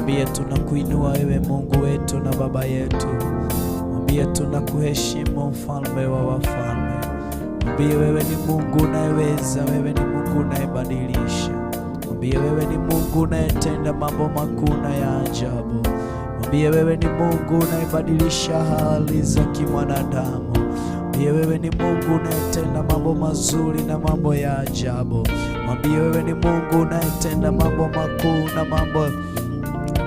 Mwambie tunakuinua wewe Mungu wetu na Baba yetu. Mwambie tunakuheshimu mfalme wa wafalme. Mwambie wewe ni Mungu unayeweza, wewe ni Mungu unayebadilisha. Mwambie wewe ni Mungu unayetenda mambo makuu na ya ajabu. Mwambie wewe ni Mungu unayebadilisha hali za kimwanadamu. Mwambie wewe ni Mungu unayetenda mambo mazuri na mambo ya ajabu. Mwambie wewe ni Mungu unayetenda mambo makuu na mambo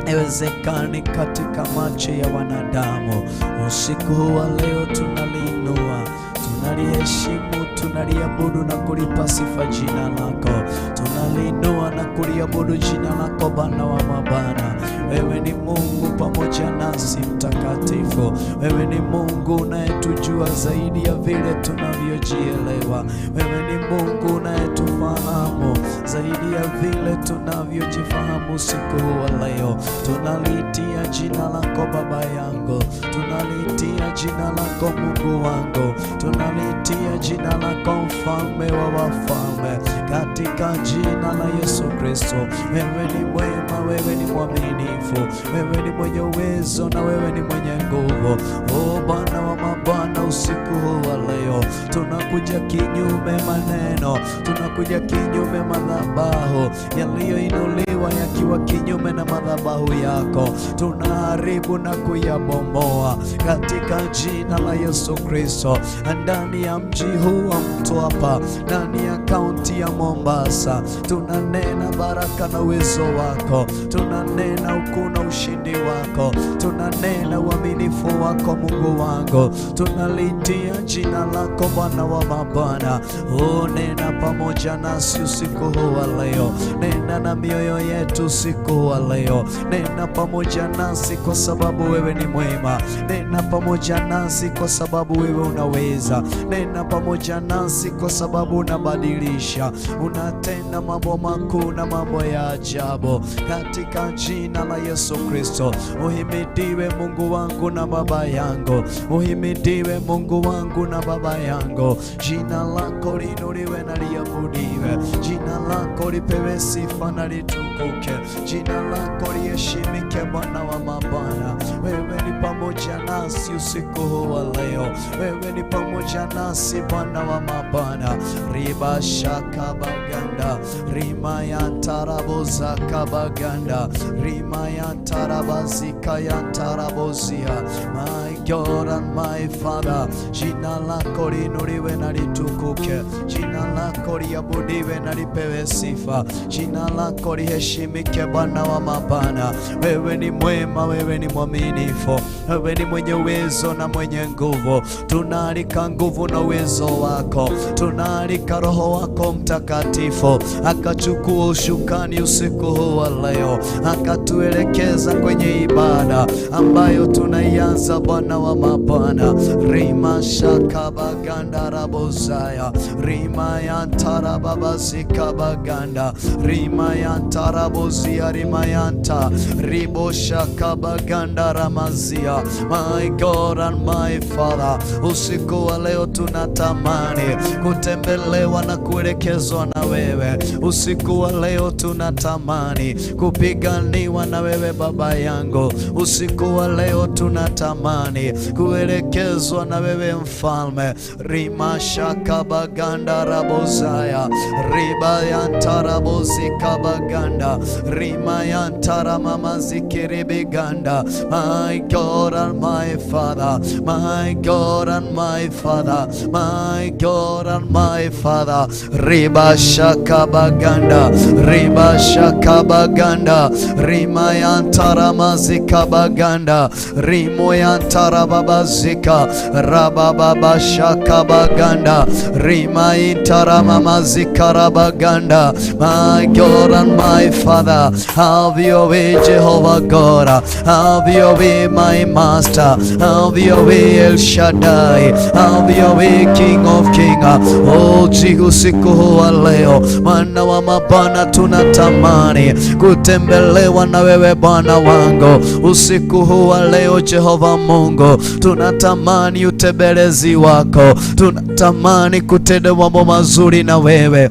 haiwezekani katika macho ya wanadamu. Usiku huu wa leo tunaliinua, tunaliheshimu, tunaliabudu na kulipa sifa jina lako. Tunaliinua na kuliabudu jina lako, Bwana wa mabwana. Wewe ni Mungu pamoja nasi, mtakatifu. Wewe ni Mungu unayetujua zaidi ya vile tunavyojielewa. Wewe ni Mungu unayetufahamu zaidi ya vile tunavyojifahamu. Usiku huu wa leo tunaliitia jina lako Baba yangu, tunaliitia jina lako Mungu wangu, tunaliitia jina lako Mfalme wa wafalme, katika jina la Yesu Kristo. Wewe ni mwema, wewe ni mwaminifu, wewe ni mwenye uwezo na wewe ni mwenye nguvu. O Bwana wa mabwana, usiku huu wa leo tunakuja kinyume maneno, tunakuja kinyume madhabahu yaliyoinuliwa yakiwa kinyume na madhabahu yako, tunaharibu na kuyabomoa katika jina la Yesu Kristo. Ndani ya mji huu wa Mtwapa, ndani ya kaunti ya Mombasa, tunanena baraka na uwezo wako, tunanena ukuu na ushindi wako, tunanena uaminifu wako Mungu wangu, tunaliitia jina lako Bwana wa mabwana. Oh, nena pamoja nasi usiku huu wa leo, nena na mioyo yetu usiku wa leo, nena pamoja nasi kwa sababu wewe ni mwema, nena pamoja nasi kwa sababu wewe unaweza, nena pamoja nasi kwa sababu unabadilisha, unatenda mambo makuu na mambo ya ajabu, katika jina la Yesu Kristo. Uhimidiwe Mungu wangu na Baba yangu, uhimidiwe Mungu wangu na Baba yangu. Jina lako liinuliwe na liabudiwe, jina lako lipewe sifa na litukuke, jina lako liheshimike, Bwana wa mabwana. Wewe ni pamoja nasi usiku huu wa leo, wewe ni pamoja nasi Bwana wa mabwana. Riba shaka baganda rima ya taraboza kabaganda rima ya tarabazika ya tarabozia. My God and my Father, jina lako liinuliwe na litukuke, jina lako liabudiwe na lipewe sifa, jina lako liheshimike, Bwana wa mabwana. Wewe ni mwema, wewe ni mwaminifu, wewe ni mwenye uwezo na mwenye nguvu. Tunaalika nguvu na uwezo wako, tunaalika Roho wako Mtakatifu akachukua ushukani usiku huu wa leo, akatuelekeza kwenye ibada ambayo tunaianza, Bwana wa mabwana. Rima shakabaganda rabozaya rima yantarababazikabaganda rima yantarabozia rima yanta ribo shakabaganda ramazia. My God and my Father, usiku wa leo tunatamani kutembelewa na kuelekezwa na wewe. Usiku wa leo tunatamani kupiganiwa na wewe Baba yangu. Usiku wa leo tunatamani kuelekezwa na wewe Mfalme. Rima shakabaganda rabozaya riba yantarabozikabaganda rima yantaramamazikiribiganda. My God and my Father, my God and my Father, my God and my Father. Riba shakabaganda riba shakabaganda rima yantaramazikabaganda rimo yantarababazika rabababa shakabaganda rima intaramamazikarabaganda. My God and my Father, have your way, Jehovah God, have your way, my Master, have your way, El Shaddai, have your way, King of King. Oh, usiku huu wa leo, Bwana wa mabwana, tunatamani kutembelewa na wewe Bwana wangu usiku huu wa leo, Jehova Mungu, tunatamani utembelezi wako, tunatamani kutenda mambo mazuri na wewe.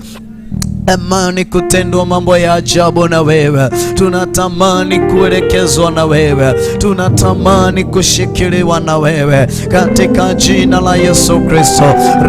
Amani kutendwa mambo ya ajabu na wewe, tunatamani kuelekezwa na wewe, tunatamani kushikiliwa na wewe katika jina la Yesu Kristo.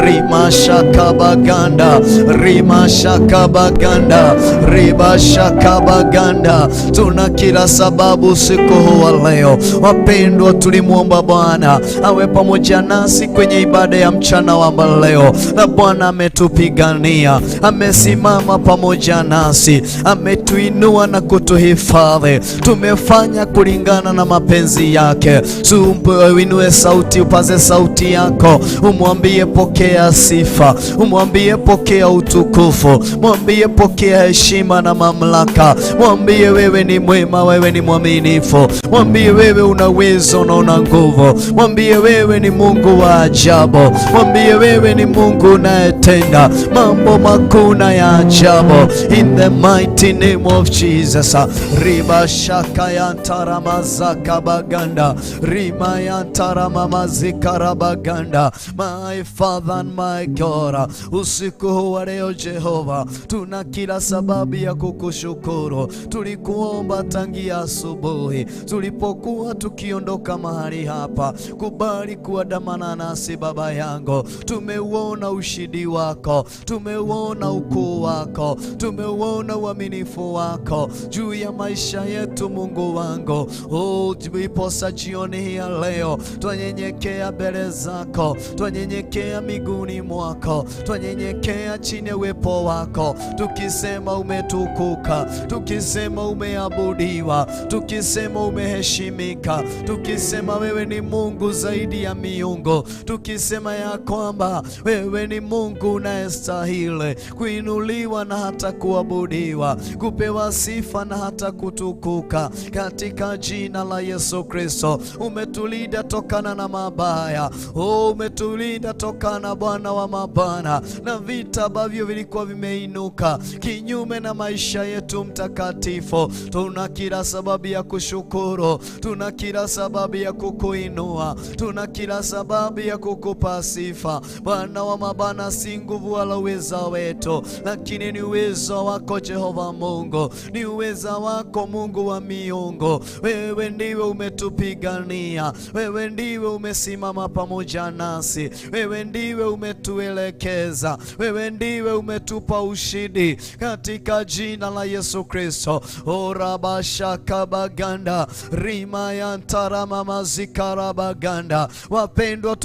Rimashakabaganda rimashakabaganda ribashakabaganda. Tuna kila sababu usiku huu wa leo, wapendwa, tulimwomba Bwana awe pamoja nasi kwenye ibada ya mchana wa leo, na Bwana ametupigania, amesimama pamoja nasi, ametuinua na kutuhifadhi. Tumefanya kulingana na mapenzi yake. Uinue sauti, upaze sauti yako, umwambie pokea sifa, umwambie pokea utukufu, mwambie pokea heshima na mamlaka, mwambie wewe ni mwema, wewe ni mwaminifu, mwambie wewe una uwezo na una nguvu, mwambie wewe ni Mungu wa ajabu, mwambie wewe ni Mungu unayetenda mambo makuu na ya ajabu. In the mighty name of Jesus. Riba shaka yantaramazaka baganda rima yantaramamazikarabaganda. My Father and my God, usiku huu wa leo Jehova, tuna kila sababu ya kukushukuru. Tulikuomba tangia asubuhi tulipokuwa tukiondoka mahali hapa, kubali kuandamana nasi Baba yangu. Tumeuona ushindi wako, tumeuona ukuu wako, tumeuona uaminifu wako juu ya maisha yetu, Mungu wangu. Oh, tuliposa jioni hii ya leo, twanyenyekea mbele zako, twanyenyekea miguuni mwako, twanyenyekea chini ya uwepo wako, tukisema umetukuka, tukisema umeabudiwa, tukisema umeheshimika, tukisema wewe ni Mungu zaidi ya miungu, tukisema ya kwamba wewe ni Mungu unayestahili kuinuliwa na hata kuabudiwa, kupewa sifa na hata kutukuka, katika jina la Yesu Kristo. Umetulinda tokana na mabaya, oh, umetulinda tokana Bwana wa mabwana na vita ambavyo vilikuwa vimeinuka kinyume na maisha yetu. Mtakatifu, tuna kila sababu ya kushukuru, tuna kila sababu ya kukuinua, tuna kila sababu ya kukupa sifa. Bwana wa mabwana, si nguvu wala uweza wetu, lakini ni uwezo wako Jehova Mungu, ni uweza wako Mungu wa miungu. Wewe ndiwe umetupigania, wewe ndiwe umesimama pamoja nasi, wewe ndiwe umetuelekeza, wewe ndiwe umetupa ushindi katika jina la Yesu Kristo. Orabashakabaganda rimayantaramamazikarabaganda. Wapendwa,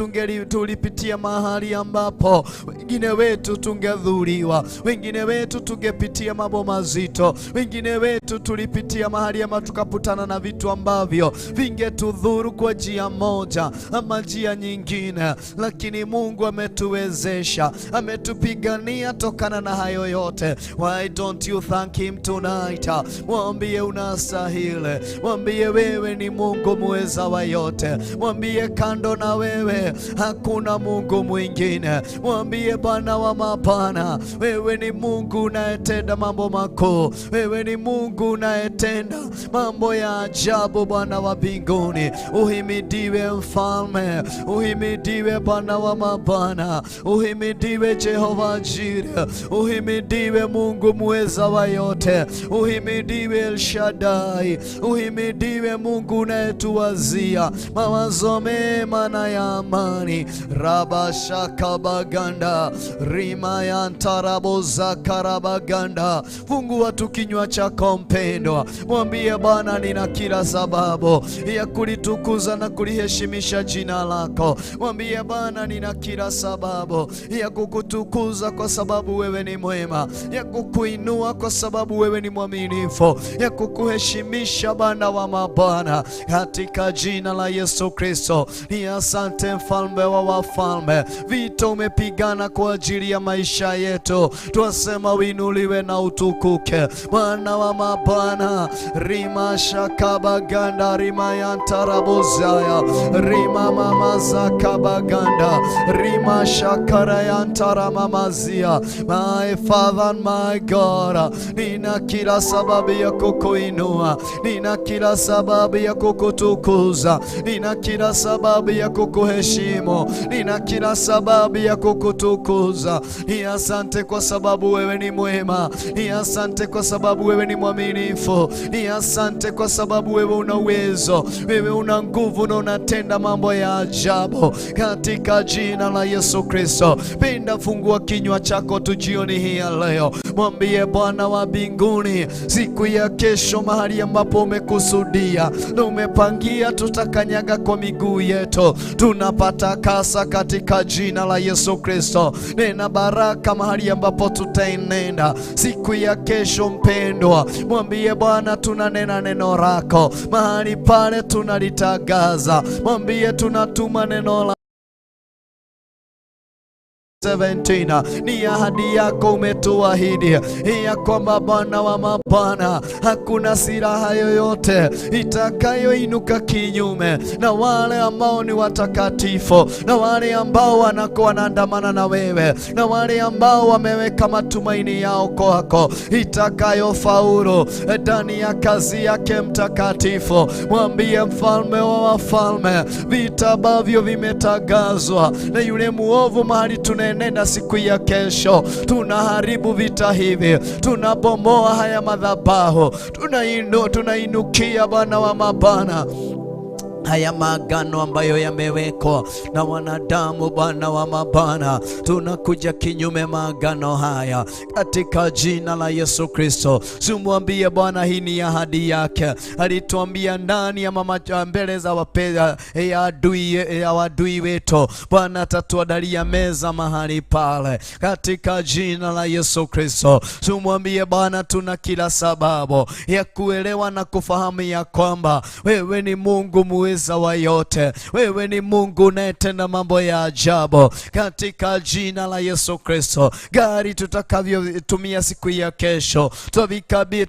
tulipitia mahali ambapo wengine wetu tungedhuriwa, wengine wetu tungepitia mambo mazito, wengine wetu tulipitia mahali ama tukaputana na vitu ambavyo vingetudhuru kwa njia moja ama njia nyingine, lakini Mungu ametuwezesha, ametupigania tokana na hayo yote. Why don't you thank him tonight? Mwambie unastahili, mwambie wewe ni Mungu muweza wa yote, mwambie kando na wewe hakuna Mungu mwingine, mwambie Bwana wa mabwana, wewe ni Mungu unayetenda mambo makuu, wewe ni Mungu unayetenda mambo ya ajabu. Bwana wa mbinguni, uhimidiwe Mfalme, uhimidiwe Bwana wa mabwana, uhimidiwe Jehova Jire, uhimidiwe Mungu muweza wa yote, uhimidiwe El Shaddai, uhimidiwe Mungu unayetuwazia mawazo mema na ya amani. Rabashakabaganda rimayantarabozakarabaga. Fungua tu kinywa chako mpendwa, mwambie Bwana, nina kila sababu ya kulitukuza na kuliheshimisha jina lako. Mwambie Bwana, nina kila sababu ya kukutukuza kwa sababu wewe ni mwema, ya kukuinua kwa sababu wewe ni mwaminifu, ya kukuheshimisha Bwana wa mabwana, katika jina la Yesu Kristo. Ni asante mfalme wa wafalme, vita umepigana kwa ajili ya maisha yetu, twasema uinuliwe na utukuke Bwana wa mabwana. Rima shakabaganda rimayantarabozaya rima mamazakabaganda rima shakarayantaramamazia. My Father and my God, nina kila sababu ya kukuinua, nina kila sababu ya kukutukuza, nina kila sababu ya kukuheshimu, nina kila sababu ya kukutukuza. Ni asante kwa sababu wewe wewe ni mwema, ni asante kwa sababu wewe ni mwaminifu, ni asante kwa sababu wewe una uwezo, wewe una nguvu na unatenda mambo ya ajabu katika jina la Yesu Kristo. Pinda, fungua kinywa chako tu jioni hii ya leo, mwambie Bwana wa mbinguni, siku ya kesho mahali ambapo umekusudia na umepangia tutakanyaga kwa miguu yetu, tunapata kasa katika jina la Yesu Kristo. Nena baraka mahali ambapo tutaenenda siku ya kesho. Mpendwa, mwambie Bwana tunanena neno lako mahali pale, tunalitangaza. Mwambie tunatuma neno la 17 ni ahadi yako umetuahidi ya kwamba Bwana wa mabwana, hakuna silaha yoyote itakayoinuka kinyume na wale ambao ni watakatifu na wale ambao wanakuwa wanaandamana na wewe na wale ambao wameweka matumaini yao kwako, itakayofaulu ndani ya kazi yake mtakatifu. Mwambie mfalme wa wafalme, vita ambavyo vimetangazwa na yule muovu mahali tunaenenda siku ya kesho, tunaharibu vita hivi, tunabomoa haya madhabahu, tunainukia Bwana wa mabwana haya maagano ambayo yamewekwa na wanadamu. Bwana wa mabwana, tunakuja kinyume maagano haya katika jina la Yesu Kristo. Simwambie Bwana, hii ni ahadi yake, alituambia ndani ya mama mbele za wapea ya adui ya wadui wetu, Bwana atatuandalia meza mahali pale katika jina la Yesu Kristo. Simwambie Bwana, tuna kila sababu ya kuelewa na kufahamu ya kwamba wewe ni Mungu muweza wa yote, wewe ni Mungu unayetenda mambo ya ajabu katika jina la Yesu Kristo. Gari tutakavyotumia siku ya kesho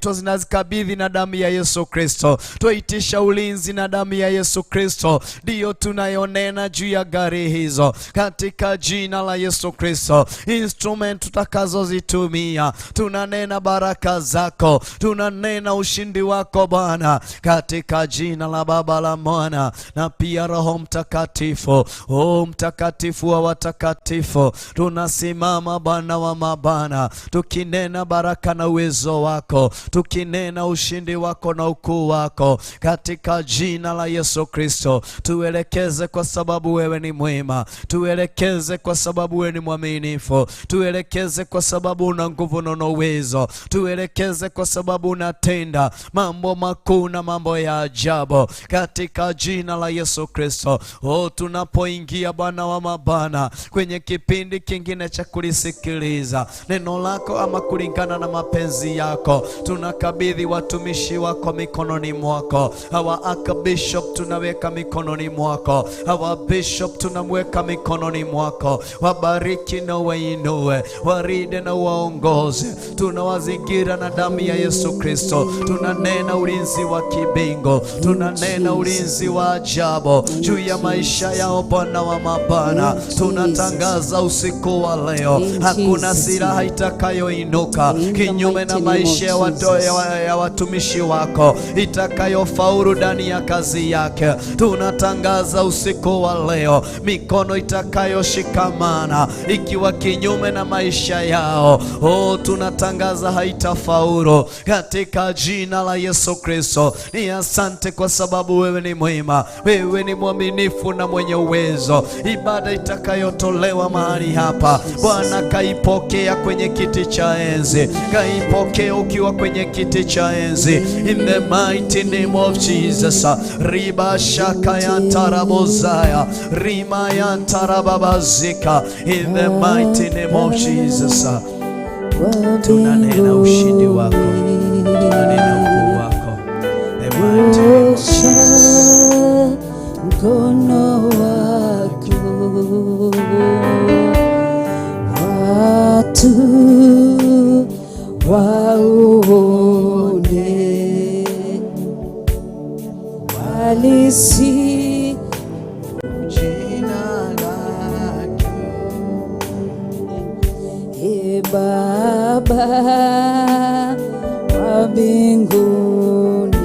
tunazikabidhi na damu ya Yesu Kristo, twaitisha ulinzi na damu ya Yesu Kristo, ndiyo tunayonena juu ya gari hizo katika jina la Yesu Kristo. Instrument tutakazozitumia tunanena baraka zako, tunanena ushindi wako Bwana, katika jina la Baba la Mwana na pia Roho Mtakatifu. O mtakatifu wa watakatifu, tunasimama Bwana wa mabwana, tukinena baraka na uwezo wako, tukinena ushindi wako na ukuu wako katika jina la Yesu Kristo. Tuelekeze kwa sababu wewe ni mwema, tuelekeze kwa sababu wewe ni mwaminifu, tuelekeze kwa sababu una nguvu na una uwezo, tuelekeze kwa sababu unatenda mambo makuu na mambo ya ajabu katika jina la Yesu Kristo. Oh, tunapoingia Bwana wa mabwana kwenye kipindi kingine cha kulisikiliza neno lako ama kulingana na mapenzi yako, tunakabidhi watumishi wako mikononi mwako. Hawa archbishop tunaweka mikononi mwako, hawa bishop tunamweka mikononi mwako. Wabariki na wainue, waride na waongoze. Tunawazingira na damu ya Yesu Kristo, tunanena ulinzi wa kibingo, tunanena ulinzi wa ajabu juu ya maisha yao Bwana wa mabwana. Tunatangaza usiku wa leo, hakuna silaha itakayoinuka kinyume na maisha ya watumishi wako itakayofaulu ndani ya kazi yake. Tunatangaza usiku wa leo, mikono itakayoshikamana ikiwa kinyume na maisha yao, oh, tunatangaza haitafaulu katika jina la Yesu Kristo. Ni asante kwa sababu wewe ni mwema, wewe ni mwaminifu na mwenye uwezo. Ibada itakayotolewa mahali hapa Bwana, kaipokea kwenye kiti cha enzi, kaipokea ukiwa kwenye kiti cha enzi, in the mighty name of Jesus. Riba shaka ya tarabozaya rima ya tarababazika, in the mighty name of Jesus. Tunanena ushindi wako, tunanena ukuu wako, the mighty name of Jesus. Mkono wako watu waone, walisi Jina lake. E Baba wa mbinguni,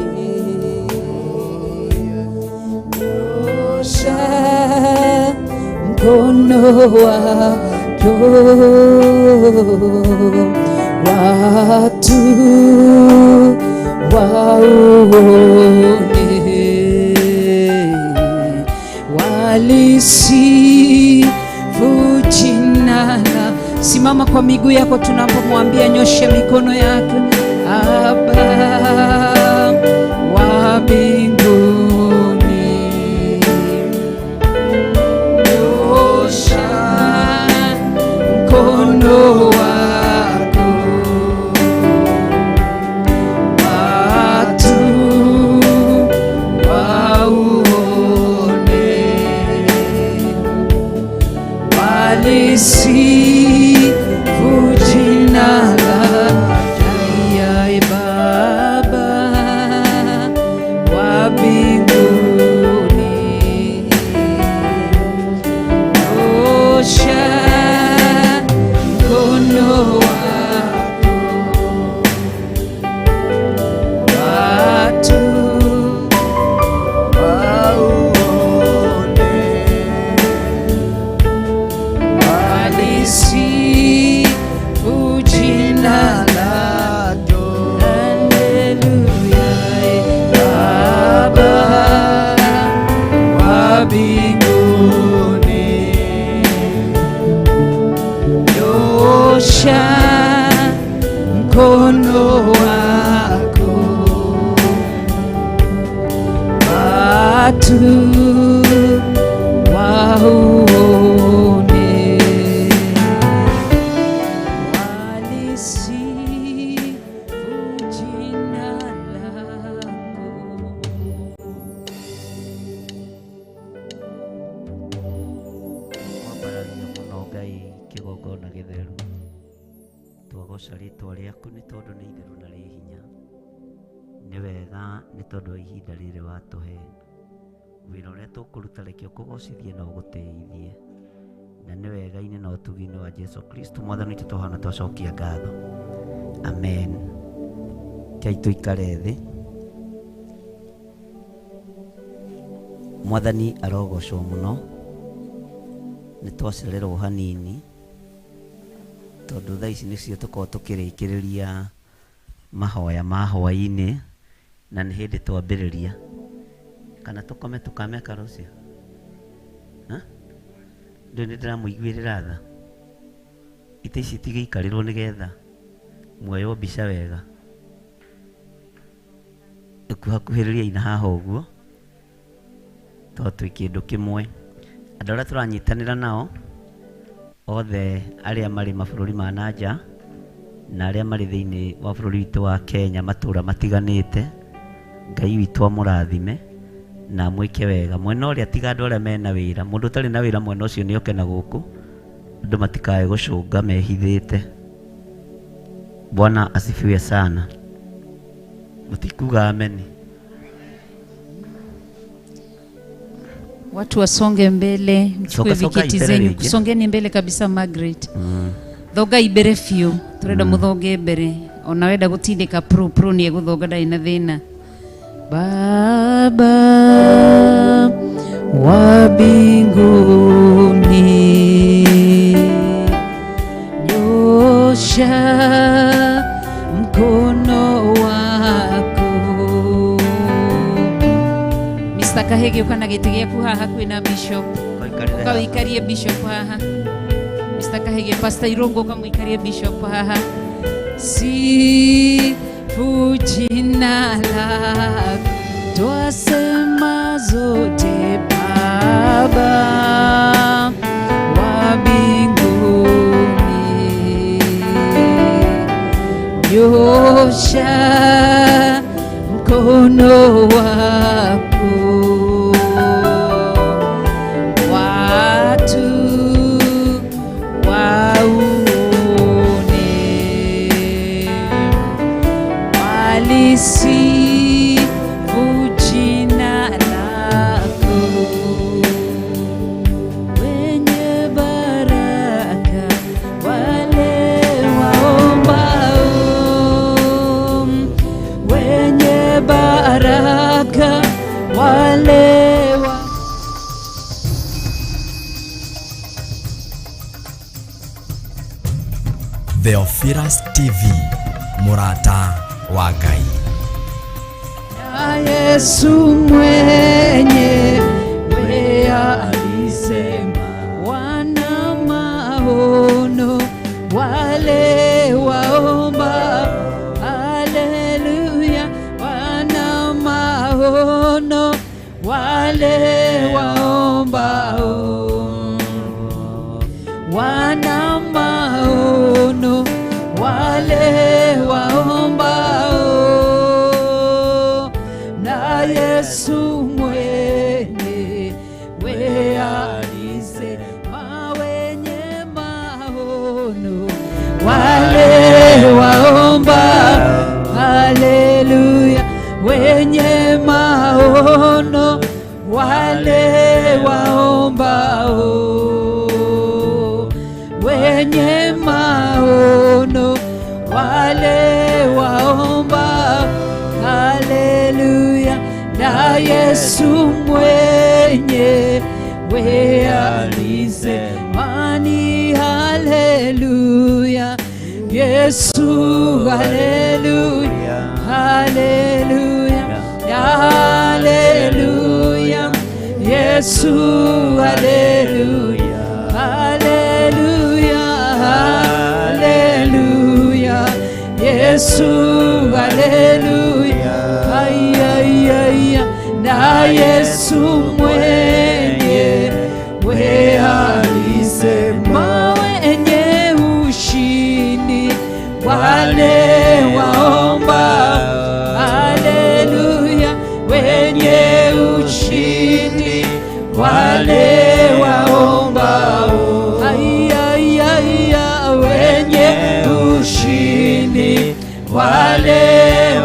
nyosha mkono wako. Watu wauone, walisifu jina la. Simama kwa miguu yako tunapomwambia, nyoshe mikono yako. Baba wa mbinguni, nyosha mkono wako, watu wauone, walisifu jina lako Baba wa mbinguni, nyosha mkono wako, watu wauone, walisifu jina lako. Haleluya, Baba wa mbinguni, nyosha mkono wako, watu wauone, walisifu jina lako. Kwambararia mũno Ngai kĩgongona gĩtheru, twagoca rĩtwa rĩaku nĩ tondũ nĩ itheru na rĩ hinya. Nĩ wega nĩ tondũ wa ihinda rĩrĩ watũhe, wĩra ũrĩa tũkũruta reke ũkũgocithie na ũgũtĩithie, na nĩ wega-inĩ na ũtugi-inĩ wa Jesu Kristo Mwathani witũ tũhana twacokia ngatho, amen. Kei tũikare thĩ. Mwathani arogocwo mũno. Nĩ twacererwo hanini tondũ thaa ici nĩcio tũkoragwo tũkĩrĩkĩrĩria mahoya ma hwaĩ-inĩ, na nĩ hĩndĩ twambĩrĩria. Kana tũkome tũkameka rũciũ? Ndũĩ nĩ ndĩramũiguĩrĩra tha. Itĩ ici itigĩikarĩrwo nĩgetha muoywo mbica wega. Ĩkuhakuhĩrĩriai na haha ũguo tondũ twĩ kĩndũ kĩmwe. Andũ arĩa tũranyitanĩra nao othe arĩa marĩ mabũrũri ma na nja na arĩa marĩ thĩinĩ wa bũrũri witũ wa Kenya matũra matiganĩte, Ngai witũ amũrathime na amwĩke wega. Mwena ũrĩa tiga andũ arĩa mena wĩra, mũndũ ũtarĩ na wĩra mwena ũcio nĩ oke na gũkũ, andũ matikae gũcũnga mehithĩte. Bwana asifiwe sana. Mũtikuga ameni. Watu wasonge mbele, mchukue Soka, soka viketi ibere zenyu. rĩngĩ. Songeni mbele kabisa Margaret. Thonga imbere biũ, turenda muthonge mbere. Ona wenda gũtindĩka pro pro nĩ egũthonga ndarĩ na thĩna. Baba wa mbinguni, nyosha mkono wako. Mr. Kahege uka na gĩtĩ gĩaku haha hakuhĩ na Bishop. Ũkaikarĩre Uka haha. wĩikarie Bishop haha. Mr. Kahege, Pastor Irungu ukamwikarie Bishop haha. Sifu jina lako, twasema zote Baba wa mbinguni, nyosha mkono wako, watu wauone, walisifu jina lako, wenye baraka wale waombao, wenye baraka wale wa. Theophilus TV, mũrata wa Ngai. Na Yesu mwenyewe alisema, wana maono wale waomba, haleluya, wana maono wale waombao, wana maono wale waombao, na Yesu mwenyewe alisema, wenye maono wale waomba, haleluya, wenye maono wale waombao, wenye maono wale waomba, haleluya, na Yesu mwenyewe alisema ni haleluya, Yesu haleluya, haleluya, haleluya, Yesu haleluya, haleluya, haleluya, Yesu haleluya, ay, ay, ay, na Yesu mwenyewe alisema, wenye ushindi wale waomba, haleluya, wenye ushindi wale waombao, ay, ay, ay, ay, wenye ushindi wale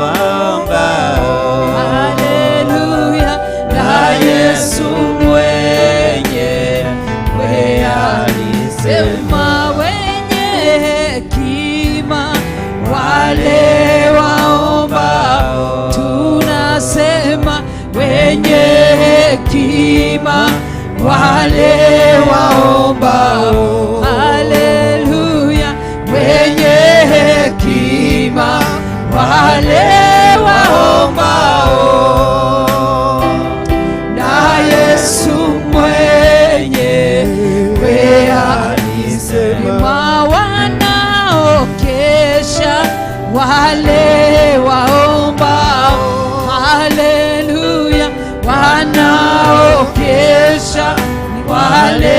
waombao, haleluya, na Yesu mwenyewe alisema, wenye hekima wale waombao, tunasema wenye hekima wale waombao, haleluya, wenye hekima wale waombao, na Yesu mwenyewe alisema, wanaokesha wale waombao, haleluya, wanaokesha wale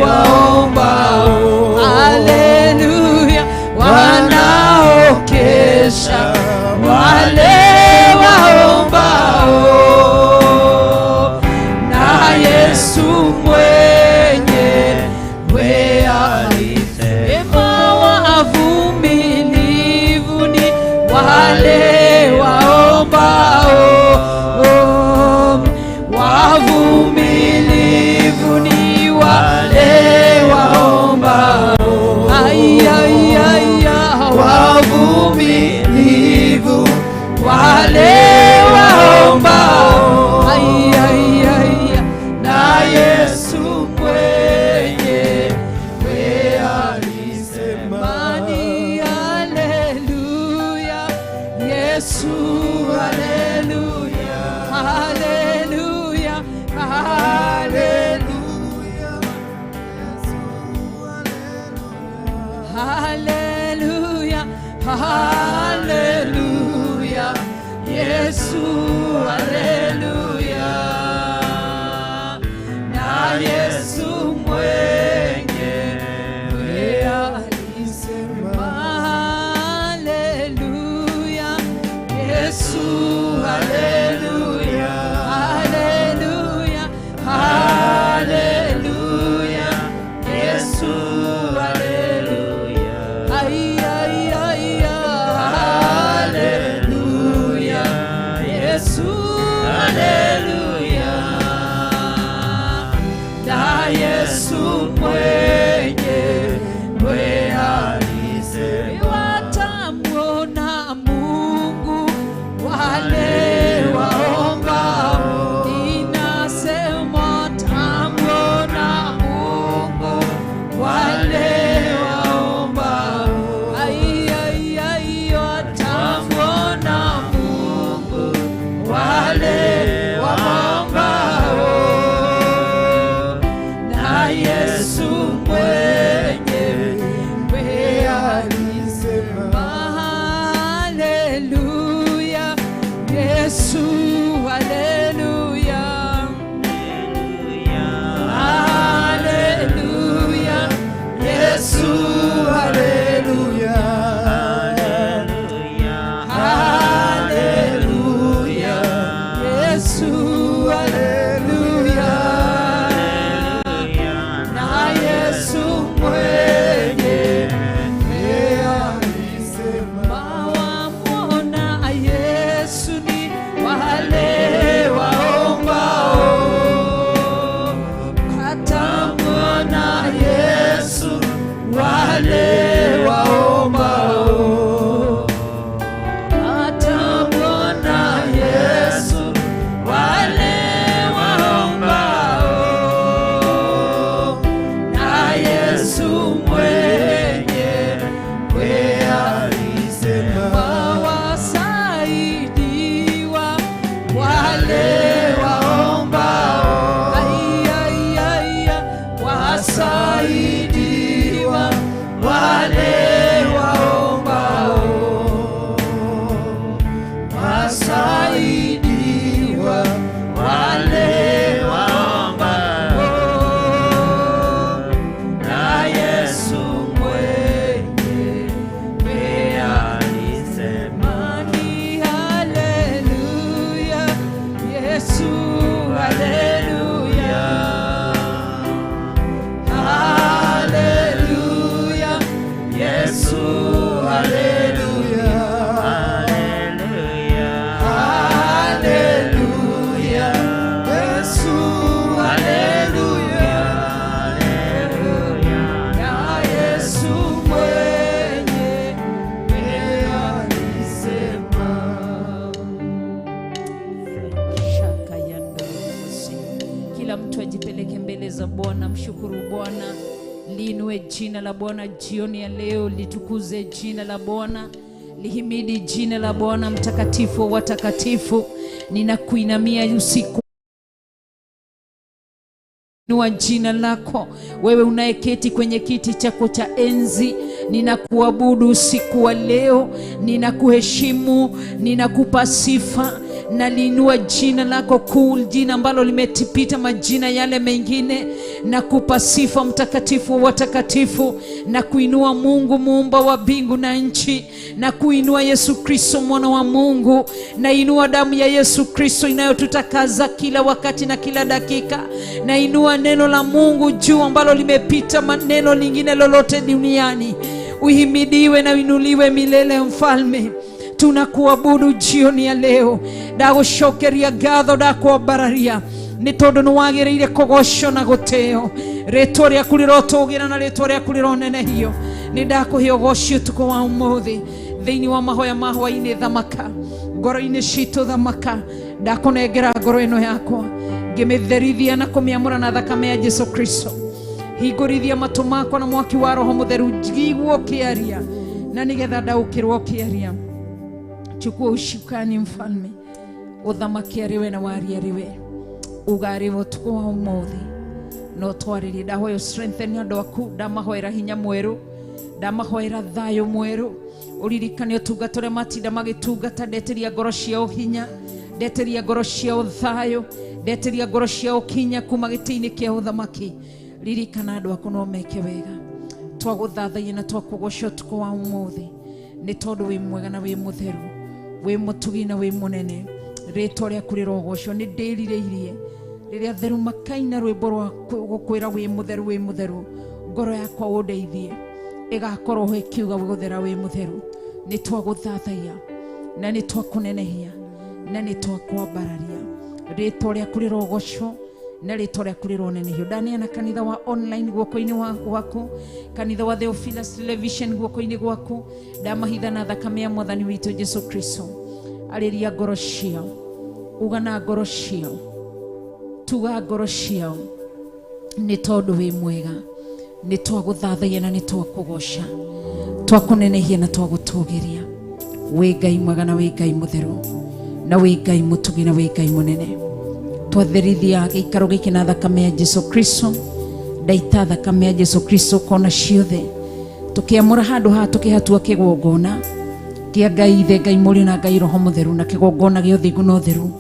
waombao, haleluya, wanaokesha wale waombao, na Yesu mwenyewe alisema, wavumilivu ni wale waombao, wavumilivu ni wale waombao, ay, ay, ay, wavumilivu wale waombao, ay, ay, ay, na Yesu mwenyewe alisema ni haleluya, Yesu haleluya, haleluya, haleluya, haleluya, haleluya, Yesu haleluya, na Yesu mwenyewe alisema haleluya, Yesu haleluya, haleluya, haleluya, Yesu haleluya, ay, ay, ay, haleluya, Yesu haleluya, na Yesu mwenyewe alisema, watamwona Mungu wale waombao, inasema watamwona Mungu wale waombao. Yesu, haleluya, na Yesu mwenyewe alisema, wamwona Yesu ni wale waombao, watamwona Yesu wale waombao, watamwona Yesu wale waombao, na Yesu mwenyewe alisema, wasaidiwa wale waombao, ai, ai, ai, wasaidiwa wale waombao, wasaidiwa wale waombao, na Yesu mwenyewe alisema ni haleluya, Yesu haleluya, haleluya, Yesu haleluya, haleluya, Yesu haleluya, na Yesu mwenyewe alisema. Shaka ya ndosi. Kila mtu ajipeleke mbele za Bwana, mshukuru Bwana, liinue jina la Bwana jioni ya leo, litukuze jina la Bwana, lihimidi jina la Bwana mtakatifu wa watakatifu. Ninakuinamia usiku Inua jina lako wewe unayeketi kwenye kiti chako cha enzi, ninakuabudu usiku wa leo, ninakuheshimu, ninakupa sifa, naliinua jina lako kuu, jina ambalo limetipita majina yale mengine. Nakupa sifa, mtakatifu wa watakatifu, na kuinua Mungu muumba wa mbingu na nchi, na kuinua Yesu Kristo mwana wa Mungu, nainua damu ya Yesu Kristo inayotutakaza kila wakati na kila dakika. Nainua neno la Mungu juu ambalo limepita maneno lingine lolote duniani. Uhimidiwe na uinuliwe milele, Mfalme. Tunakuabudu jioni ya leo, ndagũcokeria ngatho, ndakwambararia nĩ tondũ nĩ wagĩrĩire kũgocwo na gũtĩo. Rĩtwa rĩaku rĩrotũgĩra na rĩtwa rĩaku rĩronenehio. Nĩ ndakũhe ũgoci ũtukũ wa ũmũthĩ thĩinĩ wa mahoya ma hwainĩ. Thamaka ngoro-inĩ citũ, thamaka. Ndakũnengera ngoro ĩno yakwa ngĩmĩtherithia na kũmĩamũra na thakame ya Jesu Kristo. Hingũrithia matũ makwa na mwaki wa Roho Mũtheru, njiguo ũkĩaria na nĩgetha ndaũkĩrwo ũkĩaria. Chukua ushukani, Mfalme, ũthamaki arĩ na waria arĩ we, uga arĩ we ũtukũ wa ũmũthĩ no twarĩrie. Ndahoya strengthen andũ aku, ndamahoera hinya mwerũ, ndamahoera thayũ mwerũ. Ũririkane ũtungata ũrĩa matinda magĩtungata. Ndetĩria ngoro ciao hinya, ndetĩria ngoro ciao thayũ, ndetĩria ngoro ciao kinya kuma gĩtĩ-inĩ kĩa ũthamaki. Ririkana andũ aku no meke wega. Twagũthathaia na twakũgoca ũtukũ wa ũmũthĩ nĩ tondũ wĩ mwega na wĩ mũtheru, wĩ mũtugi na wĩ mũnene. Rĩtwa rĩaku rĩrogocwo. Nĩ ndĩrirĩirie rĩrĩa theru makaina rwĩmbo rwa gũkwĩra wĩ mũtheru, wĩ mũtheru. Ngoro yakwa ũndeithie ĩgakorwo ho ĩkiuga gũthera, wĩ mũtheru. Nĩ twagũthathaia na nĩ twakũnenehia na nĩ twakwambararia. Rĩtwa rĩaku rĩrogocwo na rĩtwa rĩaku rĩronenehio. Ndaneana kanitha wa online guoko-inĩ gwaku, kanitha wa Theophilus Television guoko-inĩ gwaku. Ndamahitha na thakame ya Mwathani witũ Jesu Kristo. Arĩria ngoro ciao, uga na ngoro ciao, tuga ngoro ciao, nĩ tondũ wĩ mwega. Nĩ twagũthathaia na nĩ twakũgoca, twakũnenehia na twagũtũgĩria. Wĩ Ngai mwega na wĩ Ngai mũtheru na wĩ Ngai mũtugi na wĩ Ngai mũnene. Twatherithia gĩikaro gĩkĩ na thakame ya Jesu Kristo. Ndaita thakame ya Jesu Kristo kona ciothe, tũkĩamũra handũ haha, tũkĩhatua kĩgongona kĩa Ngai Ithe, Ngai Mũriũ na Ngai Roho Mũtheru, na kĩgongona gĩa ũthingu na ũtheru.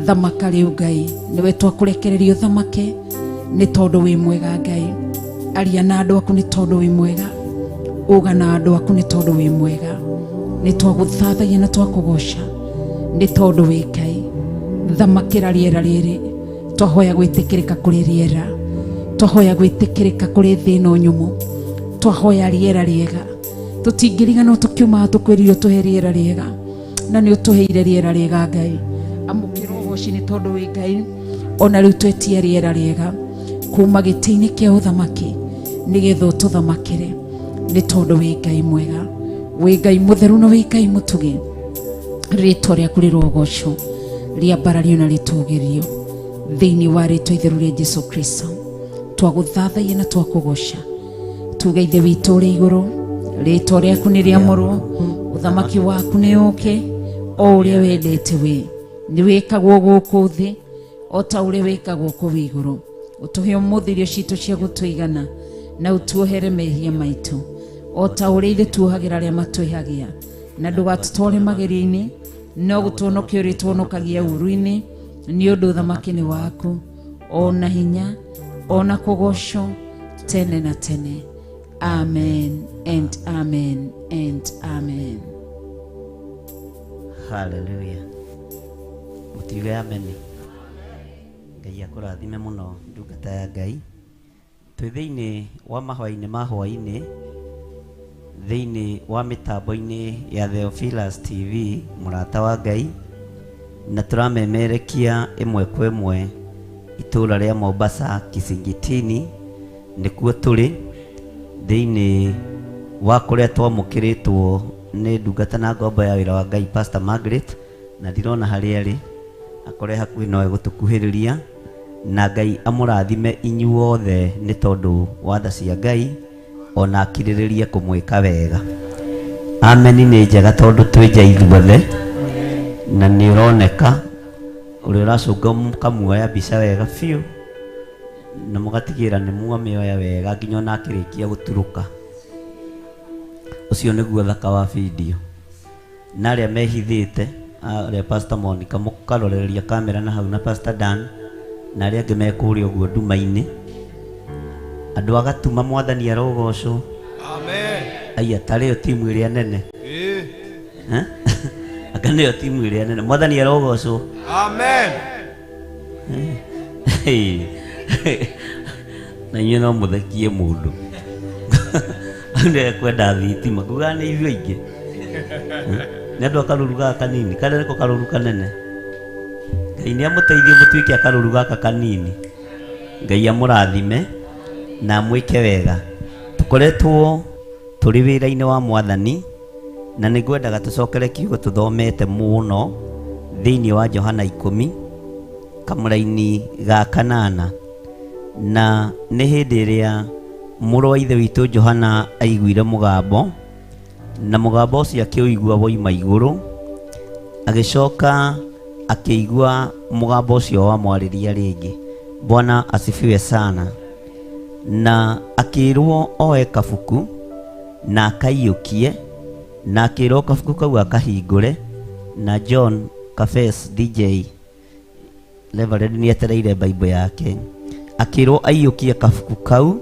Thamaka rĩu, Ngai, nĩwe twakũrekereria ũthamake nĩ tondũ wĩ mwega. Ngai, aria na andũ aku nĩ tondũ wĩ mwega, uga na andũ aku nĩ tondũ wĩ mwega. Nĩ twagũthathaia na twakũgoca nĩ tondũ wĩ Ngai. Thamakĩra rĩera rĩrĩ. Twahoya gwĩtĩkĩrĩka kũrĩ rĩera, twahoya gwĩtĩkĩrĩka kũrĩ thĩ ĩno nyũmũ, twahoya rĩera rĩega. Tũtingĩriganwo tũkiuma tũkwĩrire ũtũhe rĩera rĩega, na nĩ ũtũheire rĩera rĩega. Ngai, amũkĩra ũgoci nĩ tondũ wĩ Ngai. Ona rĩu twetie rĩera rĩega kuma gĩtĩ-inĩ kĩa ũthamaki, nĩgetha ũtũthamakĩre, nĩ tondũ wĩ Ngai mwega, wĩ Ngai mũtheru na wĩ Ngai mũtugi. Rĩtwa rĩaku rĩrogocwo, rĩambarario na rĩtũgĩrio, thĩinĩ wa rĩtwa itheru rĩa Jesu Kristo twagũthathaiya na twakũgoca. Tuge, Ithe witũ ũrĩ igũrũ, rĩtwa rĩaku nĩ rĩamũrwo, ũthamaki waku nĩ ũke, o ũrĩa wendete we nĩ wĩkagwo gũkũ thĩ o ta ũrĩa wĩkagwo kũu igũrũ. Ũtũhe ũmũthĩ irio citũ cia gũtũigana, na ũtuohere mehia maitũ o ta ũrĩa ithuĩ tuohagĩra arĩa matwĩhagia, na ndũgatũtware magerio-inĩ, no gũtũhonokia ũrĩtũhonokagia ũru-inĩ, nĩ ũndũ ũthamaki nĩ waku, ona hinya, ona kũgocwo tene na tene. Amen and amen and amen. Haleluya. Mũtiuge ameni. Ngai akũrathime mũno, ndungata ya Ngai. Twĩ thĩinĩ wa mahoya-inĩ ma hwaĩ-inĩ, thĩinĩ wa mĩtambo-inĩ ya Theophilus TV, mũrata wa Ngai, na tũramemerekia ĩmwe kwa ĩmwe itũũra rĩa Mombasa, Kisingitini nĩkuo tũrĩ, thĩinĩ wa kũrĩa twamũkĩrĩtwo nĩ ndungata na ngombo ya wĩra wa Ngai, Pastor Margaret, na ndirona harĩa arĩ, akore hakuhĩ no egũtũkuhĩrĩria. Na Ngai amũrathime inyuothe nĩ tondũ wa tha cia Ngai, ona akirĩrĩrie kũmwĩka wega. Ameni nĩ njega tondũ twĩ nja ithuothe, na nĩ ũroneka ũrĩa ũracũnga mũkamuoya mbica wega biũ, na mũgatigĩrĩra nĩ mwamĩoya wega nginya ona akĩrĩkia gũturũka. Ũcio nĩguo thaka wa video. Na arĩa mehithĩte, arĩa Pastor Monica mũkarorereria kamera na hau, na Pastor Dan na arĩa angĩ me kũrĩa ũguo nduma-inĩ, andũ agatuma. Mwathani arogocwo. Amen. Aya tarĩo timu ĩrĩa nene. Eh? Anga nĩyo timu ĩrĩa nene. Mwathani arogocwo. Amen. Na inyuĩ no mũthekie mũndũ nĩ kwenda thitima, kugaga nĩ ithuĩ aingĩ nĩ andũ a karũru gaka kanini, karĩa nĩko karũru kanene. Ngai nĩ amũteithie mũtuĩke a karũru gaka kanini. Ngai amũrathime na amwĩke wega. Tũkoretwo tũrĩ wĩra-inĩ wa Mwathani, na nĩ ngwendaga tũcokere kiugo tũthomete mũno thĩinĩ wa Johana 10 kamũraini ga 8, na nĩ hĩndĩ ĩrĩa mũrũ wa ithe witũ Johana aiguire mũgambo, na mũgambo ũcio akĩũigua woima igũrũ, agĩcoka akĩigua mũgambo ũcio wamwarĩria rĩngĩ. Bwana asifiwe sana. Na akĩrwo oe kabuku na akaiyũkie, na akĩrwo kabuku kau akahingũre. Na John Cafes DJ Reverend nĩ etereire Bible yake. Akĩrwo aiyũkie kabuku kau,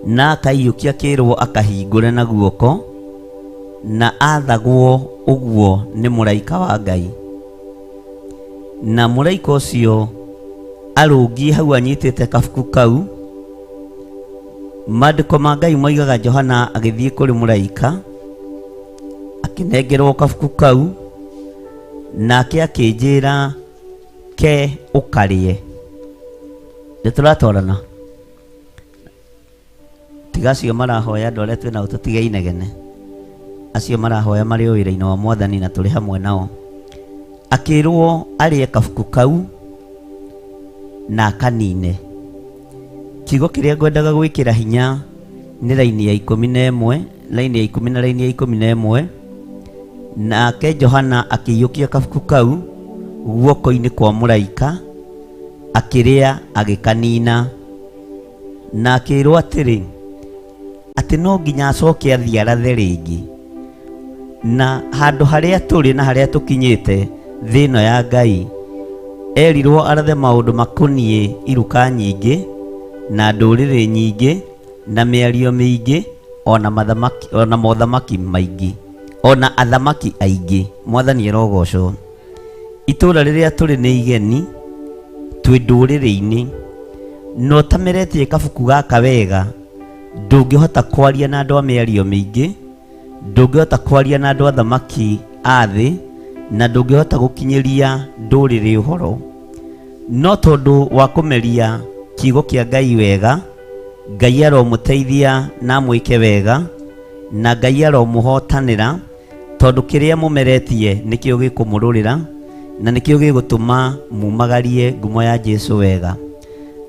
na akaiyũkia akĩrwo akahingũre na guoko, na athagwo ũguo nĩ mũraika wa Ngai, na mũraika ũcio arũngiĩ hau anyitĩte kabuku kau. Maandĩko ma Ngai moigaga Johana agĩthiĩ kũrĩ mũraika, akĩnengerwo kabuku kau, nake akĩnjĩra ke ũkarĩe. Nĩ tũratwarana? Tiga acio marahoya, andũ arĩa twĩ nao tũtige inegene, acio marahoya marĩ o wĩra-inĩ wa Mwathani na tũrĩ hamwe nao. Akĩrwo arĩe kabuku kau na akanine. Kiugo kĩrĩa ngwendaga gwĩkĩra hinya nĩ raini ya 11, raini ya 10 na raini ya 11. Nake Johana akĩiyũkia kabuku kau guoko-inĩ kwa mũraika, akĩrĩa agĩkanina, na akĩrwo atĩrĩ, atĩ no nginya acoke athiĩ arathe rĩngĩ. Na handũ harĩa tũrĩ na harĩa tũkinyĩte thĩ ĩno ya Ngai, erirwo arathe maũndũ makoniĩ iruka nyingĩ na ndũrĩrĩ nyingĩ na mĩario mĩingĩ, ona mathamaki, ona mothamaki maingĩ, ona athamaki aingĩ. Mwathani arogocwo. Itũũra rĩrĩa tũrĩ nĩ igeni, twĩ ndũrĩrĩ-inĩ, na ũtameretie kabuku gaka wega, ndũngĩhota kwaria na andũ a mĩario mĩingĩ, ndũngĩhota kwaria na andũ athamaki a thĩ, na ndũngĩhota gũkinyĩria ndũrĩrĩ ũhoro. No tondũ wa kũmeria kiugo kĩa Ngai wega, Ngai aromũteithia na amwĩke wega, na Ngai aromũhotanĩra, tondũ kĩrĩa mũmeretie nĩkĩo gĩkũmũrũrĩra, na nĩkĩo gĩgũtũma mumagarie ngumo ya Jesu wega.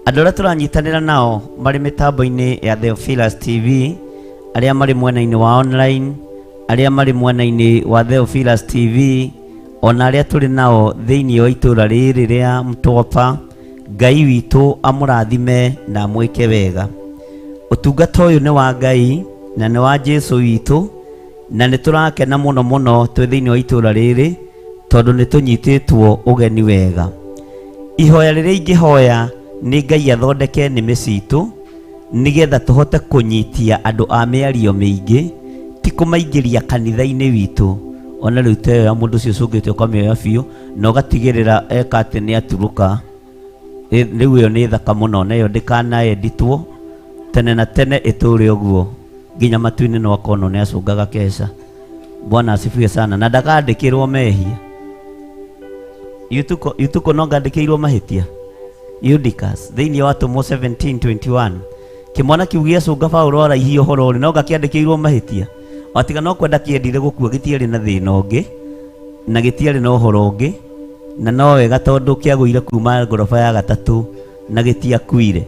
Andũ arĩa tũranyitanĩra nao marĩ mĩtambo-inĩ ya Theophilus TV, arĩa marĩ mwena-inĩ wa online, arĩa marĩ mwena-inĩ wa Theophilus TV, ona arĩa tũrĩ nao thĩinĩ wa itũũra rĩrĩ rĩa Mtwapa, Ngai witũ amũrathime na amwĩke wega. Ũtungata ũyũ nĩ wa Ngai na nĩ wa Jesu witũ, na nĩ tũrakena mũno mũno twĩ thĩinĩ wa itũũra rĩrĩ tondũ nĩ tũnyitĩtwo ũgeni wega. Ihoya rĩrĩa ingĩhoya nĩ Ngai athondeke nĩmĩ citũ nĩgetha tũhote kũnyitia andũ a mĩario mĩingĩ, ti kũmaingĩria kanitha-inĩ witũ. Ona rĩu ta ĩyo ya mũndũ ũcio ũcũngĩte ũkamĩoya biũ na ũgatigĩrĩra eka atĩ nĩ aturũka. Rĩu ĩyo nĩ thaka mũno na ĩyo ndĩkanaenditwo tene na tene, ĩtũre ũguo nginya matu-inĩ, no akonwo nĩ acũngaga keca. Bwana asifiwe sana. Na ndakandĩkĩrwo mehia. Yutuko, Yutuko no ngandĩkĩirwo mahĩtia. Eutychus thĩinĩ wa Atũmwo 17:21, kĩmwana kĩu gĩacũnga Paũlũ araihia ũhoro ũrĩ no ngakĩandĩkĩirwo mahĩtia, watiga no kwenda kĩendire gũkua, gĩtiarĩ na thĩna ũngĩ na gĩtiarĩ na ũhoro ũngĩ, na no wega tondũ kĩagũire kuma ngoroba ya gatatũ na gĩtiakuire.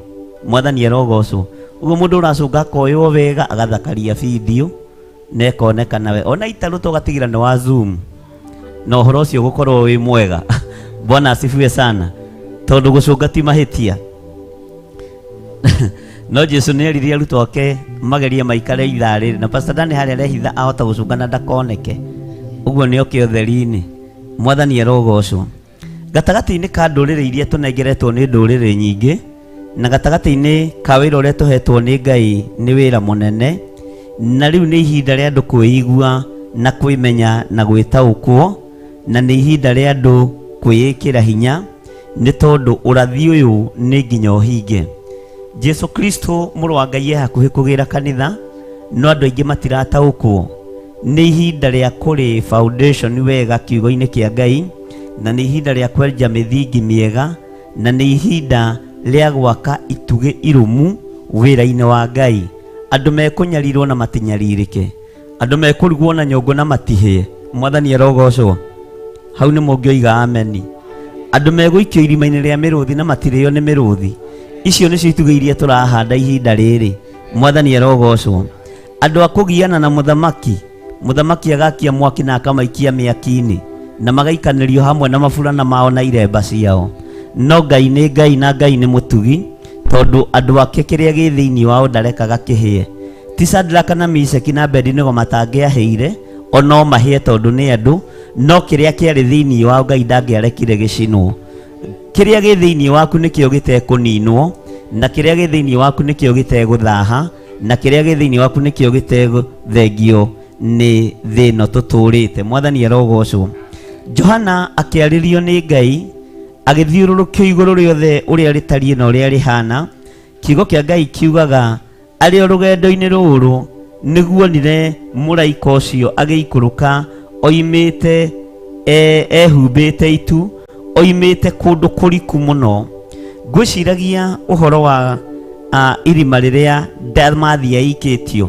Mwathani arogocwo. Ũguo mũndũ ũracũnga akoywo wega, agathakaria video na ĩkonekana we ona itarũ tũgatigĩra nĩ wa Zoom, na ũhoro ũcio gũkorwo wĩ mwega. Bwana asifiwe sana. Tondũ gũcũnga ti mahĩtia, no Jesu nĩ erire arutwo ake magerie maikare ithaa rĩrĩ na Pastor Dani harĩa arehitha ahota gũcũnga na ndakoneke. Ũguo nĩ oke ũtheri-inĩ. Mwathani arogocwo. Gatagatĩ-inĩ ka ndũrĩrĩ iria tũnengeretwo nĩ ndũrĩrĩ nyingĩ, na gatagatĩ-inĩ ka wĩra ũrĩa tũhetwo nĩ Ngai nĩ wĩra mũnene, na rĩu nĩ ihinda rĩa andũ kwĩigua na kwĩmenya na gwĩtaũkwo, na nĩ ihinda rĩa andũ kwĩĩkĩra hinya, nĩ tondũ ũrathi ũyũ nĩ nginya ũhinge. Jesu Kristo mũrũ wa Ngai e hakuhĩ kũgĩra kanitha, no andũ aingĩ matirataũkwo. Nĩ ihinda rĩa kũrĩ foundation wega kiugo-inĩ kĩa Ngai, na nĩ ihinda rĩa kwenja mĩthingi mĩega, na nĩ ihinda rĩa gwaka itugĩ irũmu wĩra-inĩ wa Ngai. Andũ mekũnyarirwo na matinyarirĩke, andũ mekũrugwo na nyũngũ na matihĩe. Mwathani arogocwo. Hau nĩ mũngĩoiga ameni. Andũ megũikio irima-inĩ rĩa mĩrũthi na matirĩo nĩ mĩrũthi. Icio nĩcio itugĩ iria tũrahanda ihinda rĩrĩ. Mwathani arogocwo. Andũ a kũgiana na mũthamaki, mũthamaki agakia mwaki na akamaikia mĩaki-inĩ, na magaikanĩrio hamwe na maburana mao na iremba ciao. No Ngai nĩ Ngai na Ngai nĩ mũtugi, tondũ andũ ake kĩrĩa gĩ thĩinĩ wao ndarekaga kĩhĩe. Ti Shadraka na Mishaki na Abedinego matangĩahĩire, o no mahĩe tondũ nĩ andũ, no kĩrĩa kĩarĩ thĩinĩ wao Ngai ndangĩarekire gĩcinwo. Kĩrĩa gĩ thĩinĩ waku nĩkĩo gĩtekũninwo, na kĩrĩa gĩ thĩinĩ waku nĩkĩo gĩtegũthaha, na kĩrĩa gĩ thĩinĩ waku nĩkĩo gĩtegũthengio nĩ thĩ ĩno tũtũũrĩte. Mwathani arogocwo. Johana akĩarĩrio nĩ Ngai agĩthiũrũrũkio igũrũ rĩothe ũrĩa rĩtariĩ na ũrĩa rĩhana. Kiugo kĩa Ngai kiugaga arĩ o rũgendo-inĩ rũrũ nĩguonire mũraika ũcio agĩikũrũka oimĩte ehumbĩte itu, oimĩte kũndũ kũriku mũno. Ngwĩciragia ũhoro wa irima rĩrĩa ndamathia ĩikĩtio.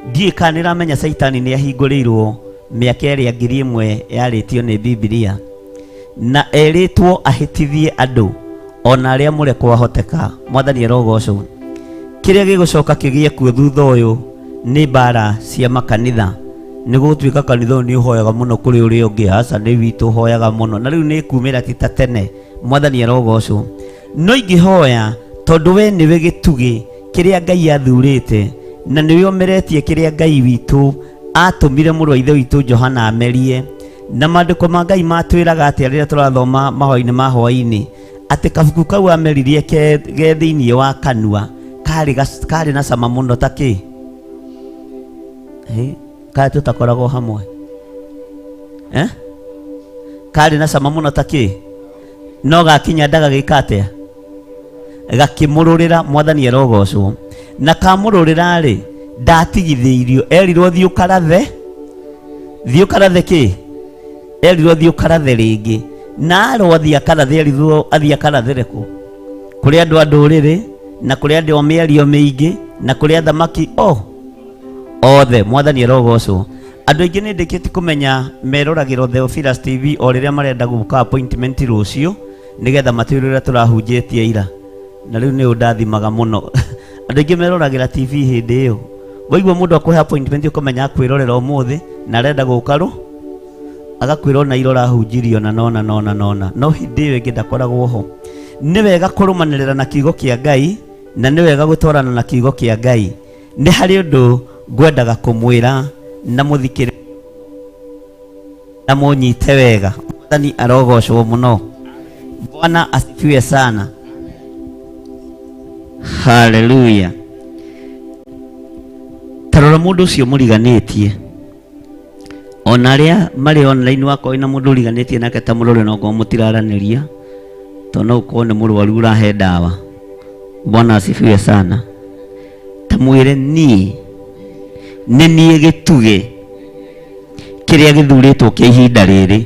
Ndiũĩ kana nĩũramenya Caitani nĩ ahingũrĩirwo mĩaka ĩrĩa 1000 yarĩtio nĩ Bibilia, na erĩtwo ahĩtithie andũ ona arĩa mũre kwahoteka. Mwathani arogocwo. Kĩrĩa gĩgũcoka kĩgĩe kuo thutha ũyũ nĩ mbara cia makanitha. Nĩ gũgũtuĩka kanitha ũyũ nĩ ũhoyaga mũno kũrĩ ũrĩa ũngĩ, aca nĩ witũ ũhoyaga mũno, na rĩu nĩ kumĩra ti ta tene. Mwathani arogocwo. No ingĩhoya tondũ we nĩwe gĩtugĩ kĩrĩa Ngai athurĩte, na nĩwe ũmeretie kĩrĩa Ngai witũ atũmire mũrũ wa ithe witũ Johana amerie. Na maandĩko ma Ngai matwĩraga atĩa rĩrĩa tũrathoma mahoya-inĩ ma hwaĩ-inĩ, atĩ kabuku kau ameririe ke thĩinĩ wa kanua karĩ na cama mũno ta kĩ? Kaĩ tũtakoragwo hamwe? Eh? Karĩ na cama mũno ta kĩ, no gakinya nda gagĩka atĩa? Gakĩmũrũrĩra. Mwathani arogocwo. Na kamũrũrĩra rĩ, ndatigithĩirio, erirwo thiĩ ũkarathe, thiĩ ũkarathe kĩ, erirwo thiĩ ũkarathe rĩngĩ. Na arwo athiĩ akarathe, erirwo athiĩ akarathĩre kũ? Kũrĩ andũ a ndũrĩrĩ, na kũrĩ andũ a mĩario mĩingĩ, na kũrĩ athamaki o othe. Mwathani arogocwo. Andũ aingĩ nĩ ndĩkĩtie kũmenya meroragĩrwo Theophilus TV o rĩrĩa marenda gũka appointment rũciũ, nĩgetha matwĩre ũrĩa tũrahunjĩtie ira. Na rĩu nĩ ũndathimaga mũno. Andũ aingĩ meroragĩra TV hĩndĩ ĩyo. Waigua mũndũ akũhe appointment, ũkamenya akwĩrorera ũmũthĩ na arenda gũka rũ, agakwĩra ona ira ũrahunjirio na nona nona nona, no hĩndĩ ĩyo ĩngĩ ndakoragwo ho. Nĩ wega kũrũmanĩrĩra na kiugo kĩa Ngai, na nĩ wega gũtwarana na kiugo kĩa Ngai. Nĩ harĩ ũndũ ngwendaga kũmwĩra na mũthikĩrĩrie na mũnyite wega. Mwathani arogocwo mũno. Bwana asifiwe sana. Haleluya. Tarora mũndũ ũcio mũriganĩtie, ona arĩa marĩ online, wakorwo na mũndũ ũriganĩtie nake, ta mũrore no ngorwo mũtiraranĩria, tondũ no ũkorwo nĩ mũrwaru ũrahe ndawa. Bwana asifiwe sana. Ta mwĩre, niĩ nĩ niĩ gĩtugĩ kĩrĩa gĩthurĩtwo kĩa ihinda rĩrĩ,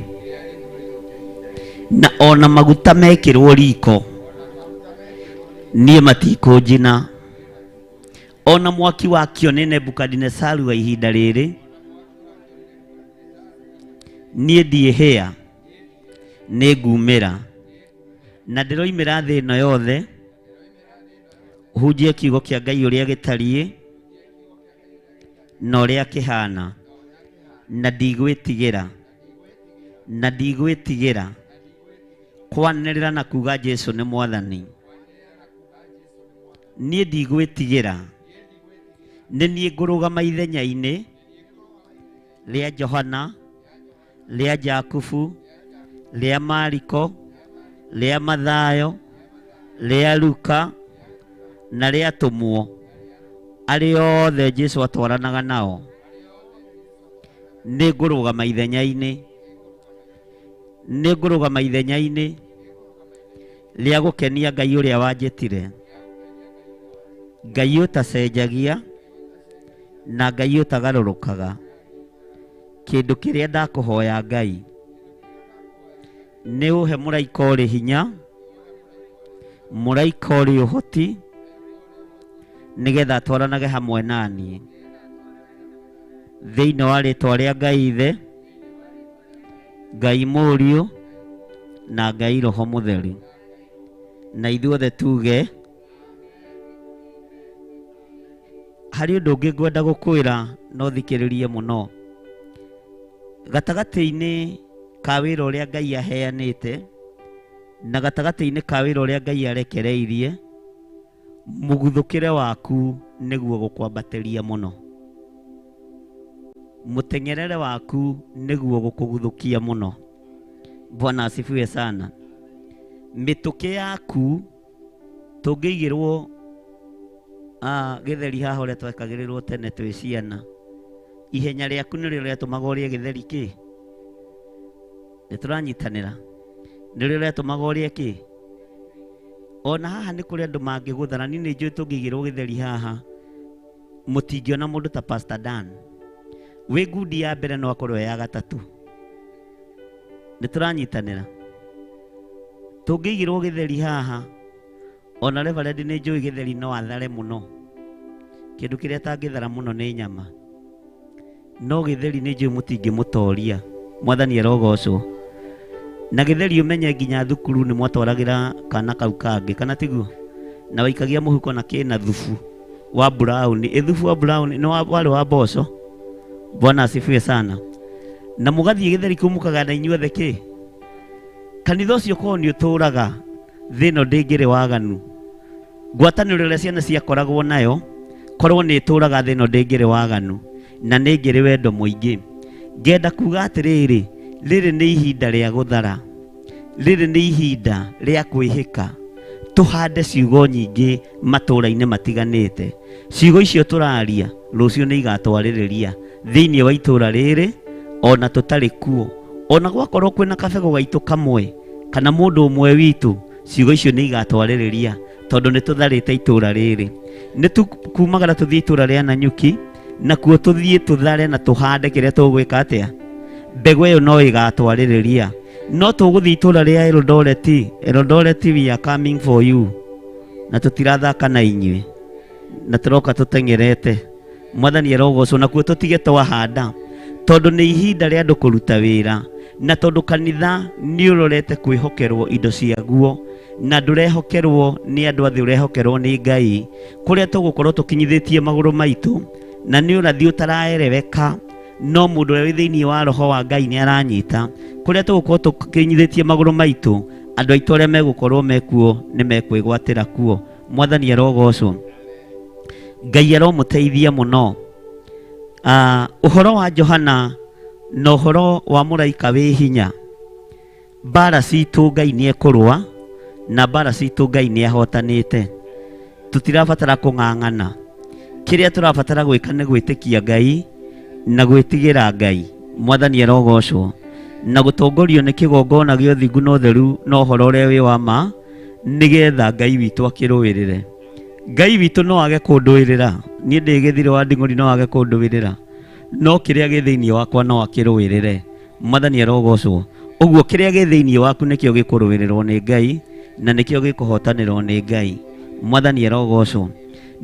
na ona maguta mekĩrwo riko niĩ matikũnjina, ona mwaki wakio nĩ Nebukadinesaru wa ihinda rĩrĩ niĩ ndiĩhĩa, nĩ ngumĩra na ndĩroimĩra thĩ ĩno yothe hunjie kiugo kĩa Ngai ũrĩa gĩtariĩ na ũrĩa kĩhana, na ndigwĩtigĩra, na ndigwĩtigĩra kwanĩrĩra na kuga Jesu nĩ Mwathani. Niĩ ndigwĩtigĩra, nĩ niĩ ngũrũgama ithenya-inĩ rĩa Johana, rĩa Jakubu, rĩa Mariko, rĩa Mathayo, rĩa Luka na rĩa atũmwo arĩa othe Jesu atwaranaga nao. Nĩ ngũrũgama ithenya-inĩ, nĩ ngũrũgama ithenya-inĩ rĩa gũkenia Ngai ũrĩa wanjĩtire, Ngai ũtacenjagia na Ngai ũtagarũrũkaga. Kĩndũ kĩrĩa ndakũhoya Ngai nĩ ũhe mũraika ũrĩ hinya, mũraika ũrĩ ũhoti, nĩgetha atwaranage hamwe naniĩ, thĩinĩ wa rĩtwa rĩa Ngai Ithe, Ngai Mũriũ na Ngai Roho Mũtheru. Na ithuothe tuge. Harĩ ũndũ ũngĩ ngwenda gũkwĩra no thikĩrĩrie mũno. Gatagatĩ-inĩ ka wĩra ũrĩa Ngai aheanĩte na gatagatĩ-inĩ ka wĩra ũrĩa Ngai arekereirie, mũguthũkĩre waku nĩguo gũkwambatĩria mũno. Mũteng'erere waku nĩguo gũkũguthũkia mũno. Bwana asifiwe sana. Mĩtũkĩ yaku tũngĩigĩrwo gĩtheri haha ũrĩa twekagĩrĩrwo tene twĩ ciana, ihenya rĩaku nĩrĩo rĩatũmaga ũrĩe gĩtheri kĩ? Nĩ tũranyitanĩra? Nĩrĩo rĩatũmaga ũrĩe kĩ? Ona haha nĩ kũrĩ andũ mangĩgũthana. Niĩ nĩ njũĩ tũngĩigĩrwo gĩtheri haha mũtingĩona mũndũ ta Pastor Dan wĩ ngundi ya mbere, no akorwo ya gatatũ. Nĩ tũranyitanĩra? Tũngĩigĩrwo gĩtheri haha, ona reverend nĩ njũĩ gĩtheri no athare mũno. Kĩndũ kĩrĩa atangĩthara mũno nĩ nyama, no gĩtheri nĩ njũĩ mũtingĩmũtoria. Mwathani arogocwo. Na gĩtheri ũmenye nginya thukuru nĩ mwatwaragĩra kana kau kangĩ, kana tiguo? Na waikagia mũhuko na kĩna thubu wa brown, ĩ thubu wa brown nĩ warĩ wa mboco. Bwana asifiwe sana. Na mũgathiĩ gĩtheri kĩu mũkagana inyuothe kĩ kanitha ũcio korwo nĩ ũtũraga thĩ ĩno ndĩngĩrĩ waganu. Ngwatanĩro ĩrĩa ciana ciakoragwo nayo korwo nĩ ĩtũraga, thĩ ĩno ndĩngĩrĩ waganu na nĩ ngĩrĩ wendo mũingĩ. Ngenda kuga atĩrĩrĩ, rĩrĩ nĩ ihinda rĩa gũthara, rĩrĩ nĩ ihinda rĩa kwĩhĩka tũhande ciugo nyingĩ matũũra-inĩ matiganĩte. Ciugo icio tũraria rũciũ nĩ igatwarĩrĩria thĩinĩ wa itũũra rĩrĩ ona tũtarĩ kuo. Ona gwakorwo kwĩna kabegũ gaitũ kamwe kana mũndũ ũmwe witũ, ciugo icio nĩ igatwarĩrĩria tondũ nĩ tũtharĩte itũra rĩrĩ. Nĩ tũkumagara tũthiĩ itũra rĩa Nanyuki, nakuo tũthiĩ tũthare na tũhande kĩrĩa tũgwĩka atĩa, mbegũ ĩyo no ĩgatwarĩrĩria. No tũgũthiĩ itũra rĩa Eldoret, Eldoret we are coming for you, na tũtirathaka na inyuĩ, na tũroka tũteng'erete. Mwathani arogocwo. Nakuo tũtige twahanda, tondũ nĩ ihinda rĩa andũ kũruta wĩra, na tondũ kanitha nĩ ũrorete kwĩhokerwo indo ciaguo, na ndũrehokerwo nĩ andũ a thĩ, ũrehokerwo nĩ Ngai, kũrĩa tũgũkorwo tũkinyithĩtie magũrũ maitũ, na nĩ ũrathi ũtaraereweka, no mũndũ ũrĩa wĩ thĩinĩ wa roho wa Ngai nĩ aranyita. Kũrĩa tũgũkorwo tũkinyithĩtie magũrũ maitũ, andũ aitũ arĩa megũkorwo mekuo nĩ mekwĩgwatĩra kuo. Mwathani arogocwo. Ngai aromũteithia mũno. Ũhoro wa Johana na ũhoro wa mũraika wĩ hinya, mbara citũ Ngai nĩ ekũrũa, na mbara citũ Ngai nĩ ahotanĩte. Tũtirabatara kũng'ang'ana, kĩrĩa tũrabatara gwĩka nĩ gwĩtĩkia Ngai na gwĩtigĩra Ngai. Mwathani arogocwo. Na gũtongorio nĩ kĩgongona gĩa ũthingu na ũtheru na ũhoro ũrĩa wĩ wa ma, nĩgetha Ngai witũ akĩrũĩrĩre. Ngai witũ no age kũndũĩrĩra niĩ ndĩ gĩthirĩ wa nding'ũri, no age kũndũĩrĩra, no kĩrĩa gĩ thĩinĩ wakwa no akĩrũĩrĩre. Mwathani arogocwo. Ũguo kĩrĩa gĩ thĩinĩ waku nĩkĩo gĩkũrũĩrĩrwo nĩ Ngai, na nĩkĩo gĩkũhotanĩrwo nĩ Ngai. Mwathani arogocwo.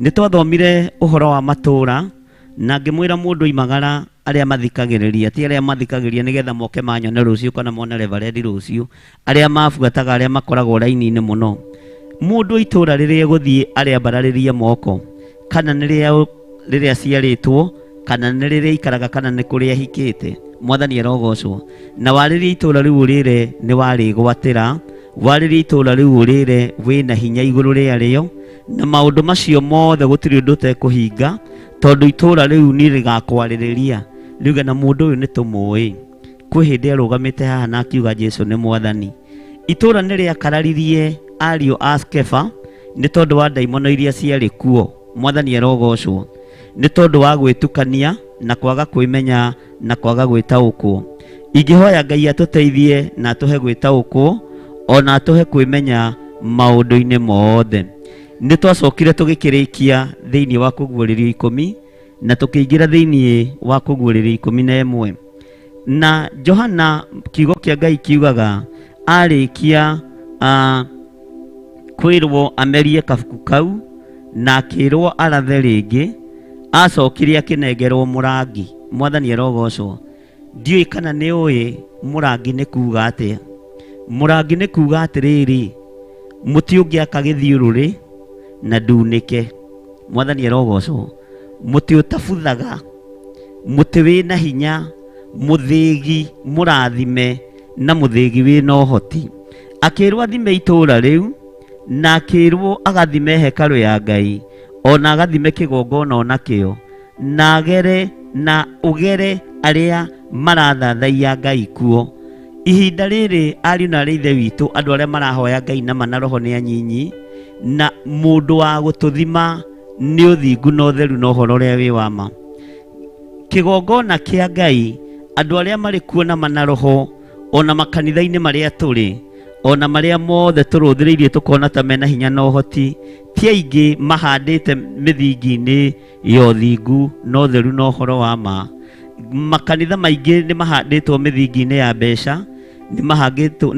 Nĩ twathomire ũhoro wa matũũra, na ngĩmwĩra mũndũ imagara arĩa mathikagĩrĩria, ti arĩa mathikagĩrĩria nĩgetha moke manyone rũciũ kana mone reverendi rũciũ, arĩa mabuataga, arĩa makoragwo raini-inĩ mũno. Mũndũ itũũra rĩrĩa egũthiĩ arĩambararĩrie moko, kana nĩ rĩrĩa aciarĩtwo, kana nĩ rĩrĩa aikaraga, kana nĩ kũrĩa ahikĩte. Mwathani arogocwo. Na warĩrie itũũra rĩu ũrĩre nĩ warĩgwatĩra, warĩrie itũũra rĩu ũrĩre wĩna hinya igũrũ rĩarĩo, na maũndũ macio mothe gũtirĩ ũndũ ũtekũhinga, tondũ itũũra rĩu nĩ rĩgakwarĩrĩria riuge na mũndũ ũyũ nĩ tũmũĩ. Kwĩ hĩndĩ arũgamĩte haha na akiuga Jesu nĩ Mwathani. Itũũra nĩ rĩakararirie ariũ a Skefa nĩ tondũ wa ndaimono iria ciarĩ kuo. Mwathani arogocwo. Nĩ tondũ wa gwĩtukania na kwaga kwĩmenya na kwaga gwĩtaũkwo. Ingĩhoya Ngai atũteithie na atũhe gwĩtaũkwo, ona atũhe kwĩmenya maũndũ-inĩ mothe. Nĩ twacokire tũgĩkĩrĩkia thĩinĩ wa kũguũrĩrio 10, na tũkĩingĩra thĩinĩ wa kũguũrĩrio 11. Na Johana, kiugo kĩa Ngai kiugaga, arĩkia kwĩrwo amerie kabuku kau, na akĩrwo arathe rĩngĩ, acokire akĩnengerwo mũrangi. Mwathani arogocwo. Ndiũĩ kana nĩ ũĩ mũrangi nĩ kuga atĩa. Mũrangi nĩ kuga atĩrĩrĩ, mũtĩ ũngĩaka gĩthiũrũrĩ na ndunĩke. Mwathani arogocwo. Mũtĩ ũtabuthaga, mũtĩ wĩna hinya, mũthĩgi mũrathime na mũthĩgi wĩna ũhoti. Akĩrwo athime itũũra rĩu, na akĩrwo agathime hekarũ ya Ngai, ona agathime kĩgongona onakĩo, na agere na ũgere arĩa marathathaiya Ngai kuo. Ihinda rĩrĩ ariũ na arĩ ithe witũ, andũ arĩa marahoya Ngai na ma na roho nĩ anyinyi, na mũndũ wa gũtũthima nĩ ũthingu na ũtheru na ũhoro ũrĩa wĩ wa ma. Kĩgongona kĩa Ngai, andũ arĩa marĩ kuo na ma na roho, ona makanitha-inĩ marĩa tũrĩ, ona marĩa mothe tũrũthĩrĩirie tũkona ta mena hinya na ũhoti, ti aingĩ mahandĩte mĩthingi-inĩ ya ũthingu na ũtheru na ũhoro wa ma. Makanitha maingĩ nĩ mahandĩtwo mĩthingi-inĩ ya mbeca, nĩ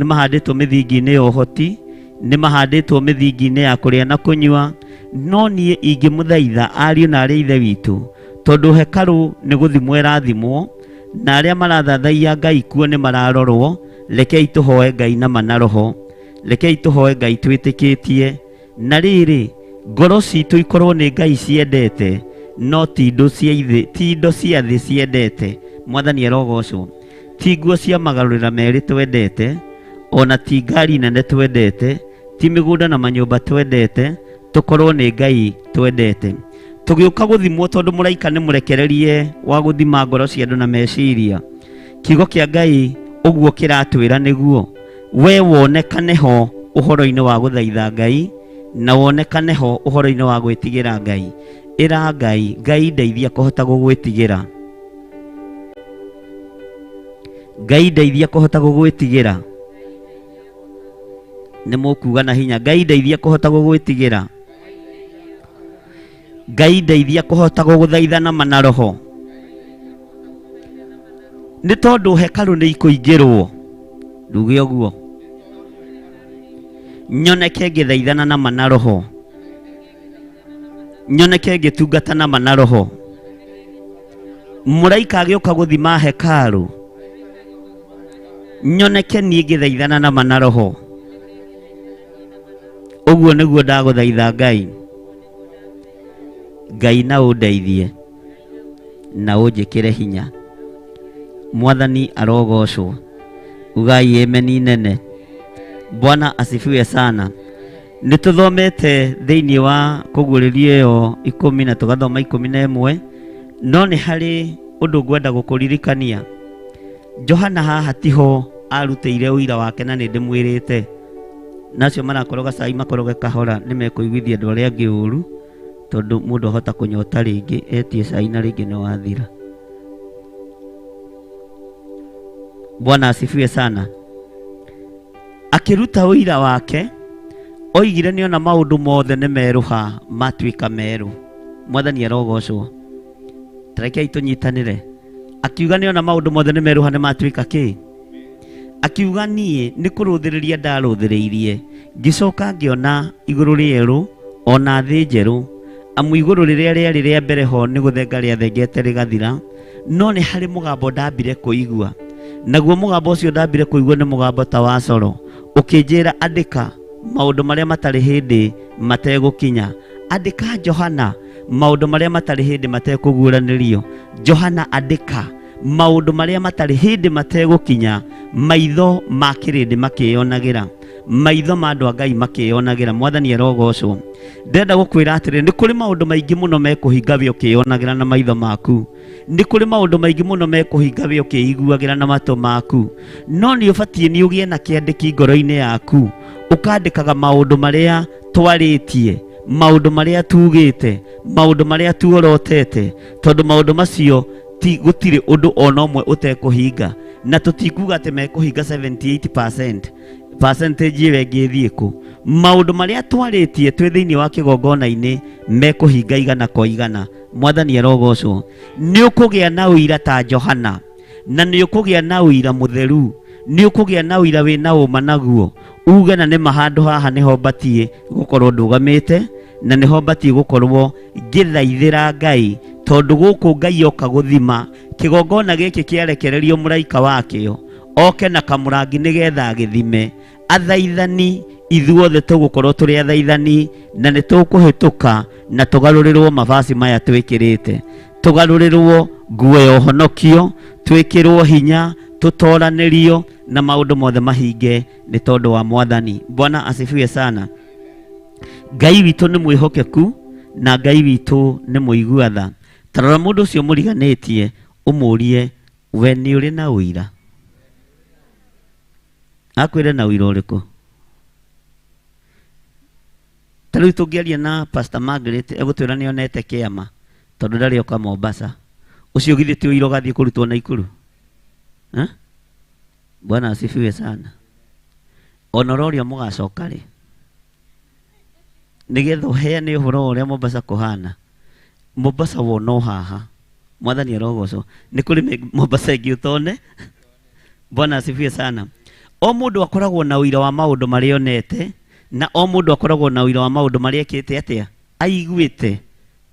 mahandĩtwo mĩthingi-inĩ ya ũhoti, nĩ mahandĩtwo mĩthingi-inĩ ya kũrĩa na kũnyua. No niĩ ingĩmũthaitha ariũ na arĩ ithe witũ, tondũ hekarũ nĩ gũthimwo ĩrathimwo, na arĩa marathathaiya Ngai kuo nĩ mararorwo, rekei tũhoe Ngai na ma na roho. Rekei tũhoe Ngai twĩtĩkĩtie. Na rĩrĩ, ngoro citũ ikorwo nĩ Ngai ciendete, no ti indo cia thĩ, ti indo cia thĩ ciendete. Mwathani arogocwo. Ti nguo cia magarũrĩra merĩ twendete, ona ti ngari nene twendete, ti mĩgũnda na manyũmba twendete, tũkorwo nĩ Ngai twendete. Tũgĩũka gũthimwo tondũ mũraika nĩ mũrekererie wa gũthima ngoro cia andũ na meciria. Kiugo kĩa Ngai ũguo kĩratwĩra nĩguo we wonekane ho ũhoro-inĩ wa gũthaitha Ngai, na wonekane ho ũhoro-inĩ wa gwĩtigĩra Ngai. Ĩra Ngai, Ngai ndeithia kũhota gũgwĩtigĩra. Ngai ndeithia kũhota gũgwĩtigĩra. Nĩ mũkuga na hinya, Ngai ndeithia kũhota gũgwĩtigĩra. Ngai ndeithia kũhota gũgũthaitha na ma na roho. Nĩ tondũ hekarũ nĩ ikũingĩrwo. Nduge ũguo. Nyoneke ngĩthaithana na ma na roho. Nyoneke ngĩtungata na ma na roho. Mũraika agĩũka gũthima hekarũ. Nyoneke niĩ ngĩthaithana na ma na roho. Ũguo nĩguo ndagũthaitha Ngai. Ngai na ũndeithie na ũnjĩkĩre hinya. Mwathani arogocwo. Ugai ameni nene. Bwana asifiwe sana. Nĩ tũthomete thĩinĩ wa kũguũrĩrio ĩyo 10 na tũgathoma 11, no nĩ harĩ ũndũ ngwenda gũkũririkania. Johana haha tiho arutĩire ũira wake na nĩ ndĩmwĩrĩte. Nacio marakoroga cai makoroge kahora nĩ mekũiguithia andũ arĩa angĩ ũru, tondũ mũndũ ahota kũnyota rĩngĩ etie cai na rĩngĩ nĩ wathira. Bwana asifiwe sana. Akĩruta ũira wake oigire nĩona maũndũ mothe nĩ merũha matuĩka merũ. Mwathani arogocwo. Tarekei tũnyitanĩre. Akiuga nĩona maũndũ mothe nĩ merũha nĩ matuĩka kĩ? Akiuga niĩ nĩ kũrũthĩrĩria ndarũthĩrĩirie, ngĩcoka ngĩona igũrũ rĩerũ ona thĩ njerũ. Amu igũrũ rĩrĩa rĩarĩ rĩa mbere ho nĩ gũthenga rĩathengete rĩgathira, no nĩ harĩ mũgambo ndambire kũigua. Naguo mũgambo ũcio ndambire kũigua nĩ mũgambo ta wa coro, ũkĩnjĩra andĩka maũndũ marĩa matarĩ hĩndĩ mategũkinya. Andĩka Johana maũndũ marĩa matarĩ hĩndĩ matekũguũranĩrio. Johana andĩka maũndũ marĩa matarĩ hĩndĩ mategũkinya, maitho ma kĩrĩndĩ makĩyonagĩra, maitho ma andũ a Ngai makĩyonagĩra. Mwathani arogocwo. Ndĩrenda gũkwĩra atĩrĩ, nĩ kũrĩ maũndũ maingĩ mũno mekũhinga we ũkĩyonagĩra na maitho maku. Nĩ kũrĩ maũndũ maingĩ mũno mekũhinga we ũkĩiguagĩra na matũ maku. No nĩ ũbatiĩ nĩ ũgĩe na kĩandĩki ngoro-inĩ yaku, ũkandĩkaga maũndũ marĩa twarĩtie, maũndũ marĩa tugĩte, maũndũ marĩa tuorotete, tondũ maũndũ macio ti gũtirĩ ũndũ ona ũmwe ũtekũhinga. Na tũtikuga atĩ mekũhinga 78%, percentage ĩyo ĩngĩ ĩthiĩ kũ. Maũndũ marĩa twarĩtie twĩ thĩinĩ wa kĩgongona-inĩ mekũhinga igana kwa igana. Mwathani arogocwo. Nĩ ũkũgĩa na ũira ta Johana, na nĩ ũkũgĩa na ũira mũtheru, nĩ ũkũgĩa na ũira wĩna ũma naguo. Uge na nĩma handũ haha nĩho mbatiĩ gũkorwo ndũgamĩte, na nĩho mbatiĩ gũkorwo ngĩthaithĩra Ngai, tondũ gũkũ Ngai oka gũthima kĩgongona gĩkĩ kĩarekererio mũraika wakĩo oke na kamũrangi nĩgetha agĩthime. Athaithani ithuothe tũgũkorwo tũrĩ athaithani, na nĩ tũkũhĩtũka na tũgarũrĩrwo mavazi maya twĩkĩrĩte, tũgarũrĩrwo nguo ya ũhonokio, twĩkĩrwo hinya, tũtoranĩrio na maũndũ mothe mahinge nĩ tondũ wa Mwathani. Bwana asifiwe sana. Ngai witũ nĩ mwĩhokeku na Ngai witũ nĩ mũigua tha. Ta rora mũndũ ũcio mũriganĩtie ũmũrie, we nĩ ũrĩ na ũira? Akwĩre na ũira ũrĩkũ? Ta rĩu tũngĩaria na Pastor Margaret egũtwĩra nĩ onete kĩama tondũ ndarĩ oka Mombasa. Ũcio githĩ ti ũira ũgathiĩ kũrutwo Naikuru? Eh? Bwana asifiwe sana. Ona ũroria mũgacoka rĩ, nĩgetha ũheane ũhoro wa ũrĩa Mombasa kũhana. Mombasa wona o haha. Mwathani arogocwo. Nĩ kũrĩ Mombasa ĩngĩ ũtone. Bwana asifiwe sana. O mũndũ akoragwo na ũira wa maũndũ marĩa onete, na o mũndũ akoragwo na ũira wa maũndũ marĩa ekĩte atĩa? Aiguĩte.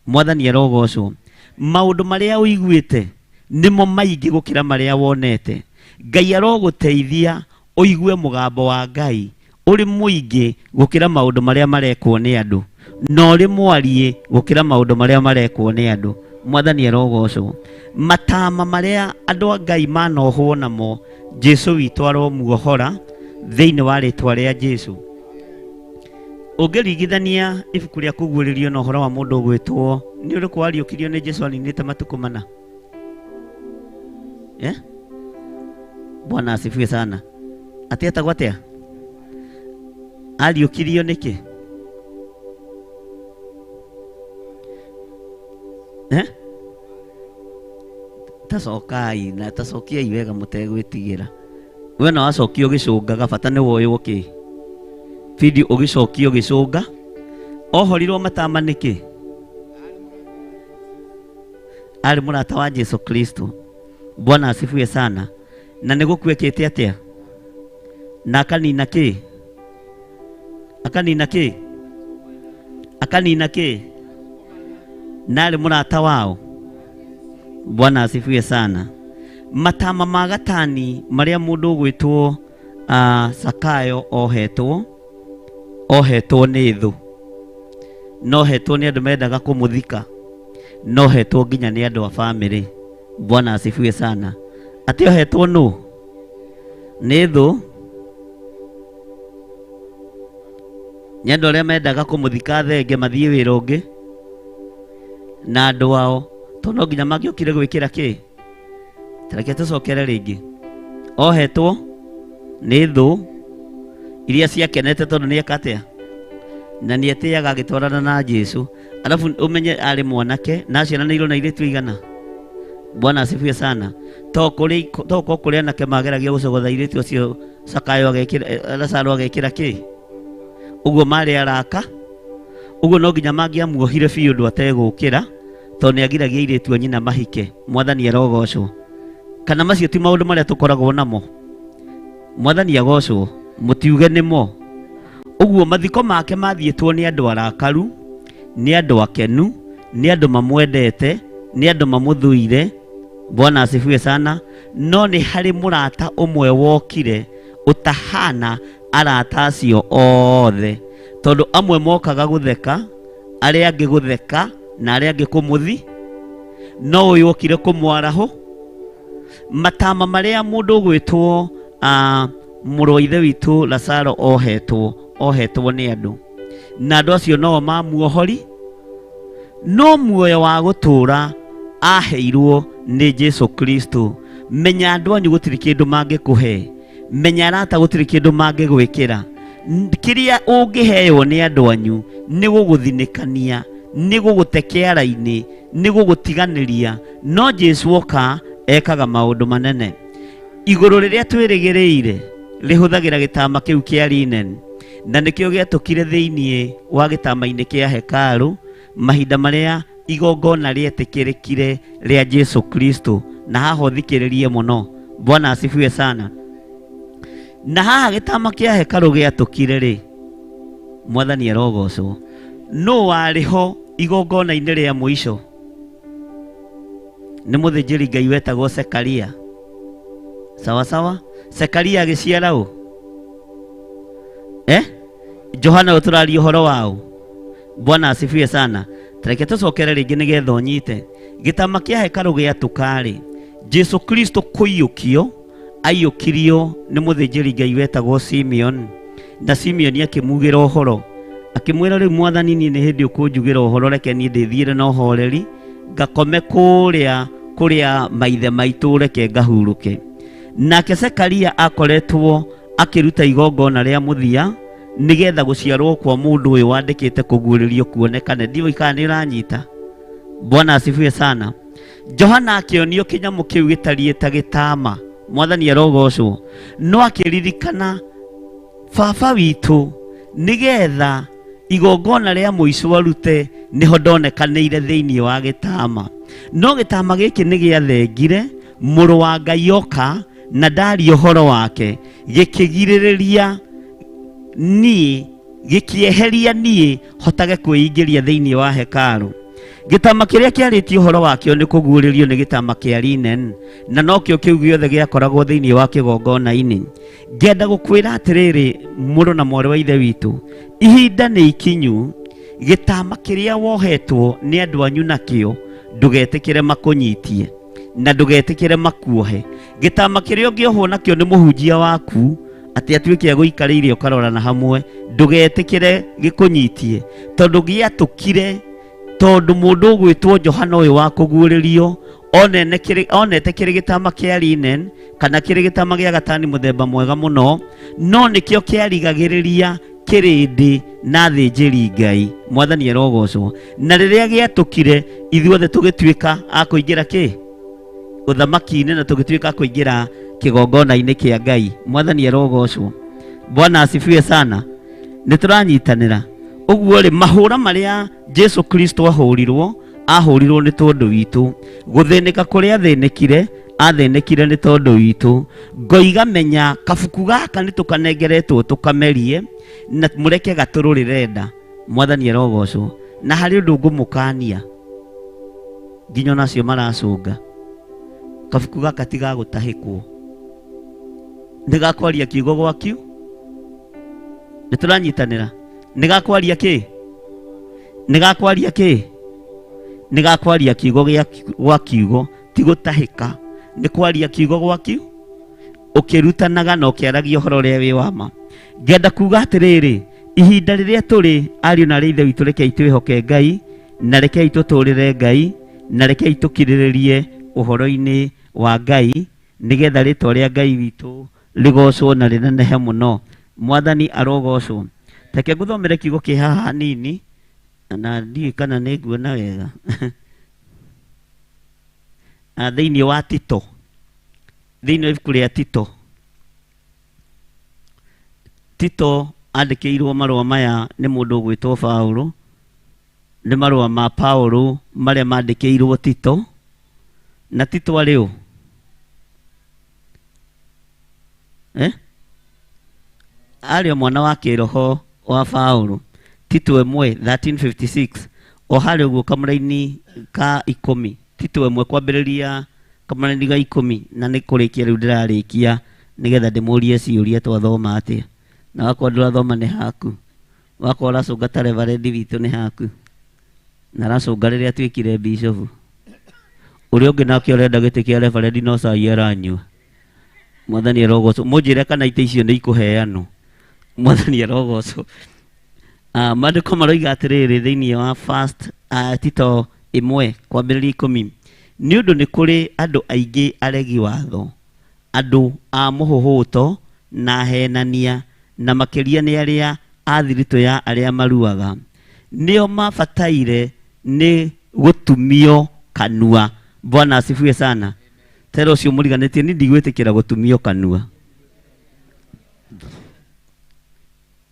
Mwathani arogocwo. Maũndũ marĩa ũiguĩte nĩmo maingĩ gũkĩra marĩa wonete. Ngai arogũteithia ũigue mũgambo wa Ngai ũrĩ mũingĩ gũkĩra maũndũ marĩa marekwo nĩ andũ, na ũrĩ mwariĩ gũkĩra maũndũ marĩa marekwo nĩ andũ. Mwathani arogocwo. Matama marĩa andũ a Ngai manohwo namo, Jesu witũ aromuohora thĩinĩ wa rĩtwa rĩa Jesu. Ũngĩringithania ibuku rĩa kũguũrĩrio na ũhoro wa mũndũ ũgwĩtwo nĩ ũrĩkũ wariũkirio nĩ Jesu aninĩte matukũ mana? Eh? Bwana asifiwe sana. Atĩ etagwo atĩa? Ariũkirio nĩkĩ? Eh? Tacokai na tacokiai wega mũtegwĩtigĩra. We na wacokia ũgĩcũngaga bata nĩ woywo kĩ video ũgĩcokia ũgĩcũnga. Ohorirwo matama nĩkĩ? Arĩ mũrata wa Jesu Kristo. Bwana asifiwe sana. Na nĩ gũkuĩkĩte atĩa? Na akanina kĩ? Akanina kĩ? Akanina kĩ? Na arĩ mũrata wao. Bwana asifiwe sana. Matama ma gatani marĩa mũndũ ũgwĩtwo Sakayo ohetwo, ohetwo nĩ thũ, na ohetwo nĩ andũ mendaga kũmũthika, na ohetwo nginya nĩ andũ a bamĩrĩ. Bwana asifiwe sana. Atĩ ohetwo nũ? Nĩ thũ, nĩ andũ arĩa mendaga kũmũthika thenge mathiĩ wĩra ũngĩ na andũ ao, tondũ no nginya mangĩokire gwĩkĩra kĩ? Tareke tũcokere rĩngĩ. Ohetwo nĩ thũ iria ciakenete tondũ nĩ eka atĩa? Na nĩ etĩaga agĩtwarana na Jesu. Alafu ũmenye arĩ mwanake na aciaranĩirwo na airĩtu aigana. Bwana asifiwe sana. To kũrĩ to gũkorwo kũrĩ anake mageragia gũcogotha airĩtu acio Sakayo agekĩra Lazaro agekĩra kĩ? Ũguo marĩ araka. Ũguo no nginya mangĩamuohire biũ ũndũ ategũkĩra tondũ nĩ agiragia airĩtu a nyina mahike. Mwathani arogocwo. Kana macio ti maũndũ marĩa tũkoragwo namo? Mwathani agocwo. Mũtiuge nĩmo. Ũguo mathiko make mathiĩtwo nĩ andũ arakaru, nĩ andũ akenu, nĩ andũ mamwendete, nĩ andũ mamũthũire. Bwana asifiwe sana. No nĩ harĩ mũrata ũmwe wokire ũtahana arata acio othe, tondũ amwe mokaga gũtheka, arĩa angĩ gũtheka, na arĩa angĩ kũmũthi, no ũyũ okire kũmwarahũ. Matama marĩa mũndũ ũgwĩtwo mũrũ wa ithe witũ Lazaro ohetwo, ohetwo nĩ andũ, na andũ acio no mamuohori, no muoyo wa gũtũũra aheirwo nĩ Jesu Kristo. Menya andũ anyu gũtirĩ kĩndũ mangĩkũhe, menya arata gũtirĩ kĩndũ mangĩgwĩkĩra. Kĩrĩa ũngĩheo nĩ andũ anyu nĩ gũgũthinĩkania, nĩ gũgũte kĩara-inĩ, nĩ gũgũtiganĩria, no Jesu oka ekaga maũndũ manene. Igũrũ rĩrĩa twĩrĩgĩrĩire rĩhũthagĩra gĩtama kĩu kĩa linen, na nĩkĩo gĩatũkire thĩinĩ wa gĩtama-inĩ kĩa hekarũ mahinda marĩa igongona rĩetĩkĩrĩkire rĩa Jesu Kristo. Na haha ũthikĩrĩrie mũno. Bwana asifiwe sana. Na haha gĩtama kĩa hekarũ gĩatũkire rĩ, Mwathani arogocwo. Nũ warĩ ho igongona-inĩ rĩa mũico? Nĩ mũthĩnjĩri Ngai wetagwo Sekaria. Sawa sawa. Sekaria agĩciara ũ? Johana ũyũ tũraria ũhoro waũ? Bwana asifiwe sana. Tareke tũcokere rĩngĩ nĩgetha ũnyite. Gĩtama kĩa hekarũ gĩatũka-rĩ, Jesu Kristo kũiyũkio, aiyũkirio nĩ mũthĩnjĩri Ngai wetagwo Simeon, na Simeon akĩmugĩra ũhoro, akĩmwĩra rĩu Mwathani niĩ nĩ hĩndĩ ũkũnjugĩra ũhoro, reke niĩ ndĩthiĩre na ũhoreri, ngakome kũrĩa kũrĩa maithe maitũ, reke ngahurũke. Nake Zekaria akoretwo akĩruta igongona rĩa mũthia nĩgetha gũciarwo kwa mũndũ ũyũ wandĩkĩte kũguũrĩrio kuonekane. Ndiũĩ kana nĩ ũranyita. Bwana asifiwe sana. Johana akĩonio kĩnyamũ kĩu gĩtariĩ ta gĩtama. Mwathani arogocwo. No akĩririkana baba witũ nĩgetha igongona rĩa mũico arute, nĩho ndonekanĩire thĩinĩ wa gĩtama. No gĩtama gĩkĩ nĩ gĩathengire, mũrũ wa Ngai oka na ndaria ũhoro wake, gĩkĩgirĩrĩria niĩ, gĩkĩeheria niĩ hotage kwĩingĩria thĩinĩ wa hekarũ. Gĩtama kĩrĩa kĩarĩtie ũhoro wakĩo nĩ kũguũrĩrio nĩ gĩtama kĩa linen, na nokĩo kĩu gĩothe gĩakoragwo thĩinĩ wa kĩgongona-inĩ. Ngenda gũkwĩra atĩrĩrĩ, mũrũ na mwarĩ wa ithe witũ, ihinda nĩ ikinyu, gĩtama kĩrĩa wohetwo nĩ andũ anyu nakĩo, ndũgetĩkĩre makũnyitie na ndũgetĩkĩre makuohe. Gĩtama kĩrĩa ũngĩohwo nakĩo nĩ mũhunjia waku, atĩ atuĩke agũikarĩire ũkarorana hamwe, ndũgetĩkĩre gĩkũnyitie, tondũ gĩatũkire, tondũ mũndũ ũgwĩtwo Johana ũyũ wa kũguũrĩrio onete kĩrĩ gĩtama kĩa linen kana kĩrĩ gĩtama gĩa gatani mũthemba mwega mũno, no nĩkĩo kĩarigagĩrĩria kĩrĩndĩ na athĩnjĩri Ngai. Mwathani arogocwo. Na rĩrĩa gĩatũkire, ithuothe tũgĩtuĩka a kũingĩra kĩ? Ũthamaki-inĩ na tũgĩtuĩka a kũingĩra kĩgongona-inĩ kĩa Ngai. Mwathani arogocwo. Bwana asifiwe sana. Nĩ tũranyitanĩra. Ũguo rĩ, mahũra marĩa Jesu Kristo ahũrirwo, ahũrirwo nĩ tondũ witũ. Gũthĩnĩka kũrĩa athĩnĩkire, athĩnĩkire nĩ tondũ witũ. Ngoiga menya kabuku gaka nĩ tũkanengeretwo tũkamerie na mũreke gatũrũrĩre nda. Mwathani arogocwo. Na harĩ ũndũ ngũmũkania nginya ona acio maracũnga. Kabuku gaka ti ga gũtahĩkwo, nĩ gakwaria kiugo gwa kiu. Nĩ tũranyitanĩra. Nĩ gakwaria kĩ? Nĩ gakwaria kĩ? Nĩ gakwaria kiugo gĩa gwa kiugo, ti gũtahĩka. Nĩ kwaria kiugo gwa kiu ũkĩrutanaga na ũkĩaragia ũhoro ũrĩa wĩ wa ma. Ngenda kuga atĩrĩrĩ, ihinda rĩrĩa tũrĩ ariũ na arĩ ithe witũ, rekei twĩhoke Ngai na rekei tũtũrĩre Ngai na rekei tũkirĩrĩrie ũhoro-inĩ wa Ngai, nĩgetha rĩtwa rĩa Ngai witũ rĩgocwo na rĩnenehe mũno. Mwathani arogocwo. Reke ngũthomere kiugo kĩ haha hanini, na ndiũĩ kana nĩ nguona wega. Thĩinĩ wa Tito, thĩinĩ wa ibuku rĩa Tito, Tito andĩkĩirwo marũa maya nĩ mũndũ ũgwĩtwo Paulo. Nĩ marũa ma Paulo marĩa mandĩkĩirwo Tito. Na Tito arĩ ũ? Eh? Arĩ o mwana wa kĩroho wa Paulo. Tito 1 1356 o harĩa ũguo kamũraini ka ikũmi. Tito 1 kwambĩrĩria kamũraini ga ikũmi, na nĩ kũrĩkia rĩu ndĩrarĩkia nĩgetha ndĩmũrie ciũria twathoma atĩa. Na wakorwo ndũrathoma nĩ haku, wakorwo ũracũnga ta reverend witũ nĩ haku, na aracũnga rĩrĩa atuĩkire bishop. Ũrĩa ũngĩ nake ũrenda gĩtĩ kĩa reverend no cai aranyua. Mwathani arogocwo. Mũnjĩre kana itĩ icio nĩ ikũheanwo. Mwathani arogocwo. Maandĩko maroiga atĩrĩrĩ thĩinĩ wa first Tito 1 kwambĩrĩria 10, nĩ ũndũ nĩ kũrĩ andũ aingĩ aregi watho, andũ a mũhũhũto na ahenania, na makĩria nĩ arĩa a thiritũ ya arĩa maruaga, nĩo mabataire nĩ gũtumio kanua. Bwana asifiwe sana. Tera ũcio mũriganĩtie, niĩ ndigwĩtĩkĩra gũtumio kanua.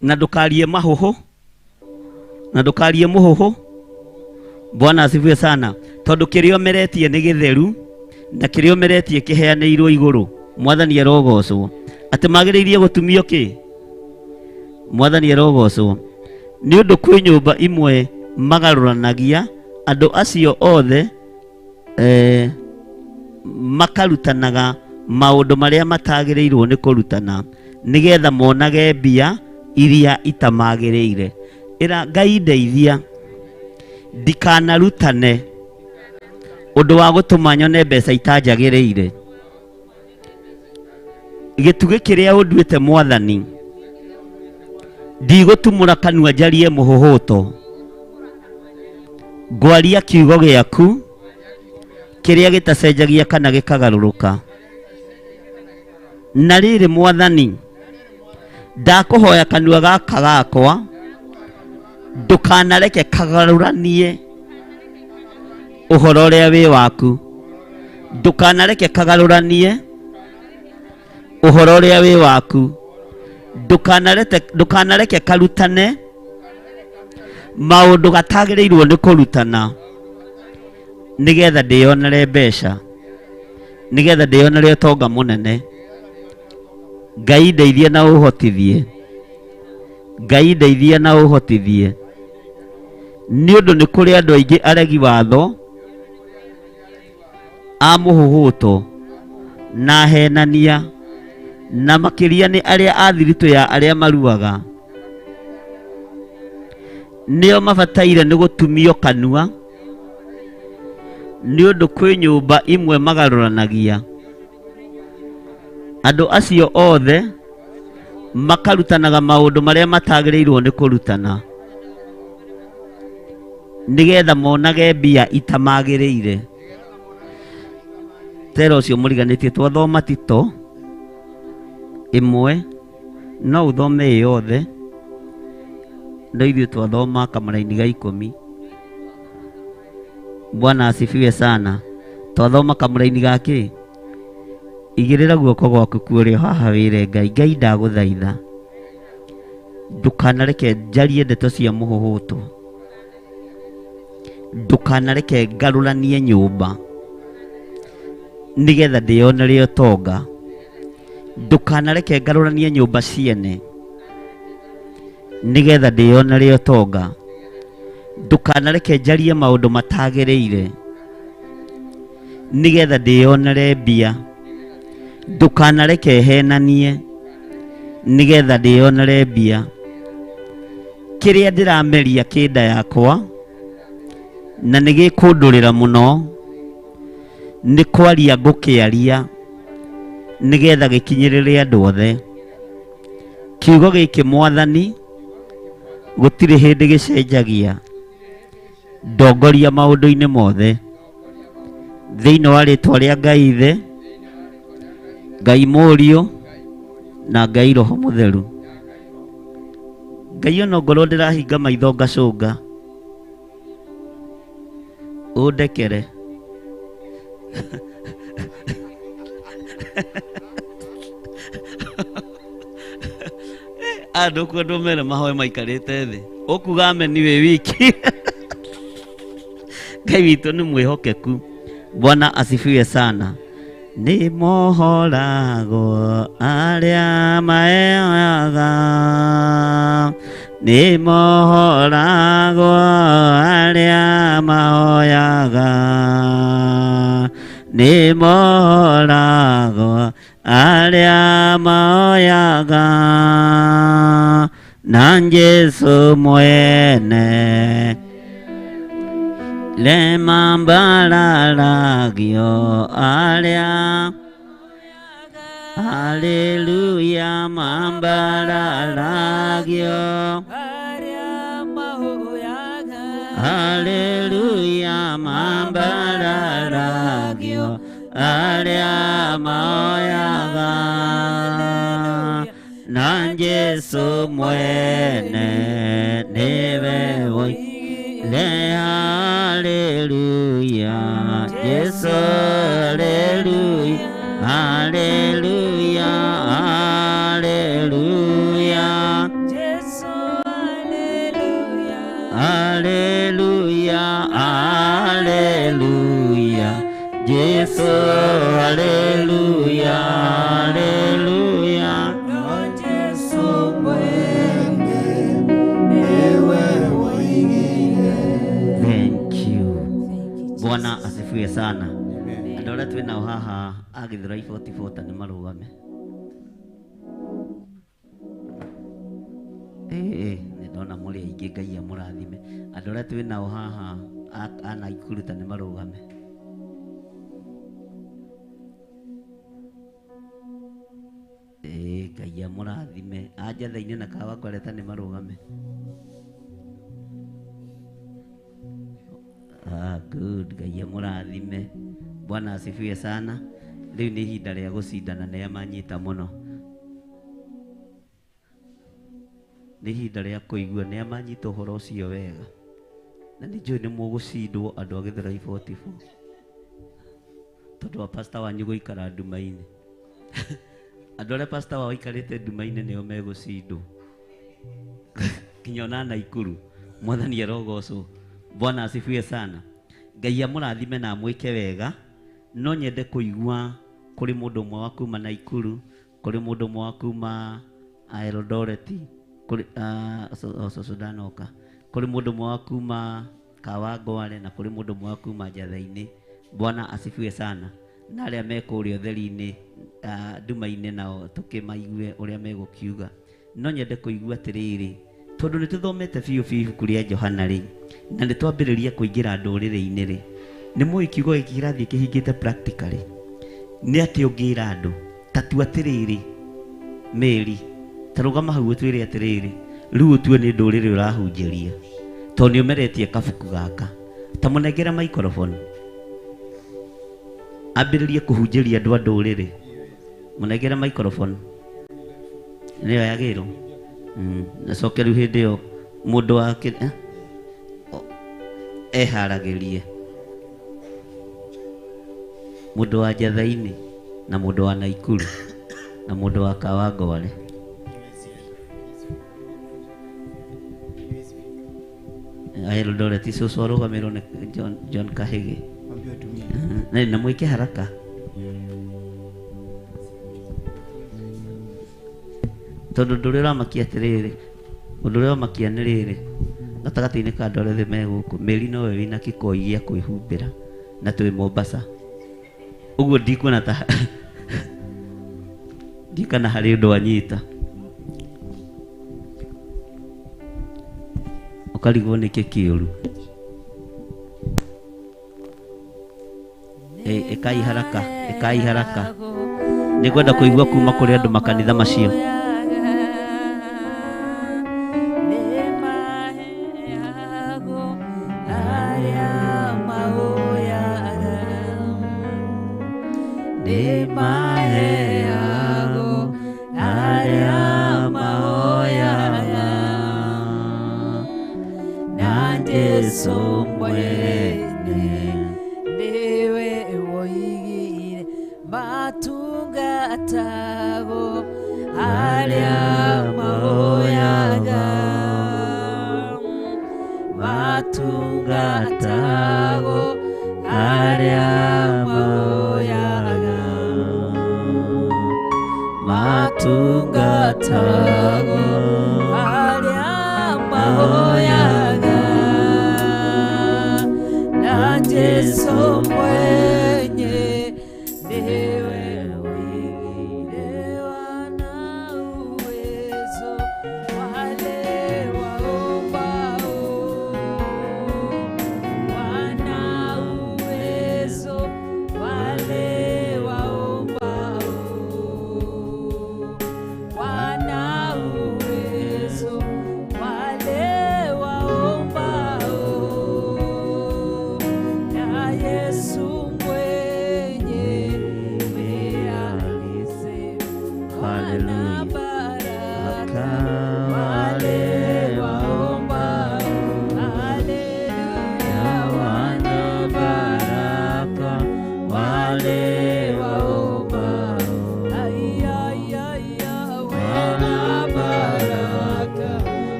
Na ndũkarie mahũhũ, na ndũkarie mũhũhũ. Bwana asifiwe sana. Tondũ kĩrĩa ũmeretie nĩ gĩtheru, na kĩrĩa ũmeretie kĩheanĩirwo igũrũ. Mwathani arogocwo. Atĩ magĩrĩirie gũtumio kĩ? Mwathani arogocwo. Nĩ ũndũ kwĩ nyũmba imwe magarũranagia andũ acio othe, makarutanaga maũndũ marĩa matagĩrĩirwo nĩ kũrutana, nĩgetha monage mbia iria itamagĩrĩire. Ĩra Ngai ndeithia ndikanarutane ũndũ wa gũtũma nyone mbeca itanjagĩrĩire. Gĩtugĩ kĩrĩa ũnduĩte Mwathani, ndigũtumũra kanua njarie mũhũhũto. Ngwaria kiugo gĩaku kĩrĩa gĩtacenjagia kana gĩkagarũrũka. Na rĩrĩ Mwathani, ndakũhoya kanua gaka gakwa ndũkanareke kagarũranie ũhoro ũrĩa wĩ waku. Ndũkanareke kagarũranie ũhoro ũrĩa wĩ waku. Ndũkanareke karutane maũndũ gatagĩrĩirwo nĩ kũrutana, nĩgetha ndĩyonere mbeca, nĩgetha ndĩyonere ũtonga mũnene. Ngai ndeithie na ũhotithie. Ngai ndeithie na ũhotithie. Nĩ ũndũ nĩ kũrĩ andũ aingĩ aregi watho, a mũhũhũto na ahenania, na makĩria nĩ arĩa a thiritũ ya arĩa maruaga. Nĩo mabataire nĩ gũtumio kanua, nĩ ũndũ kwĩ nyũmba imwe magarũranagia. Andũ acio othe makarutanaga maũndũ marĩa matagĩrĩirwo nĩ kũrutana, nĩgetha monage mbia itamagĩrĩire. Tera ũcio mũriganĩtie twathoma Tito 1, no ũthome ĩ yothe, no ithuĩ twathoma kamũraini ga 10. Bwana asifiwe sana. Twathoma kamũraini gakĩ igĩrĩra guoko gwaku kuũrĩo haha wĩre Ngai, Ngai ndagũthaitha ndukanareke njarie ndeto cia mũhũhũto, ndukanareke ngarũranie nyũmba nĩgetha ndĩyonere ũtonga, ndukanareke ngarũranie nyũmba ciene nĩgetha ndĩyonere ũtonga, ndukanareke njarie maũndũ matagĩrĩire nĩgetha ndĩyonere mbia, ndukanareke henanie nĩgetha ndĩyonere mbia. Kĩrĩa ndĩrameria kĩnda yakwa na nĩ gĩkũndũrĩra mũno nĩ kwaria ngũkĩaria nĩgetha gĩkinyĩrĩre andũ othe. Kiugo gĩkĩ Mwathani gũtirĩ hĩndĩ gĩcenjagia, ndongoria maũndũ-inĩ mothe thĩinĩ wa rĩtwa rĩa Ngai Ithe, Ngai Mũriũ na Ngai Roho Mũtheru. Ngai ona ngorwo ndĩrahinga maitho ngacũnga ũndekere. Andũ kwendwo mere mahoe maikarĩte thĩ, ũkuga ameni wĩ wiki. Ngai witũ nĩ mwĩhokeku. Bwana asifiwe sana. Nĩ mohoragwo arĩa maeoyaga, nĩ mohoragwo arĩa mahoyaga, nĩ mohoragwo arĩa mahoyaga, na Jesu mwene lemambararagio arĩa, haleluya, mambararagio haleluya, mambararagio arĩa mahoyaga, na Jesu mwene nĩwe woigire haleluya, Jesu haleluya, haleluya, haleluya, Jesu haleluya, haleluya, haleluya, Jesu haleluya, haleluya. Jesu mwene niwe woigire. Thank you. Bwana asifiwe sana. Andũ arĩa twĩ nao haha a Gĩthũrai 44 nĩ marũgame. Ĩĩ, nĩ ndona mũrĩ aingĩ, Ngai amũrathime. Andũ arĩa twĩ nao haha a Naikuru ta nĩ marũgame. Ĩĩ, Ngai amũrathime. A Njatha-inĩ na Kawangware ta nĩ marũgame. Ah, good. Ngai amũrathime. Bwana asifiwe sana. Rĩu nĩ ihinda rĩa gũcindana nĩa manyita mũno. Nĩ ihinda rĩa kũigua nĩa manyita ũhoro ũcio wega. Na nĩ njũĩ nĩ mũgũcindwo andũ a Gĩthũrai 44. Tondũ wa pastor wanyu gũikara nduma-inĩ. Andũ arĩa pastor wao aikarĩte nduma-inĩ nĩo megũcindwo. Kinya ona Naikuru. Mwathani arogocwo. Bwana asifiwe sana. Ngai amũrathime na amwĩke wega. No nyende kũigua kũrĩ mũndũ ũmwe wa kuma Naikuru, kũrĩ mũndũ ũmwe wa kuma Eldoret, kũrĩ cũcũ ndanoka, kũrĩ mũndũ ũmwe wa kuma Kawangware na kũrĩ mũndũ ũmwe wa kuma Njatha-inĩ. Bwana asifiwe sana. Na arĩa me kũrĩa ũtheri-inĩ, nduma-inĩ nao tũkĩmaigue ũrĩa megũkiuga. No nyende kũigua atĩrĩrĩ, tondũ nĩ tũthomete biũ biũ ibuku rĩa Johana rĩ, na nĩ twambĩrĩria kũingĩra ndũrĩrĩ-inĩ rĩ, nĩ mũĩ kiugo gĩkĩ kĩrathiĩ kĩhingĩte practically. Nĩ atĩ ũngĩra andũ, ta tua atĩrĩrĩ, Mary, ta rũgama hau ũtwĩre atĩrĩrĩ, rĩu ũtue nĩ ndũrĩrĩ ũrahunjĩria, tondũ nĩ ũmeretie kabuku gaka. Ta mũnengere microphone. Ambĩrĩrie kũhunjĩria andũ a ndũrĩrĩ. Mũnengere microphone. Nĩyo yagĩrĩirwo. Nacoke rĩu hĩndĩ ĩyo mũndũ wa eharagĩrie. Mũndũ wa Njathaini na mũndũ wa Naikuru na mũndũ wa Kawangware. Eldoret cũcũ arũgamĩrwo nĩ John Kahĩgĩ. Na mwĩke haraka. Tondũ ũndũ ũrĩa ũramakia atĩrĩrĩ, ũndũ ũrĩa ũramakia nĩ rĩrĩ, gatagatĩ-inĩ ka andũ arĩa othe me gũkũ, Mary nowe wĩna kĩkoi gĩa kwĩhumbĩra na twĩ Mombasa. Ũguo ndikuona ta ndikana harĩ ũndũ anyita. Ũkarigwo nĩkĩ kĩũru. Ĩkai haraka, ĩkai haraka. Nĩngwenda kũigua kuma kũrĩ andũ makanitha macio.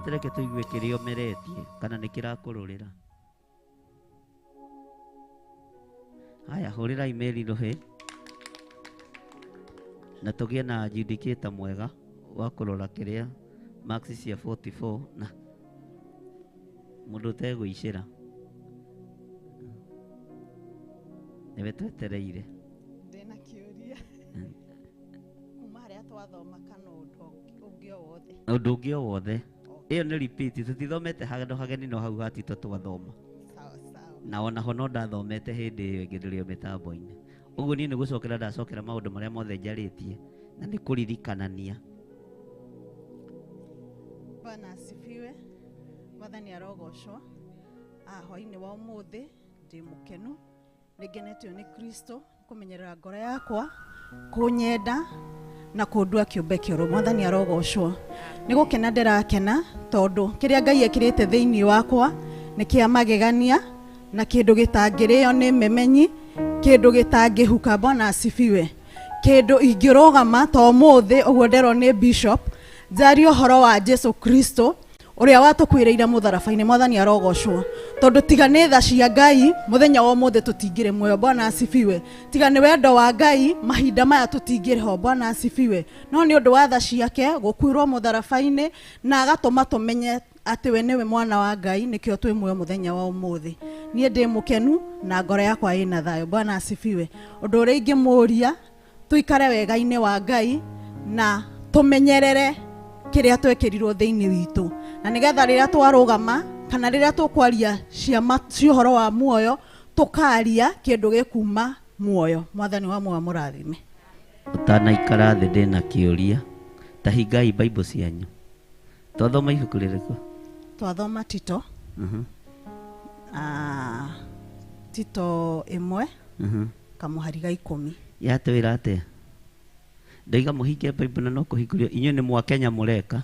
Reke tuigue kĩrĩa ũmeretie kana nĩ kĩrakũrũrĩra. Haya, hũrĩrai Mary rũhĩ na tũgĩe na adjudicator mwega wa kũrora kĩrĩa marks cia 44 na mũndũ ũtegũicĩra nĩwe twetereire. Ndĩna kĩũria kuma harĩa twathoma kana ũndũ ũngĩ o wothe? Ũndũ ũngĩ o wothe. Ĩyo nĩ repeat, tũtithomete handũ hageni no hau hatito twathoma. Na ona ho no ndathomete hĩndĩ ĩyo ĩngĩ ndĩrĩ o mĩtambo-inĩ. Ũguo niĩ nĩ gũcokera ndacokera maũndũ marĩa mothe njarĩtie na nĩ kũririkanania. Bwana asifiwe. Mwathani arogocwo. Hwaĩ-inĩ wa ũmũthĩ ndĩ mũkenu, nĩngenetio nĩ Kristo kũmenyerera ngoro yakwa, kũnyenda na kũndua kĩũmbe kĩerũ. Mwathani arogocwo. Nĩ gũkena ndĩrakena tondũ kĩrĩa Ngai ekĩrĩte thĩinĩ wakwa nĩ kĩa magegania na kĩndũ gĩtangĩrĩo nĩ memenyi, kĩndũ gĩtangĩhuka. Bwana asifiwe. Kĩndũ ingĩrũgama ta ũmũthĩ ũguo nderwo nĩ bishop njarie ũhoro wa Jesu Kristo ũrĩa watũkuĩrĩire mũtharaba-inĩ. Mwathani arogocwo tondũ tiga nĩ tha cia Ngai mũthenya wa ũmũthĩ tũtingĩrĩ muoyo. Bwana asifiwe. Tiga nĩ wendo wa Ngai mahinda maya tũtingĩrĩ ho. Bwana asifiwe. No nĩ ũndũ wa tha ciake gũkuĩrwo mũtharaba-inĩ na agatũma tũmenye atĩ we nĩwe mwana wa Ngai, nĩkĩo twĩ muoyo mũthenya wa ũmũthĩ. Niĩ ndĩ mũkenu na ngoro yakwa ĩna thayũ. Bwana asifiwe. Ũndũ ũrĩa ingĩmũria, tũikare wega-inĩ wa Ngai na tũmenyerere kĩrĩa twekĩrirwo thĩinĩ witũ, na nĩgetha rĩrĩa twarũgama kana rĩrĩa tũkwaria cia ũhoro wa muoyo tũkaria kĩndũ gĩkuma muoyo. Mwathani wa muoyo mũrathime. Ũtanaikara thĩ ndĩna kĩũria, ta hingai Bible cianyu. Twathoma ibuku rĩrĩkũ? Twathoma Tito. Tito 1 kamuhari ga 10. Yatwĩra atĩa? Ndaiga mũhinge Bible na no kũhingũrio inyuĩ nĩ mwa Kenya mũreka.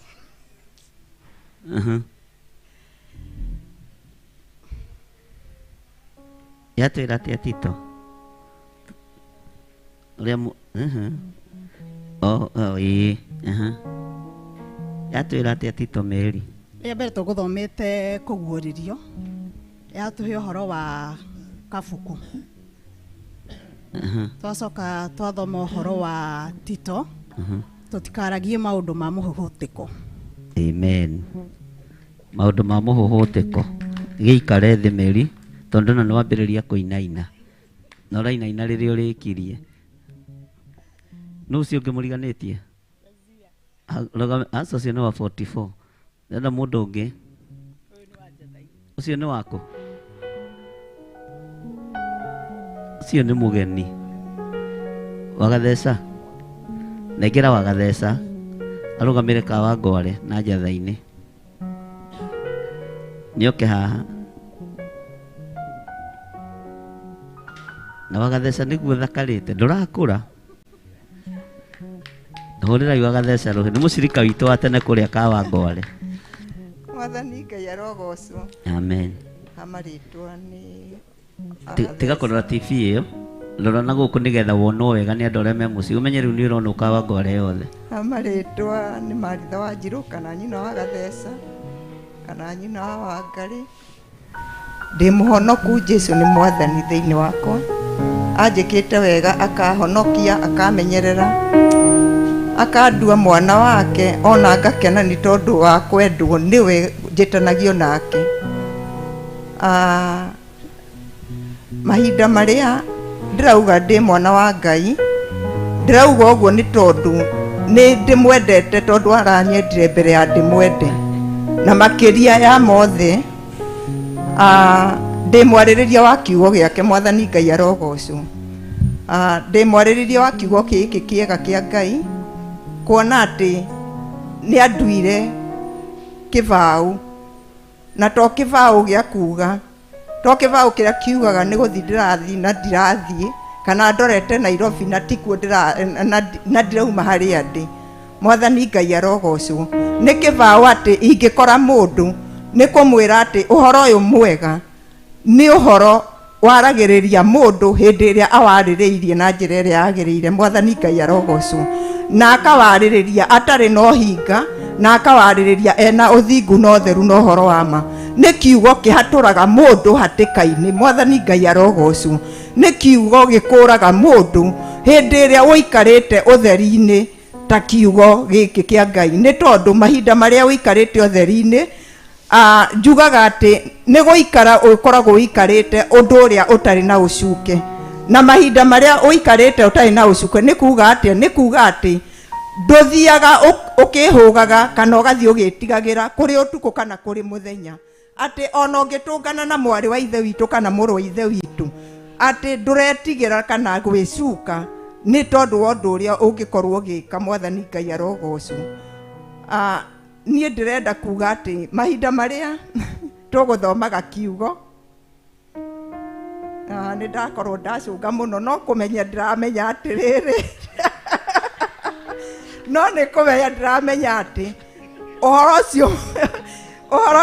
Yatwĩra atĩa Tito? Ũrĩa ĩĩ. Yatwĩra atĩa Tito Mary? Rĩa mbere tũgũthomete kũguũrĩrio yatũhe ũhoro wa kabuku. Twacoka twathoma ũhoro wa Tito tũtikaragie maũndũ ma mũhũhũtĩko. Amen. Maũndũ ma mũhũhũtĩko. Gĩikare thĩ Mary tondũ na nĩwambĩrĩria kũinaina. Na ũrainaina rĩrĩa ũrĩkirie. Nũ ũcio ũngĩ mũriganĩtie? Aca ũcio nĩ wa 44. Ndĩrenda mũndũ ũngĩ. Ũcio nĩ waku? Ũcio nĩ mũgeni. Wagatheca. Nengera wagatheca. Arũgamĩre Kawangware na njatha-inĩ. Nĩoke haha. Na wagatheca nĩguo thakarĩte. Ndũrakũra. Hũrĩrai wagatheca rũhĩ. Nĩ mũcirika witũ wa tene kũrĩa Kawangware. Mwathani Ngai arogocwo. Amen. Hamarĩtwa nĩ Tiga kũrora TV ĩyo. Rora na gũkũ nĩgetha wonwo wega nĩ andũ arĩa me mũciĩ. Ũmenye rĩu nĩ ũronwo Kawangware yothe. Hamarĩtwa nĩ Maritha wa Njirũ kana nyina wa Gatheca kana nyina wa Wangarĩ. Ndĩ mũhonoku, Jesu nĩ mwathani thĩinĩ wakwa. Anjĩkĩte wega akahonokia akamenyerera akandua mwana wake ona ngakena nĩ tondũ wa kwendwo nĩwe njĩtanagio nake. Mahinda marĩa ndĩrauga ndĩ mwana wa Ngai, ndĩrauga ũguo nĩ tondũ nĩ ndĩmwendete tondũ aranyendire mbere ya ndĩmwende. Na makĩria ya mothe ndĩ mwarĩrĩria wa kiugo gĩake. Mwathani Ngai arogocwo. Ndĩ mwarĩrĩria wa kiugo gĩkĩ kĩega kĩa Ngai kuona atĩ nĩ anduire kĩbaũ, na to kĩbaũ gĩa kuga, to kĩbaũ kĩrĩa kiugaga nĩ gũthiĩ ndĩrathiĩ na ndirathiĩ kana ndorete Nairobi na tikuo na ndirauma harĩa ndĩ. Mwathani Ngai arogocwo. Nĩ kĩbaũ atĩ ingĩkora mũndũ nĩ kũmwĩra atĩ ũhoro ũyũ mwega nĩ ũhoro waragĩrĩria mũndũ hĩndĩ ĩrĩa awarĩrĩirie na njĩra ĩrĩa yagĩrĩire. Mwathani Ngai arogocwo. Na akawarĩrĩria atarĩ na ũhinga, na akawarĩrĩria ena ũthingu na ũtheru na ũhoro wa ma. Nĩ kiugo kĩhatũraga mũndũ hatĩka-inĩ. Mwathani Ngai arogocwo. Nĩ kiugo gĩkũraga mũndũ hĩndĩ ĩrĩa ũikarĩte ũtheri-inĩ ta kiugo gĩkĩ kĩa Ngai. Nĩ tondũ mahinda marĩa ũikarĩte ũtheri-inĩ njugaga atĩ nĩ gũikara ũkoragwo ũikarĩte ũndũ ũrĩa ũtarĩ na ũcuke. Na mahinda marĩa ũikarĩte ũtarĩ na ũcuke nĩ kuga atĩa? Nĩ kuga atĩ ndũthiaga ũkĩhũgaga kana ũgathiĩ ũgĩtigagĩra kũrĩ ũtukũ kana kũrĩ mũthenya. Atĩ ona ũngĩtũngana na mwarĩ wa ithe witũ kana mũrũ wa ithe witũ atĩ ndũretigĩra kana gwĩcuka nĩ tondũ wa ũndũ ũrĩa ũngĩkorwo ũgĩka. Mwathani Ngai arogocwo. Niĩ ndĩrenda kuga atĩ mahinda marĩa tũgũthomaga kiugo nĩ ndakorwo ndacũnga mũno no kũmenya ndĩramenya atĩrĩrĩ no nĩ kũmenya ndĩramenya atĩ ũhoro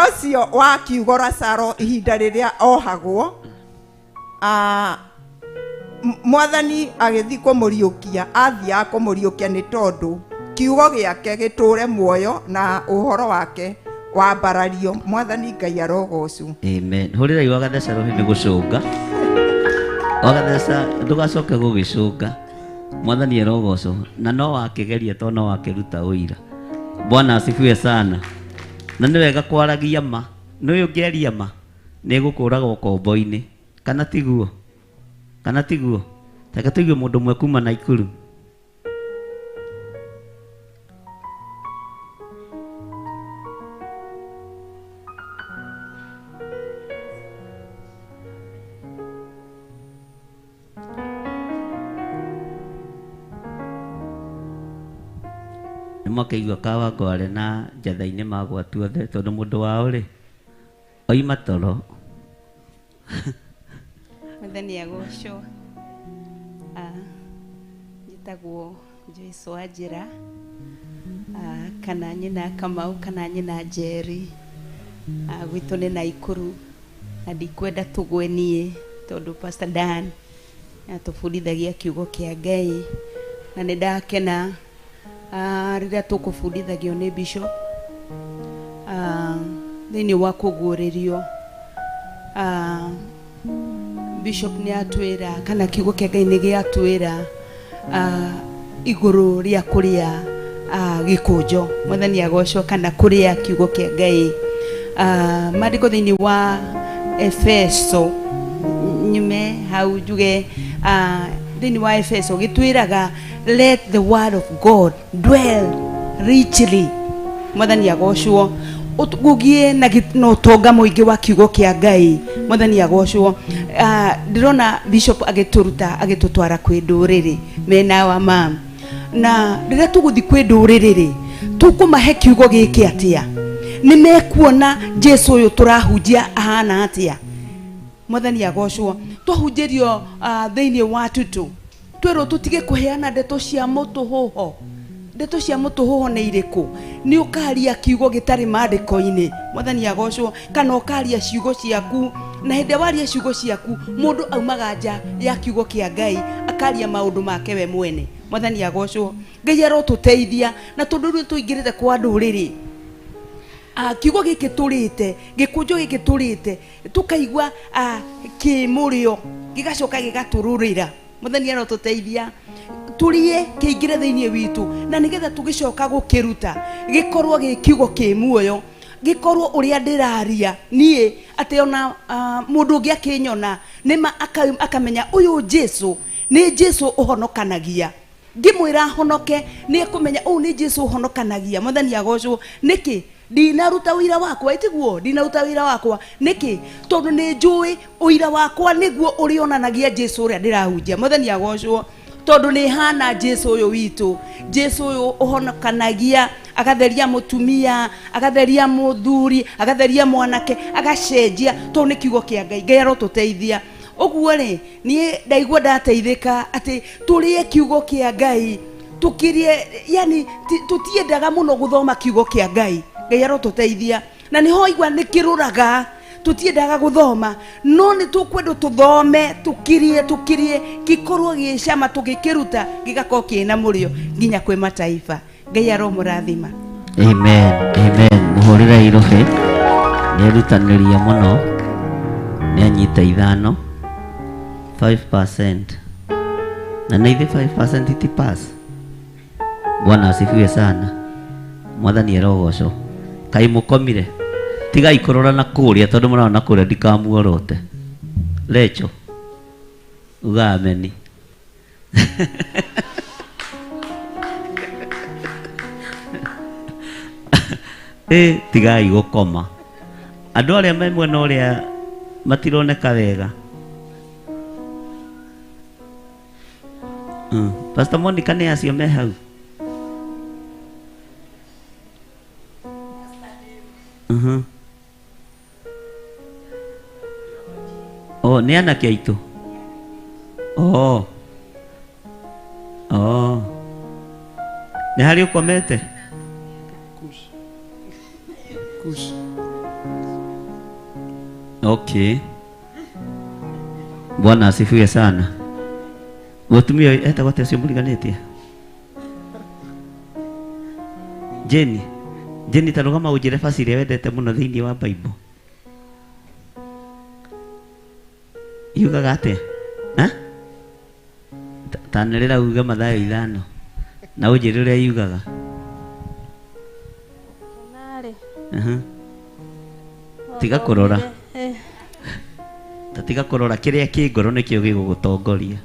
ũcio wa kiugo Lazaro ihinda rĩrĩa ohagwo Mwathani agĩthiĩ kũmũriũkia, athiaga kũmũriũkia nĩ tondũ kiugo gĩake gĩtũre muoyo na ũhoro wake wambarario. Mwathani Ngai arogocwo. Amen. Hũrĩrai wagatheca rũhĩ nĩ gũcũnga. Wagatheca ndũgacoke gũgĩcũnga. Mwathani arogocwo. Na no wakĩgeria to no wakĩruta ũira. Bwana asifiwe sana. Na nĩ wega kwaragia ma. Nĩ ũngĩaria ma nĩ ĩgũkũraga ũkombo-inĩ. Kana tiguo? Kana tiguo? Reke tũigue mũndũ ũmwe kuma Naikuru. Nĩmwakĩigua Kawangware na njatha-inĩ magwatu othe tondũ mũndũ wao rĩ oima toro Mwathani agocwo. Njĩtagwo Joyce Wanjĩra, kana nyina Kamau kana nyina Njeri. Gwitũ nĩ Naikuru na ndikwenda tũgwe niĩ tondũ Pastor Dan atũbundithagia kiugo kĩa Ngai na nĩ ndakena rĩrĩa tũkũbundithagio nĩ Bishop thĩinĩ wa kũguũrĩrio. Bishop nĩ atwĩra kana kiugo kĩa Ngai nĩ gĩatwĩra igũrũ rĩa kũrĩa gĩkũnjo. Mwathani agocwo kana kũrĩa kiugo kĩa Ngai. Maandĩko thĩinĩ wa Efeso, nyume hau njuge thĩinĩ wa Efeso gĩtwĩraga let the word of God dwell richly. Mwathani agocwo. Gũgĩe na ũtonga mũingĩ wa kiugo kĩa Ngai. Mwathani agocwo. Ndĩrona Bishop agĩtũruta agĩtũtwara kwĩ ndũrĩrĩ mena wa mam, na rĩrĩa tũgũthiĩ kwĩ ndũrĩrĩ rĩ, tũkũmahe kiugo gĩkĩ atĩa? Nĩ mekuona Jesu ũyũ tũrahunjia ahana atĩa? Mwathani agocwo. Twahunjĩrio thĩinĩ wa Tutu twĩrwo tũtige kũheana ndeto cia mũtũhũho. Ndeto cia mũtũhũho nĩ irĩkũ? Nĩ ũkaria kiugo gĩtarĩ maandĩko-inĩ. Mwathani agocwo. Kana ũkaria ciugo ciaku, na hĩndĩ ĩrĩa waria ciugo ciaku mũndũ aumaga nja ya kiugo kĩa Ngai akaria maũndũ make we mwene. Mwathani agocwo. Ngai arotũteithia, na tondũ rĩu tũingĩrĩte kwa ndũrĩrĩ, kiugo gĩkĩ tũrĩte, gĩkũnjo gĩkĩ tũrĩte, tũkaigua kĩmũrĩo gĩgacoka gĩgatũrũrĩra. Mwathani arotũteithia tũrĩe kĩingĩre thĩinĩ witũ, na nĩgetha tũgĩcoka gũkĩruta gĩkorwo gĩ kiugo kĩ muoyo, gĩkorwo ũrĩa ndĩraria niĩ atĩ ona mũndũ ũngĩ akĩnyona nĩma akamenya ũyũ Jesu nĩ Jesu ũhonokanagia. Ngĩmwĩra ahonoke nĩ ekũmenya ũyũ nĩ Jesu ũhonokanagia. Mwathani agocwo. Nĩkĩ ndinaruta ũira wakwa? Ĩtiguo ndinaruta ũira wakwa nĩkĩ? Tondũ nĩ njũĩ ũira wakwa nĩguo ũrĩonanagia Jesu ũrĩa ndĩrahunjia. Mwathani agocwo. Tondũ nĩ hana Jesu ũyũ witũ, Jesu ũyũ ũhonokanagia, agatheria mũtumia, agatheria mũthuri, agatheria mwanake, agacenjia, tondũ nĩ kiugo kĩa Ngai. Ngai arotũteithia. Ũguo rĩ, niĩ ndaigua ndateithĩka atĩ tũrĩe kiugo kĩa Ngai, tũkĩrĩe, yani tũtiendaga mũno gũthoma kiugo kĩa Ngai. Ngai arotũteithia. Na nĩho igua nĩ kĩrũraga, tũtiendaga gũthoma, no nĩ tũkwendwo tũthome, tũkirie, tũkirie, gĩkorwo gĩcama, tũgĩkĩruta gĩgakorwo kĩna mũrĩo nginya kwĩ mataifa. Ngai aromũrathima. Amen, amen. Mũhũrĩre irũhĩ. Nĩerutanĩria mũno, nĩanyita 5, 5%. Na nĩ ithuĩ 5% ti pass. Bwana asifiwe sana. Mwathani arogocwo. Kaĩ mũkomire? Tigai kũrora na kũrĩa tondũ mũrona kũrĩa ndikamuorote. Lecho. Uga ameni. Tigai gũkoma. Andũ arĩa me mwena ũrĩa matironeka wega. Pastor Monica nĩ acio me hau. Oh, nĩ anake aitũ. Oh. Oh. Nĩ harĩ ũkomete? Kush. Kush. Okay. Bwana asifiwe sana. Mũtumia ũyũ etagwo atĩa ũcio mũriganĩtie? Jenny. Jenny, ta rũgama ũnjĩre verse ĩrĩa wendete mũno thĩinĩ wa Bible. Yugaga atĩa? Ha? Tanĩrĩra uge Mathayo 5 na ũnjĩre ũrĩa yugaga. Narĩ. Tiga kũrora. Ta tiga kũrora, kĩrĩa kĩ ngoro nĩkĩo gĩgũgũtongoria.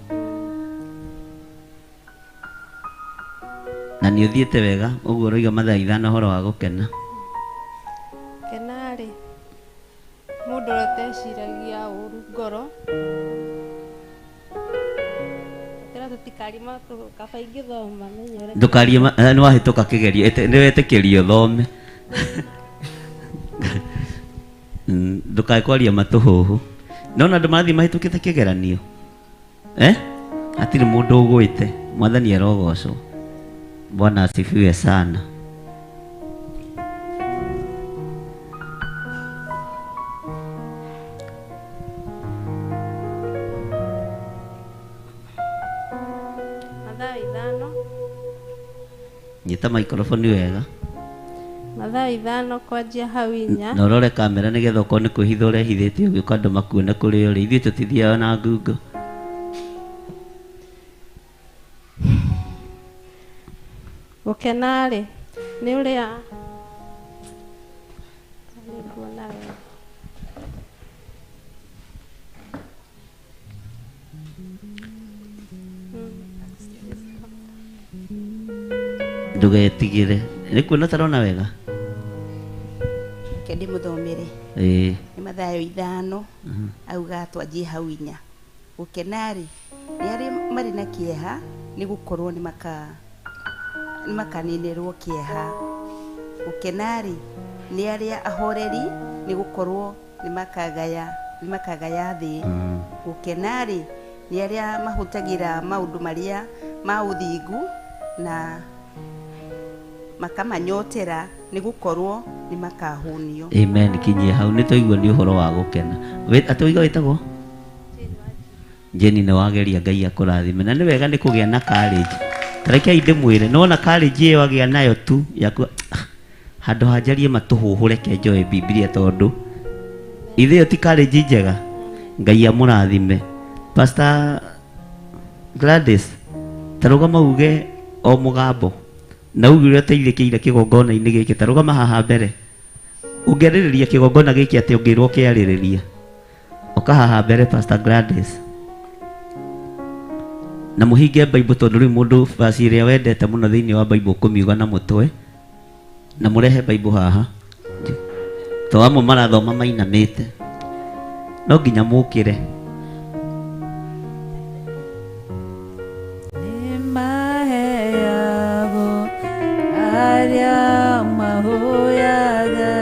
Na nĩ ũthiĩte wega, ũguo ũroiga Mathayo 5 ũhoro wa gũkena. Kena-rĩ, mũndũ ũrĩa ũteciragia ũru ngoro. Tũtĩra tũtikarie matũ, kaba ingĩthoma menye ũrĩa Ndũkarie nĩ wahĩtũka kĩgerio, nĩ wetĩkĩrio ũthome. Ndũkae kwaria matũhũhũ. Nona andũ marathiĩ mahĩtũkĩte kĩgeranio eh hatirĩ mũndũ ũgwĩte. Mwathani arogocwo. Bwana asifiwe sana. Mathayo ithano. Nyita microphone wega. Mathayo ithano kwanjia hau inya. Na ũrore kamera nĩgetha okorwo nĩ kwĩhitha ũrehithĩte ũgĩũka andũ makuone kũrĩa ũrĩ. Ithuĩ tũtithiaga na ngungo. Gũkena-rĩ nĩ ũrĩa nĩnguona wega. Ndũgetigĩre. Nĩ kuona tarona wega? Reke ndĩmũthomere. Ĩĩ. Nĩ Mathayo ithano auga twanjie hau inya. Gũkena-rĩ nĩ arĩa marĩ na kĩeha, nĩ gũkorwo nĩ makaninĩrwo kĩeha. Gũkena-rĩ nĩ arĩa ahoreri, nĩ gũkorwo nĩ makagaya thĩ. Gũkena-rĩ nĩ arĩa mahũtagĩra maũndũ marĩa ma ũthingu na makamanyotera, nĩ gũkorwo nĩ makahũnio. Amen. Kinyie hau nĩ twaigua nĩ ũhoro wa gũkena. Atĩ waiga wĩtagwo Jane? Nĩ wageria, Ngai akũrathime. Na nĩ wega nĩ kũgĩa na courage. Tarekei ndĩmwĩre, nĩwona courage ĩyo agĩa nayo tu yaku, handũ ha njarie matũhũhũ, reke njoe Bibilia tondũ ithe ĩyo ti courage njega. Ngai amũrathime. Pastor Gladys, tarũgama uge o mũgambo na uge ũrĩa ũteithĩkĩire kĩgongona-inĩ gĩkĩ. Tarũgama haha mbere. Ũngĩarĩrĩria kĩgongona gĩkĩ atĩ ũngĩrwo kĩarĩrĩria, ũka haha mbere Pastor Gladys, na mũhinge Bible tondũ rĩu mũndũ verse ĩrĩa wendete mũno thĩinĩ wa Bible ũkũmiuga na mũtwe, na mũrehe Bible haha to amwe marathoma mainamĩte, no nginya mũkĩre. Nĩmaheagwo arĩa mahoyaga,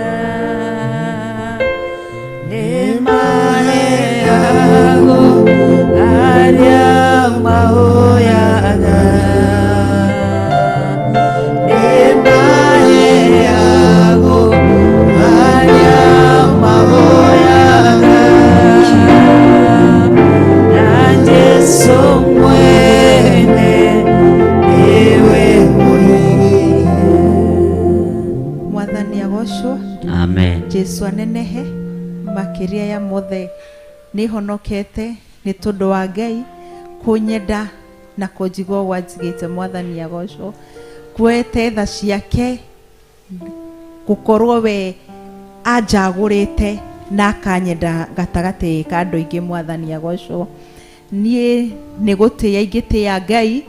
nĩmaheagwo arĩa mahoyaga, nĩmaheagwo arĩa mahoyaga, na Jesu mwene niwe Mwathani agocwo. Amen. Jesu anenehe makĩria ya mothe. Nĩ honokete nĩ tondũ wa Ngai kũnyenda na kũnjigua ũguo anjigĩte. Mwathani agocwo. Kuete tha ciake gũkorwo we anjagũrĩte na akanyenda gatagatĩ ka andũ aingĩ. Mwathani agocwo. Niĩ nĩ gũtĩĩa ingĩtĩĩa Ngai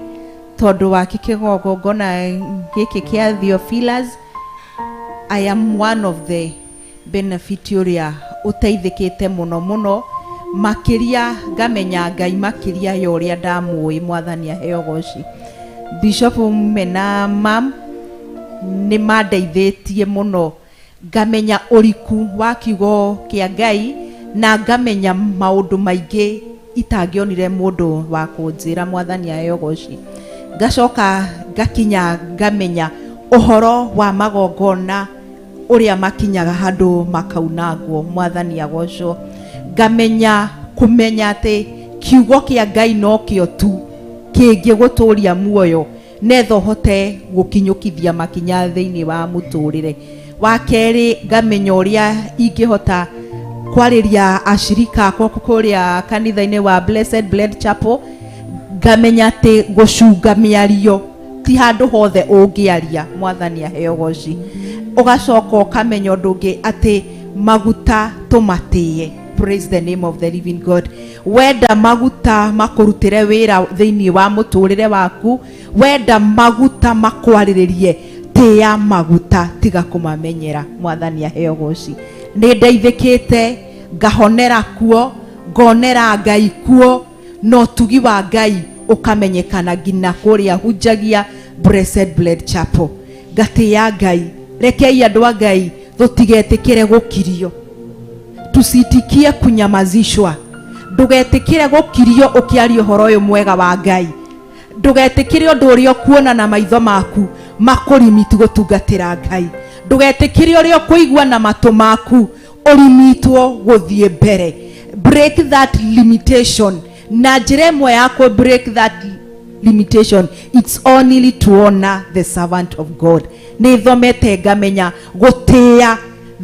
tondũ wa kĩgongona gĩkĩ kĩa Theophilus. I am one of the benefit ũrĩa ũteithĩkĩte mũno mũno makĩria, ngamenya Ngai makĩria ya ũrĩa ndamũĩ. Mwathani aheo goci. Bishop mena mam nĩ mandeithĩtie mũno, ngamenya ũriku wa kiugo kĩa Ngai na ngamenya maũndũ maingĩ itangĩonire mũndũ wa kũnjĩra. Mwathani aheo goci. Ngacoka ngakinya ngamenya ũhoro wa magongona ũrĩa makinyaga handũ makaunangwo. Mwathani agocwo. Ngamenya kũmenya atĩ kiugo kĩa Ngai nokĩo tu kĩngĩgũtũria muoyo netha ũhote gũkinyũkithia makinya thĩinĩ wa mũtũrĩre. Wa kerĩ, ngamenya ũrĩa ingĩhota kwarĩria ashirika akwa kũrĩa kanitha-inĩ wa Blessed Blood Chapel, ngamenya atĩ gũcunga mĩario ti handũ hothe ũngĩaria. Mwathani aheo goci. Ũgacoka ũkamenya ũndũ ũngĩ atĩ maguta tũmatĩe. Praise the name of the living God. Wenda maguta makũrutĩre wĩra thĩinĩ wa mũtũrĩre waku, wenda maguta makwarĩrĩrie, tĩya maguta, tiga kũmamenyera. Mwathani aheo goci. Nĩ ndeithĩkĩte, ngahonera kuo, ngonera Ngai kuo, na ũtugi wa Ngai ũkamenyekana nginya kũrĩa hunjagia Blessed Blood Chapel. Ngatĩya Ngai. Rekei andũ a Ngai tũtigetĩkĩre gũkirio, tusitikie kunyamazishwa. Ndũgetĩkĩre gũkirio ũkĩaria ũhoro ũyũ mwega wa Ngai. Ndũgetĩkĩre ũndũ ũrĩa ũkuona na maitho maku makũrimiti gũtungatĩra Ngai. Ndũgetĩkĩre ũrĩa ũkũigua na matũ maku ũrimitwo gũthiĩ mbere. Break that limitation. Na njĩra ĩmwe ya kũ break that limitation, it's only to honor the servant of God. Nĩ thomete ngamenya gũtĩĩa,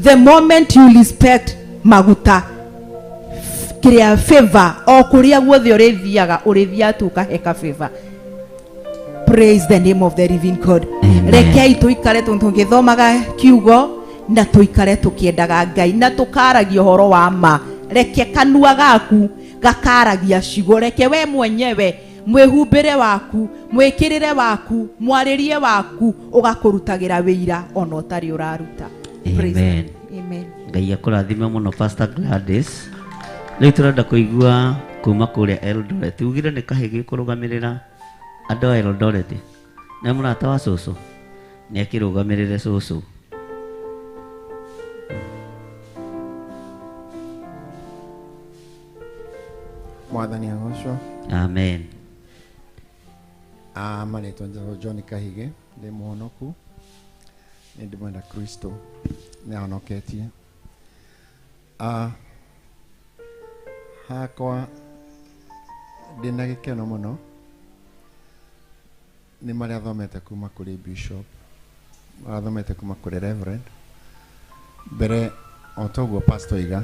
the moment you respect maguta kĩrĩa favor, o kũrĩa guothe ũrĩthiaga ũrĩthiaga tu ũkaheka favor. Praise the name of the living God. Rekei tũikare tũgĩthomaga kiugo na tũikare tũkĩendaga Ngai na tũkaragia ũhoro wa ma. Reke kanua gaku gakaragia ciugo, reke we mwenyewe mwĩhumbĩre waku, mwĩkĩrĩre waku, mwarĩrie waku ũgakũrutagĩra wĩira ona ũtarĩ ũraruta. Praise Amen. Amen. Ngai akũrathime mũno Pastor Gladys. Rĩu tũrenda kũigua kuma kũrĩa Eldoret. Ugire nĩ kahĩ gĩkũrũgamĩrĩra andũ a Eldoret. Nĩ mũrata wa cũcũ? Nĩ akĩrũgamĩrĩre cũcũ. Mwathani agocwo. Amen. Marĩtwa njĩtagwo John Kahige, ndĩ mũhonoku, nĩ ndĩmwenda Kristo, nĩ ahonoketie. Hakwa ndĩna gĩkeno mũno nĩ marĩa thomete kuma kũrĩ bishop, marĩa thomete kuma kũrĩ reverend. Mbere o toguo pastor oiga,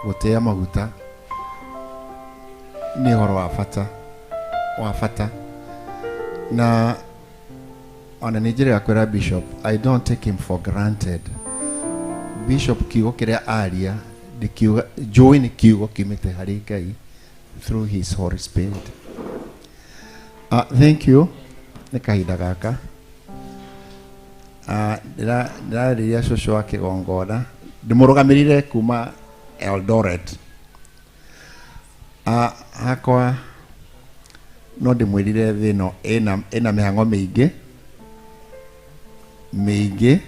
gũtĩĩa maguta nĩ ũhoro wa bata, wa bata. Na ona nĩ njĩrĩga kwĩra bishop, I don't take him for granted. Bishop kiugo kĩrĩa aria ndĩkiuga, njũĩ nĩ kiugo kiumĩte harĩ Ngai through his Holy Spirit. Thank you nĩ kahinda gaka. Ndĩrarĩria cũcũ wa kĩgongona, ndĩmũrũgamĩrĩire kuma Eldoret. Hakwa no ndĩmwĩrire thĩ ĩno ĩna mĩhang'o mĩingĩ mĩingĩ,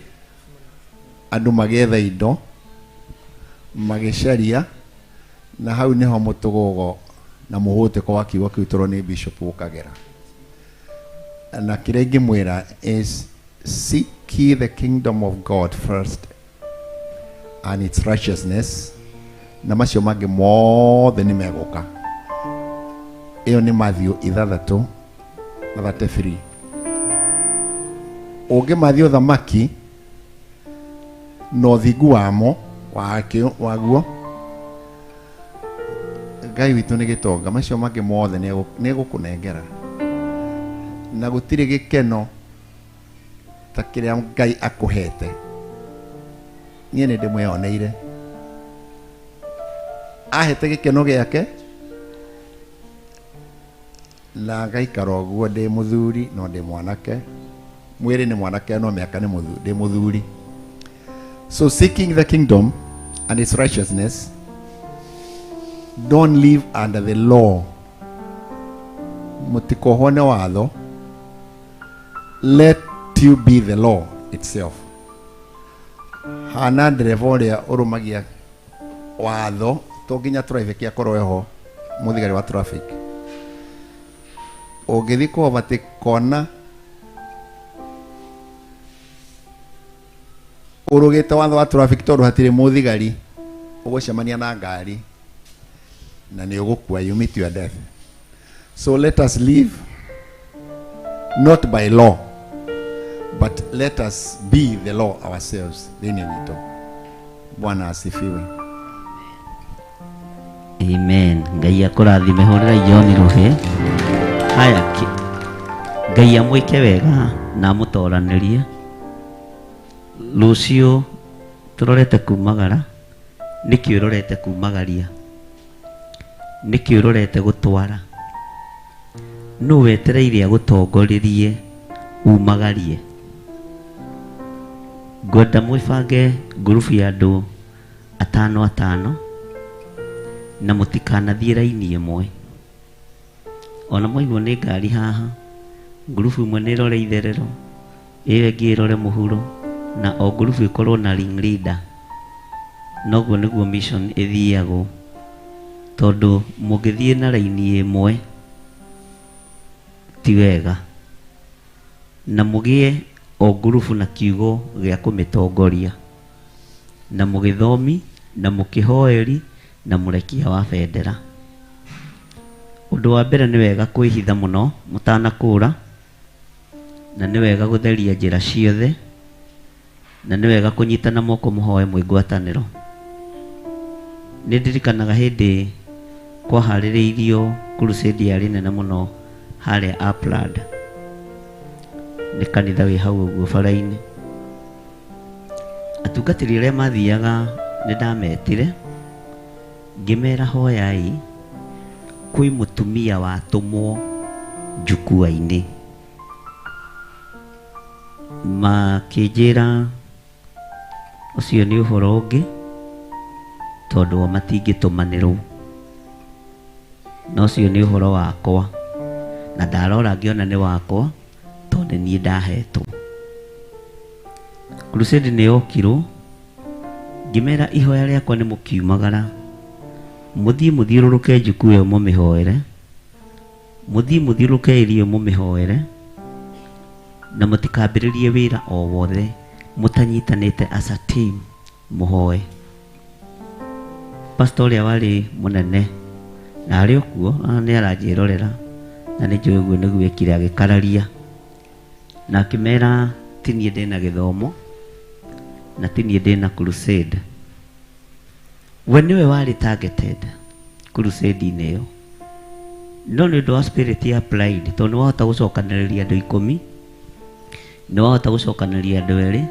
andũ magĩetha indo magĩcaria, na hau nĩho mũtũgũgo na mũhũtĩko wa kiugo kĩu tũrwo nĩ bishop ũkagera. Na kĩrĩa ingĩmwĩra is seek ye the kingdom of God first and its righteousness, na macio mangĩ mothe nĩ megũka. Ĩyo nĩ Matthew 6 na 33. Ũngĩmathiĩ ũthamaki na ũthingu wamo waguo, Ngai witũ nĩ gĩtonga, macio mangĩ mothe nĩ egũkũnengera. Na gũtirĩ gĩkeno ta kĩrĩa Ngai akũhete. Niĩ nĩ ndĩmwĩoneire. Ahete gĩkeno gĩake na ngaikara ũguo ndĩ mũthuri no ndĩ mwanake. Mwĩrĩ nĩ mwanake no mĩaka nĩ ndĩ mũthuri. So seeking the kingdom and its righteousness, don't live under the law. Mũtikohwo nĩ watho. Let you be the law itself. Hana ndereba ũrĩa ũrũmagia watho, to nginya traffic akorwo eho, mũthigari wa traffic. Ũngĩthiĩ kũ overtake kona ũrũgĩte watho wa traffic tondũ hatirĩ mũthigari, ũgũcemania na ngari na nĩ ũgũkua, you meet your death. So let us live not by law, but let us be the law ourselves thĩinĩ witũ. Bwana asifiwe. Amen. Ngai akũrathime. Hũrĩra John rũhĩ. Haya, Ngai amwĩke wega na amũtoranĩrie. Rũciũ tũrorete kumagara. Nĩkĩ ũrorete kumagaria? Nĩkĩ ũrorete gũtwara? Nũ wetereire agũtongorerie umagarie? Ngwenda mwĩbange ngurubu ya andũ atano atano na mũtikanathiĩ raini ĩmwe. Ona mwaigua nĩ ngari haha, ngurubu ĩmwe nĩ ĩrore itherero, ĩyo ĩngĩ ĩrore mũhuro, na o ngurubu ĩkorwo na ring leader. Noguo nĩguo mission ĩthiagwo. Tondũ mũngĩthiĩ na raini ĩmwe ti wega, na mũgĩe o ngurubu na kiugo gĩa kũmĩtongoria, na mũgĩthomi, na mũkĩhoeri, na mũrekia wa bendera. Ũndũ wa mbere nĩ wega kwĩhitha mũno mũtanakũra, na nĩ wega gũtheria njĩra ciothe, na nĩ wega kũnyitana moko mũhoe mwĩ ngwatanĩro. Nĩ ndirikanaga hĩndĩ kwaharĩrĩirio crusade yarĩ nene mũno harĩa Upland, nĩ kanitha wĩ hau ũguo bara-inĩ. Atungatĩri arĩa mathiaga nĩ ndametire ngĩmera hoyai kwĩ mũtumia watũmwo njukua-inĩ. Makĩnjĩra ũcio nĩ ũhoro ũngĩ tondũ o matingĩtũmanĩrwo, na ũcio nĩ ũhoro wakwa, na ndarora ngĩona nĩ wakwa tondũ nĩ niĩ ndahetwo. Crusade nĩ yokirwo, ngĩmera ihoya rĩakwa nĩ mũkiumagara mũthiĩ mũthiũrũrũke njuku ĩyo mũmĩhoere, mũthiĩ mũthiũrũrũke area ĩyo mũmĩhoere, na mũtikambĩrĩrie wĩra o wothe mũtanyitanĩte as a team mũhoe. Pastor ũrĩa warĩ mũnene na arĩ o kuo nĩ aranjĩrorera na nĩ njũĩ ũguo nĩguo ekire, agĩkararia na akĩmera ti niĩ ndĩna gĩthomo na ti niĩ ndĩna crusade. We nĩwe warĩ targeted crusade-inĩ ĩyo, no nĩ ũndũ wa spirit ya pride, tondũ nĩ wahota gũcokanĩrĩria andũ ikũmi, nĩ wahota gũcokanĩrĩria andũ erĩ,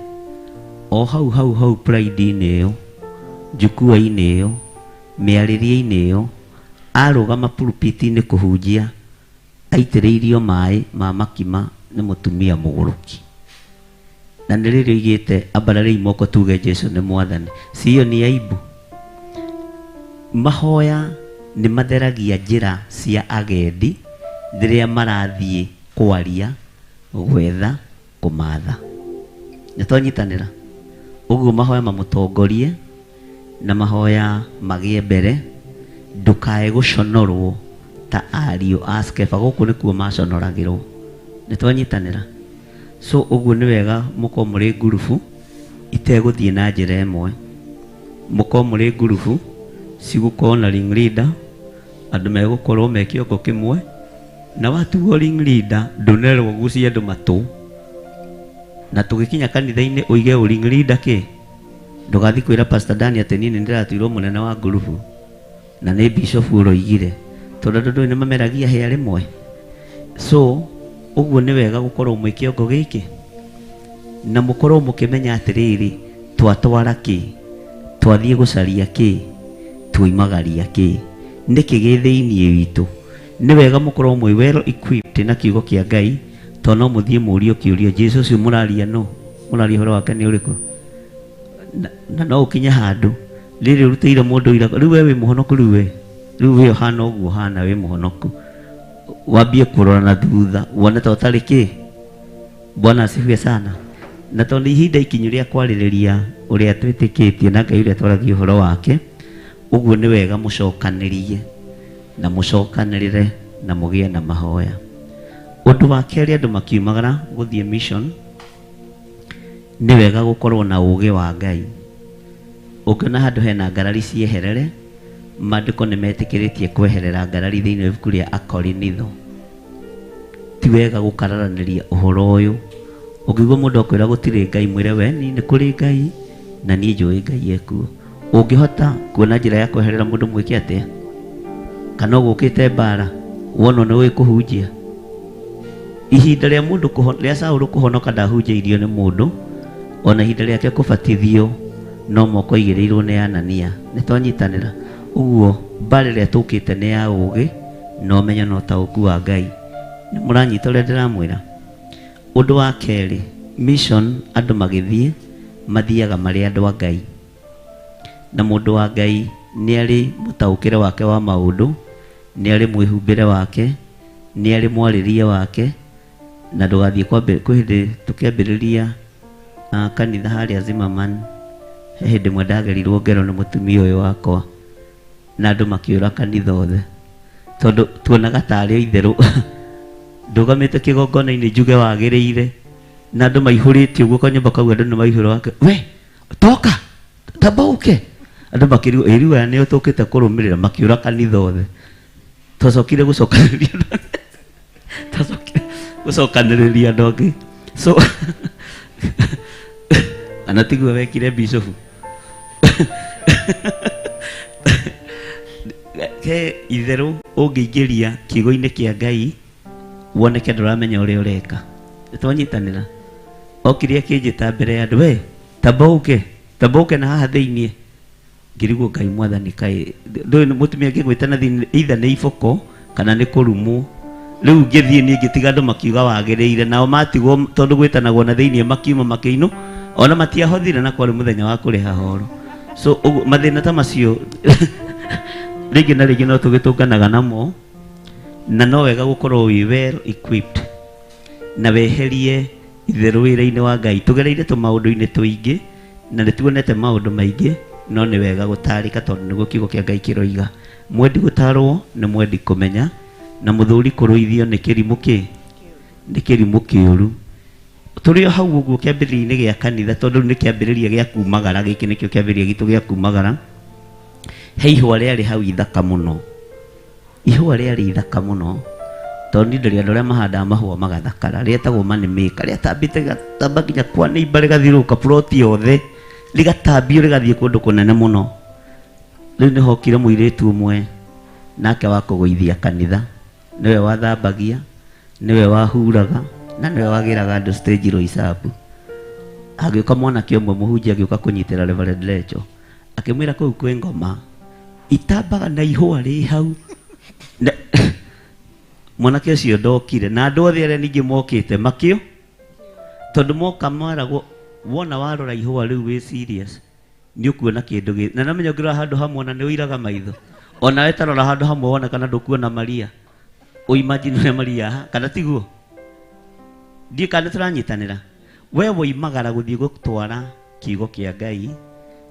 o hau hau hau pride-inĩ ĩyo, njukua-inĩ ĩyo, mĩarĩrie-inĩ ĩyo, arũgama pulpit-inĩ kũhunjia, aitĩrĩirio maĩ ma makima nĩ mũtumia mũgũrũki. Na nĩ rĩrĩ oigĩte ambararĩi moko tuge Jesu nĩ mwathani. Si hiyo ni aibu? Mahoya nĩ matheragia njĩra cia agendi rĩrĩa marathiĩ kwaria, gwetha, kũmatha. Nĩ twanyitanĩra? Ũguo mahoya mamũtongorie na mahoya magĩe mbere, ndũkae gũconorwo ta ariũ a Skeva. Gũkũ nĩkuo maconoragĩrwo. Nĩ twanyitanĩra? So ũguo nĩ wega mũkorwo mũrĩ ngurubu itegũthiĩ na njĩra ĩmwe, mũkorwo mũrĩ ngurubu cigũkorwo na ring leader, andũ megũkorwo me kĩongo kĩmwe, na watuo ring leader ndũnerwo gucie andũ matũ, na tũgĩkinya kanitha-inĩ ũige ũ ring leader kĩ, ndũgathiĩ kwĩra Pastor Dani atĩ niĩ nĩ ndĩratuirwo mũnene wa ngurubu na nĩ bishop ũroigire, tondũ andũ ndũĩ nĩ mameragia hĩa rĩmwe. So ũguo nĩ wega gũkorwo mwĩ kĩongo gĩkĩ na mũkorwo mũkĩmenya atĩrĩrĩ, twatwara kĩ, twathiĩ gũcaria kĩ, tuoimagaria kĩ, nĩkĩ gĩ thĩiniĩ witũ. Nĩ wega mũkorwo mwĩ well equipped na kiugo kĩa Ngai, tondũ no mũthiĩ mũũrio kĩũria, Jesu ũcio mũraria no mũraria ũhoro wake nĩ ũrĩkũ? Na no ũkinye handũ rĩrĩ ũrutĩire mũndũ ira, rĩu we wĩ mũhonoku, rĩu we rĩu we ũhana ũguo ũhana wĩ mũhonoku, wambie kũrora na thutha wone ta ũtarĩ kĩ. Bwana asifiwe sana. Na tondũ ihinda ikinyu rĩa kwarĩrĩria ũrĩa twĩtĩkĩtie na Ngai ũrĩa twaragia ũhoro wake, ũguo nĩ wega mũcokanĩrie na mũcokanĩrĩre na mũgĩe na mahoya. Ũndũ wa kerĩ, andũ makiumagara gũthiĩ mission, nĩ wega gũkorwo na ũũgĩ wa Ngai. Ũngĩona handũ hena ngarari cieherere, maandĩko nĩ metĩkĩrĩtie kweherera ngarari thĩinĩ wa ibuku rĩa Akorinitho. Ti wega gũkararanĩria ũhoro ũyũ. Ũngĩigua mũndũ akwĩra gũtirĩ Ngai, mwĩre we niĩ nĩ kũrĩ Ngai na niĩ njũĩ Ngai ekuo. Ũngĩhota kuona njĩra ya kweherera mũndũ mwĩke atĩa? Kana ũgũkĩte mbara wonwo nĩ ũĩ kũhunjia? Ihinda rĩa mũndũ rĩa Saũlũ kũhonoka ndahunjĩirio nĩ mũndũ, ona ihinda rĩake kũbatithio no moko aigĩrĩirwo nĩ Anania. Nĩ twanyitanĩra? Ũguo mbara ĩrĩa tũkĩte nĩ ya ũũgĩ na ũmenyo na ũtaũku wa Ngai. Nĩ mũranyita ũrĩa ndĩramwĩra? Ũndũ wa kerĩ, mission andũ magĩthiĩ mathiaga marĩ andũ a Ngai. Na mũndũ wa Ngai nĩ arĩ mũtaũkĩre wake wa maũndũ, nĩ arĩ mwĩhumbĩre wake, nĩ arĩ mwarĩrie wake, na ndũgathiĩ kwambĩ kwĩ hĩndĩ tũkĩambĩrĩria kanitha harĩa Zimmerman, he hĩndĩ ĩmwe ndagerirwo ngero nĩ mũtumia ũyũ wakwa. Na andũ makĩũra kanitha othe tondũ tuonaga tarĩ o itherũ ndũgamĩte kĩgongona-inĩ njuge wagĩrĩire na andũ maihũrĩte ũguo kanyũmba kau andũ nĩ maihũra wake we toka tamba ũke andũ makĩrigwo ĩ rĩu aya nĩo tũkĩte kũrũmĩrĩra makĩũra kanitha othe twacokire gũcokanĩrĩria twacokire gũcokanĩrĩria andũ angĩ so kana tiguo wekire bishofu he itherũ ũngĩingĩria kiugo-inĩ kĩa ngai woneke ndũramenya ũrĩa ũreka nĩtwanyitanĩra okire akĩnjĩta mbere ya andũ we tamba ũke tamba ũke na haha thĩiniĩ ngĩrigwo ngai mwathani kaĩ ndũĩ nĩ mũtumia angĩgwĩta na thĩinĩ either nĩ iboko kana nĩ kũrumwo rĩu ngĩthiĩ niĩ ngĩtiga andũ makiuga wagĩrĩire nao matigwo tondũ gwĩtanagwo na thĩinĩ makiuma makĩinũ ona matiahothire na kwarĩ mũthenya wa kũrĩha horo so ũguo mathĩna ta macio rĩngĩ na rĩngĩ no tũgĩtũnganaga namo na no wega gũkorwo wĩ well equipped na weherie itherũ wĩra-inĩ wa Ngai tũgereire tũmaũndũ-inĩ tũingĩ na nĩ tuonete maũndũ maingĩ no nĩ wega gũtarĩka tondũ nĩguo kiugo kĩa Ngai kĩroiga mwendi gũtarwo nĩ mwendi kũmenya na mũthũri kũrũithio nĩ kĩrimũ kĩ nĩ kĩrimũ kĩũru tũrĩ o hau ũguo kĩambĩrĩria-inĩ gĩa kanitha tondũ rĩu nĩ kĩambĩrĩria gĩa kumagara gĩkĩ nĩkĩo kĩambĩrĩria gitũ gĩa kumagara he ihũa rĩarĩ hau ithaka mũno Ihũa rĩarĩ ithaka mũno tondũ niĩ ndĩrĩ andũ arĩa mahandaga mahũa magathakara rĩetagwo money maker rĩatambĩte rĩgatamba nginya kwa neighbor rĩgathiũrũrũka plot yothe rĩgatambio rĩgathiĩ kũndũ kũnene mũno rĩu nĩ hokire mũirĩtu ũmwe nake wa kũgũithia kanitha nĩwe wathambagia nĩwe wahuraga na nĩwe wagĩraga andũ stage Roysambu hagĩũka mwanake ũmwe mũhunjia agĩũka kũnyitĩra Reverend Lecho akĩmwĩra kũu kwĩ ngoma itambaga na ihũa rĩ hau Na- mwanake ũcio ndokire na andũ othe arĩa ningĩ mokĩte makĩo tondũ moka maragwo wona warora ihũa rĩu wĩ serious nĩ ũkuona kĩndũ gĩ na namenya ũngĩrora handũ hamwe ona nĩ ũiraga maitho ona we tarora handũ hamwe wona kana ndũkuona Maria ũimagine ũrĩa Maria aha kana tiguo ndiĩ kana nĩ tũranyitanĩra we woimagara gũthiĩ gũtwara kiugo kĩa Ngai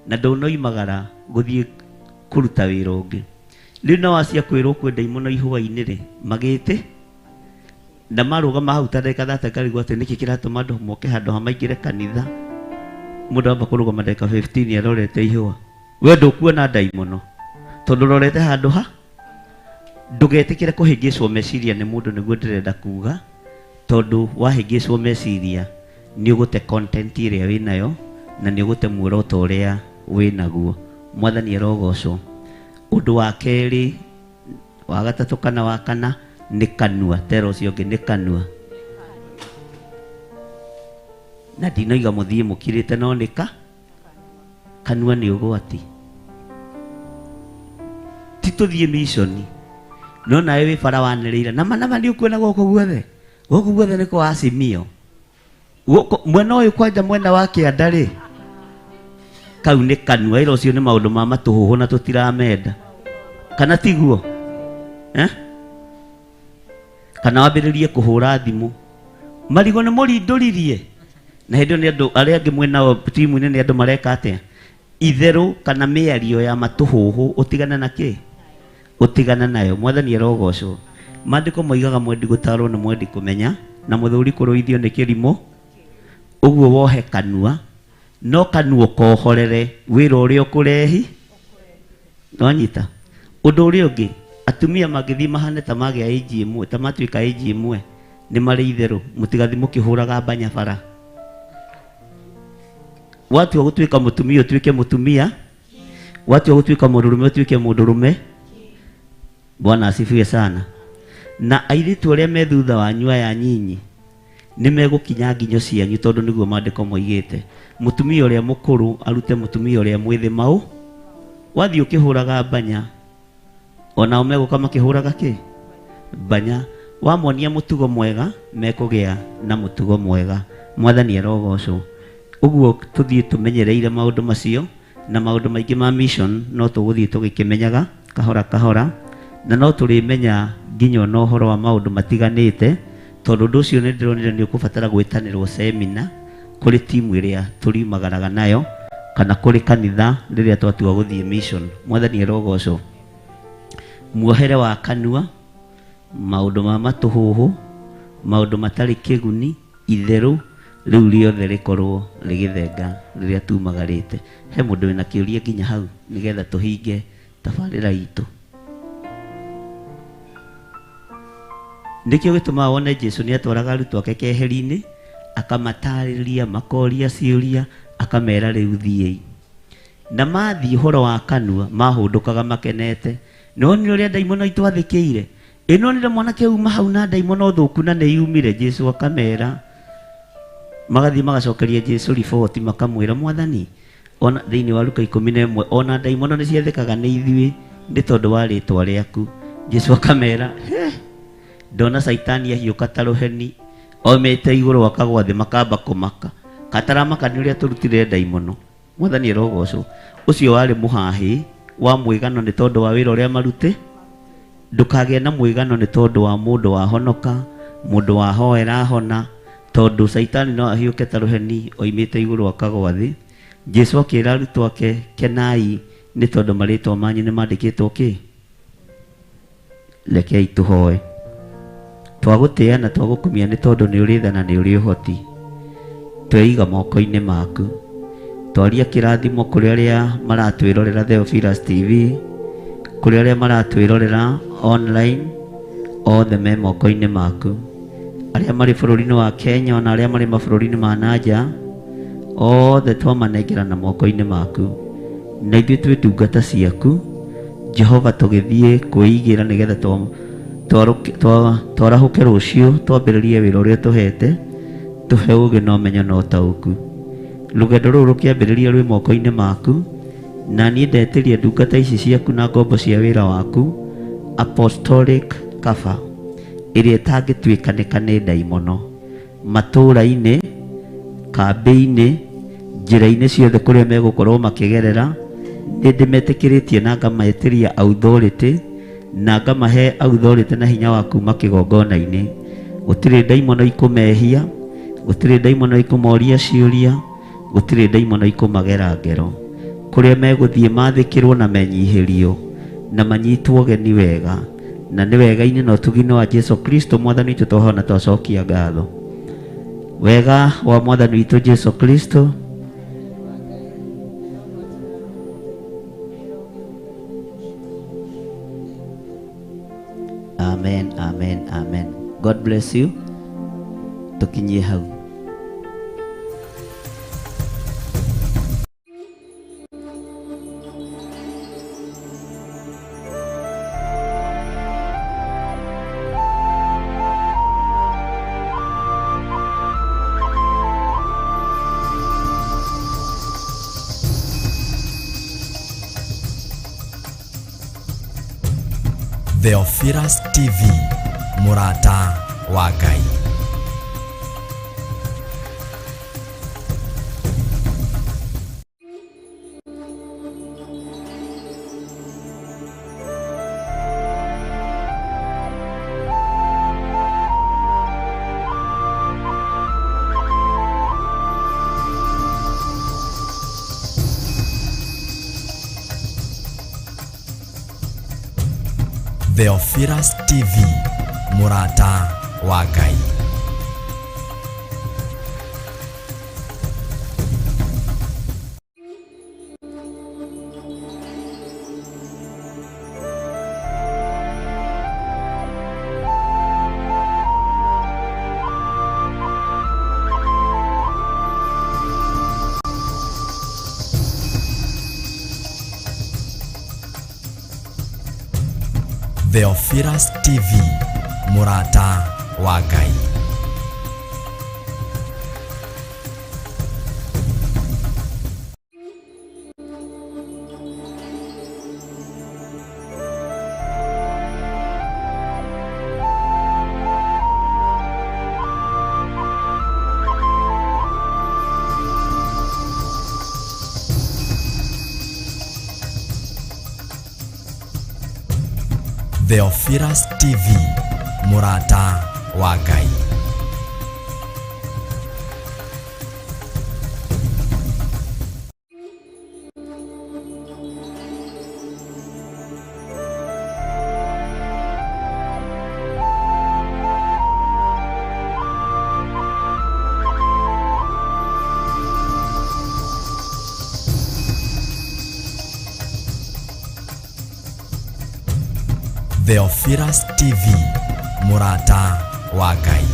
na ndũnoimagara gũthiĩ kũruta wĩra ũngĩ rĩu no acia kwĩrwo kwĩ ndaimono ihũa-inĩ rĩ magĩte na marũgama hau ta ndagĩka thate ngarigwo atĩ nĩkĩ kĩratũma andũ moke handũ ha maingĩre kanitha mũndũ amba kũrũgama ndagĩka 15 arorete ihũa we ndũkuona ndaimono tondũ ũrorete handũ ha ndũgetĩkĩre kũhĩngĩcwo meciria nĩ mũndũ nĩguo ndĩrenda kuga tondũ wahĩngĩcwo meciria nĩ ũgũte content ĩrĩa wĩnayo na nĩ ũgũte muoroto ũrĩa wĩnaguo mwathani arogocwo ũndũ wa kerĩ wa gatatũ kana wa kana nĩ kanua tera ũcio ũngĩ nĩ kanua na ndinoiga mũthiĩ mũkirĩte no nĩ ka kanua nĩ ũgwati ti tũthiĩ micioni no nawe wĩ bara wanĩrĩire nama nama nĩ ũkuona gũkũ guothe gũkũ guothe nĩ kwa Azimio Gũkũ mwena ũyũ kwanja mwena wa kĩanda rĩ kau nĩ kanua ĩra ũcio nĩ maũndũ ma matũhũhũ na tũtiramenda kana tiguo eh? Kana wambĩrĩrie kũhũra thimũ marigũ nĩ mũrindũririe na hĩndĩ ĩyo nĩ andũ arĩa angĩ mwĩnao timu-inĩ nĩ andũ mareka atĩa itherũ kana mĩario ya matũhũhũ ũtigane na kĩ ũtigane nayo mwathani arogocwo maandĩko moigaga mwendi gũtarwo nĩ mwendi kũmenya na mũthũri kũrũithio nĩ kĩrimũ ũguo wohe kanua no kanua ũkohorere wĩra ũrĩa ũkũrehi nwanyita ũndũ ũrĩa ũngĩ atumia mangĩthiĩ mahane ta magĩa ĩnji ĩmwe ta matuĩka ĩnji ĩmwe nĩ marĩ itherũ mũtigathiĩ mũkĩhũraga mbanya bara watua gũtuĩka mũtumia ũtuĩke mũtumia watua gũtuĩka mũndũrũme ũtuĩke mũndũrũme bwana asifiwe sana na airĩtu arĩa me thutha wanyu aya nyinyi nĩ megũkinya nginyo cianyu tondũ nĩguo maandĩko moigĩte mũtumia ũrĩa mũkũrũ arute mũtumia ũrĩa mwĩthĩ mau wathiĩ ũkĩhũraga mbanya onao megũka makĩhũraga kĩ mbanya wamonia mũtugo mwega mekũgĩa na mũtugo mwega mwathani arogocwo ũguo tũthiĩ tũmenyereire maũndũ macio na maũndũ maingĩ ma mission no tũgũthiĩ tũgĩkĩmenyaga kahora kahora na no tũrĩmenya nginya ona ũhoro wa maũndũ matiganĩte tondũ ũndũ ũcio nĩ ndĩronire nĩ ũkũbatara gwĩtanĩrwo semina kũrĩ timu ĩrĩa tũriumagaraga nayo kana kũrĩ kanitha rĩrĩa twatua gũthiĩ mission mwathani arogocwo Muohere wa kanua, maũndũ ma matũhũhũ, maũndũ matarĩ kĩguni, itherũ rĩu rĩothe rĩkorwo rĩgĩthenga rĩrĩa tumagarĩte. He mũndũ wĩna kĩũria nginya hau nĩgetha tũhinge tabarĩra itũ? Nĩkĩo gĩtũmaga wone Jesu nĩ atwaraga arutwo ake keheri-inĩ, akamatarĩria, makoria ciũria, akamera rĩu thiĩi. Na mathiĩ ũhoro wa kanua mahũndũkaga makenete. Nĩwonire ũrĩa ndaimono itwathĩkĩire? Ĩ nĩwonire mwanake uma hau na ndaimono thũku na nĩyumire? Jesu akamera. Magathiĩ magacokeria Jesu riboti makamwĩra, Mwathani, ona thĩinĩ wa Luka 11, ona ndaimono nĩciathĩkaga nĩ ithuĩ nĩ tondũ wa rĩtwa rĩaku. Jesu akamera, he, ndona Caitani ahiũka ta rũheni omĩte igũrũ akagwa thĩ, makamba kũmaka. Kataramaka nĩ ũrĩa tũrutire ndaimono. Mwathani arogocwo. Ũcio warĩ mũhahĩ wa mwĩgano nĩ tondũ wa wĩra ũrĩa marute. Ndũkagĩe na mwĩgano nĩ tondũ wa mũndũ wahonoka, mũndũ wahoera ahona, tondũ Caitani no ahiũke ta rũheni oimĩte igũrũ akagwa thĩ. Jesu akĩra arutwo ake, kenai nĩ tondũ marĩtwa manyu nĩ mandĩkĩtwo kĩ? Rekei tũhoe. Twagũtĩĩa na twagũkumia nĩ tondũ nĩ ũrĩ tha na nĩ ũrĩ ũhoti. Tweiga moko-inĩ maku. Twaria kĩrathimo kũrĩ arĩa maratwĩrorera Theophilus TV, kũrĩ arĩa maratwĩrorera online, othe me moko-inĩ maku. Arĩa marĩ bũrũri-inĩ wa Kenya ona arĩa marĩ mabũrũri-inĩ ma na nja, othe twamanengerana moko-inĩ maku. Na ithuĩ twĩ ndungata ciaku. Jehova tũgĩthiĩ kwĩigĩra nĩgetha twarahũke rũciũ twambĩrĩrie wĩra ũrĩa ũtũhete, tũhe ũũgĩ na ũmenyo na ũtaũku. Rũgendo rũrũ rũkĩambĩrĩria rwĩ moko-inĩ maku, na niĩ ndetĩria ndungata ici ciaku na ngombo cia wĩra waku apostolic cover ĩrĩa ĩtangĩtuĩkanĩka nĩ ndaimono. Matũũra-inĩ, kambĩ-inĩ, njĩra-inĩ ciothe kũrĩa megũkorwo makĩgerera, nĩ ndĩmetĩkĩrĩtie na ngametĩria authority, na ngamahe authority na hinya wa kuma kĩgongona-inĩ. Gũtirĩ ndaimono ikũmehia, gũtirĩ ndaimono ikũmoria ciũria, gũtirĩ ndaimono ikũmagera ngero. Kũrĩa megũthiĩ mathĩkĩrwo na menyihĩrio, na manyitwo ũgeni wega. Na nĩ wega-inĩ na ũtugi-inĩ wa Jesu Kristo Mwathani witũ twahoya na twacokia ngatho. Wega wa Mwathani witũ Jesu Kristo, Amen, amen, amen. God bless you. Tukinyie hau. Theophilus TV, mũrata wa Ngai. Theophilus TV, mũrata wa Ngai. Theophilus TV, mũrata wa Ngai. Theophilus TV, mũrata wa Ngai. Theophilus TV, mũrata wa Ngai.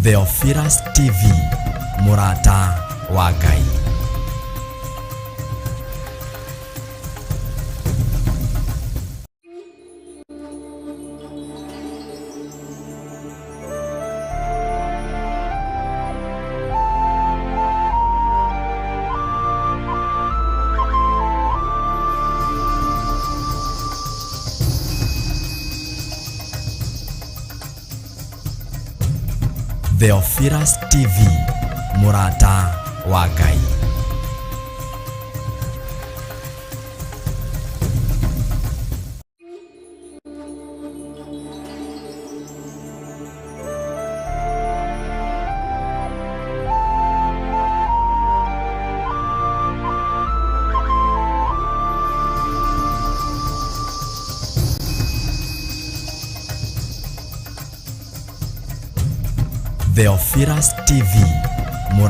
Theophilus TV, mũrata wa Ngai. Theophilus TV, mũrata wa Ngai. Theophilus TV,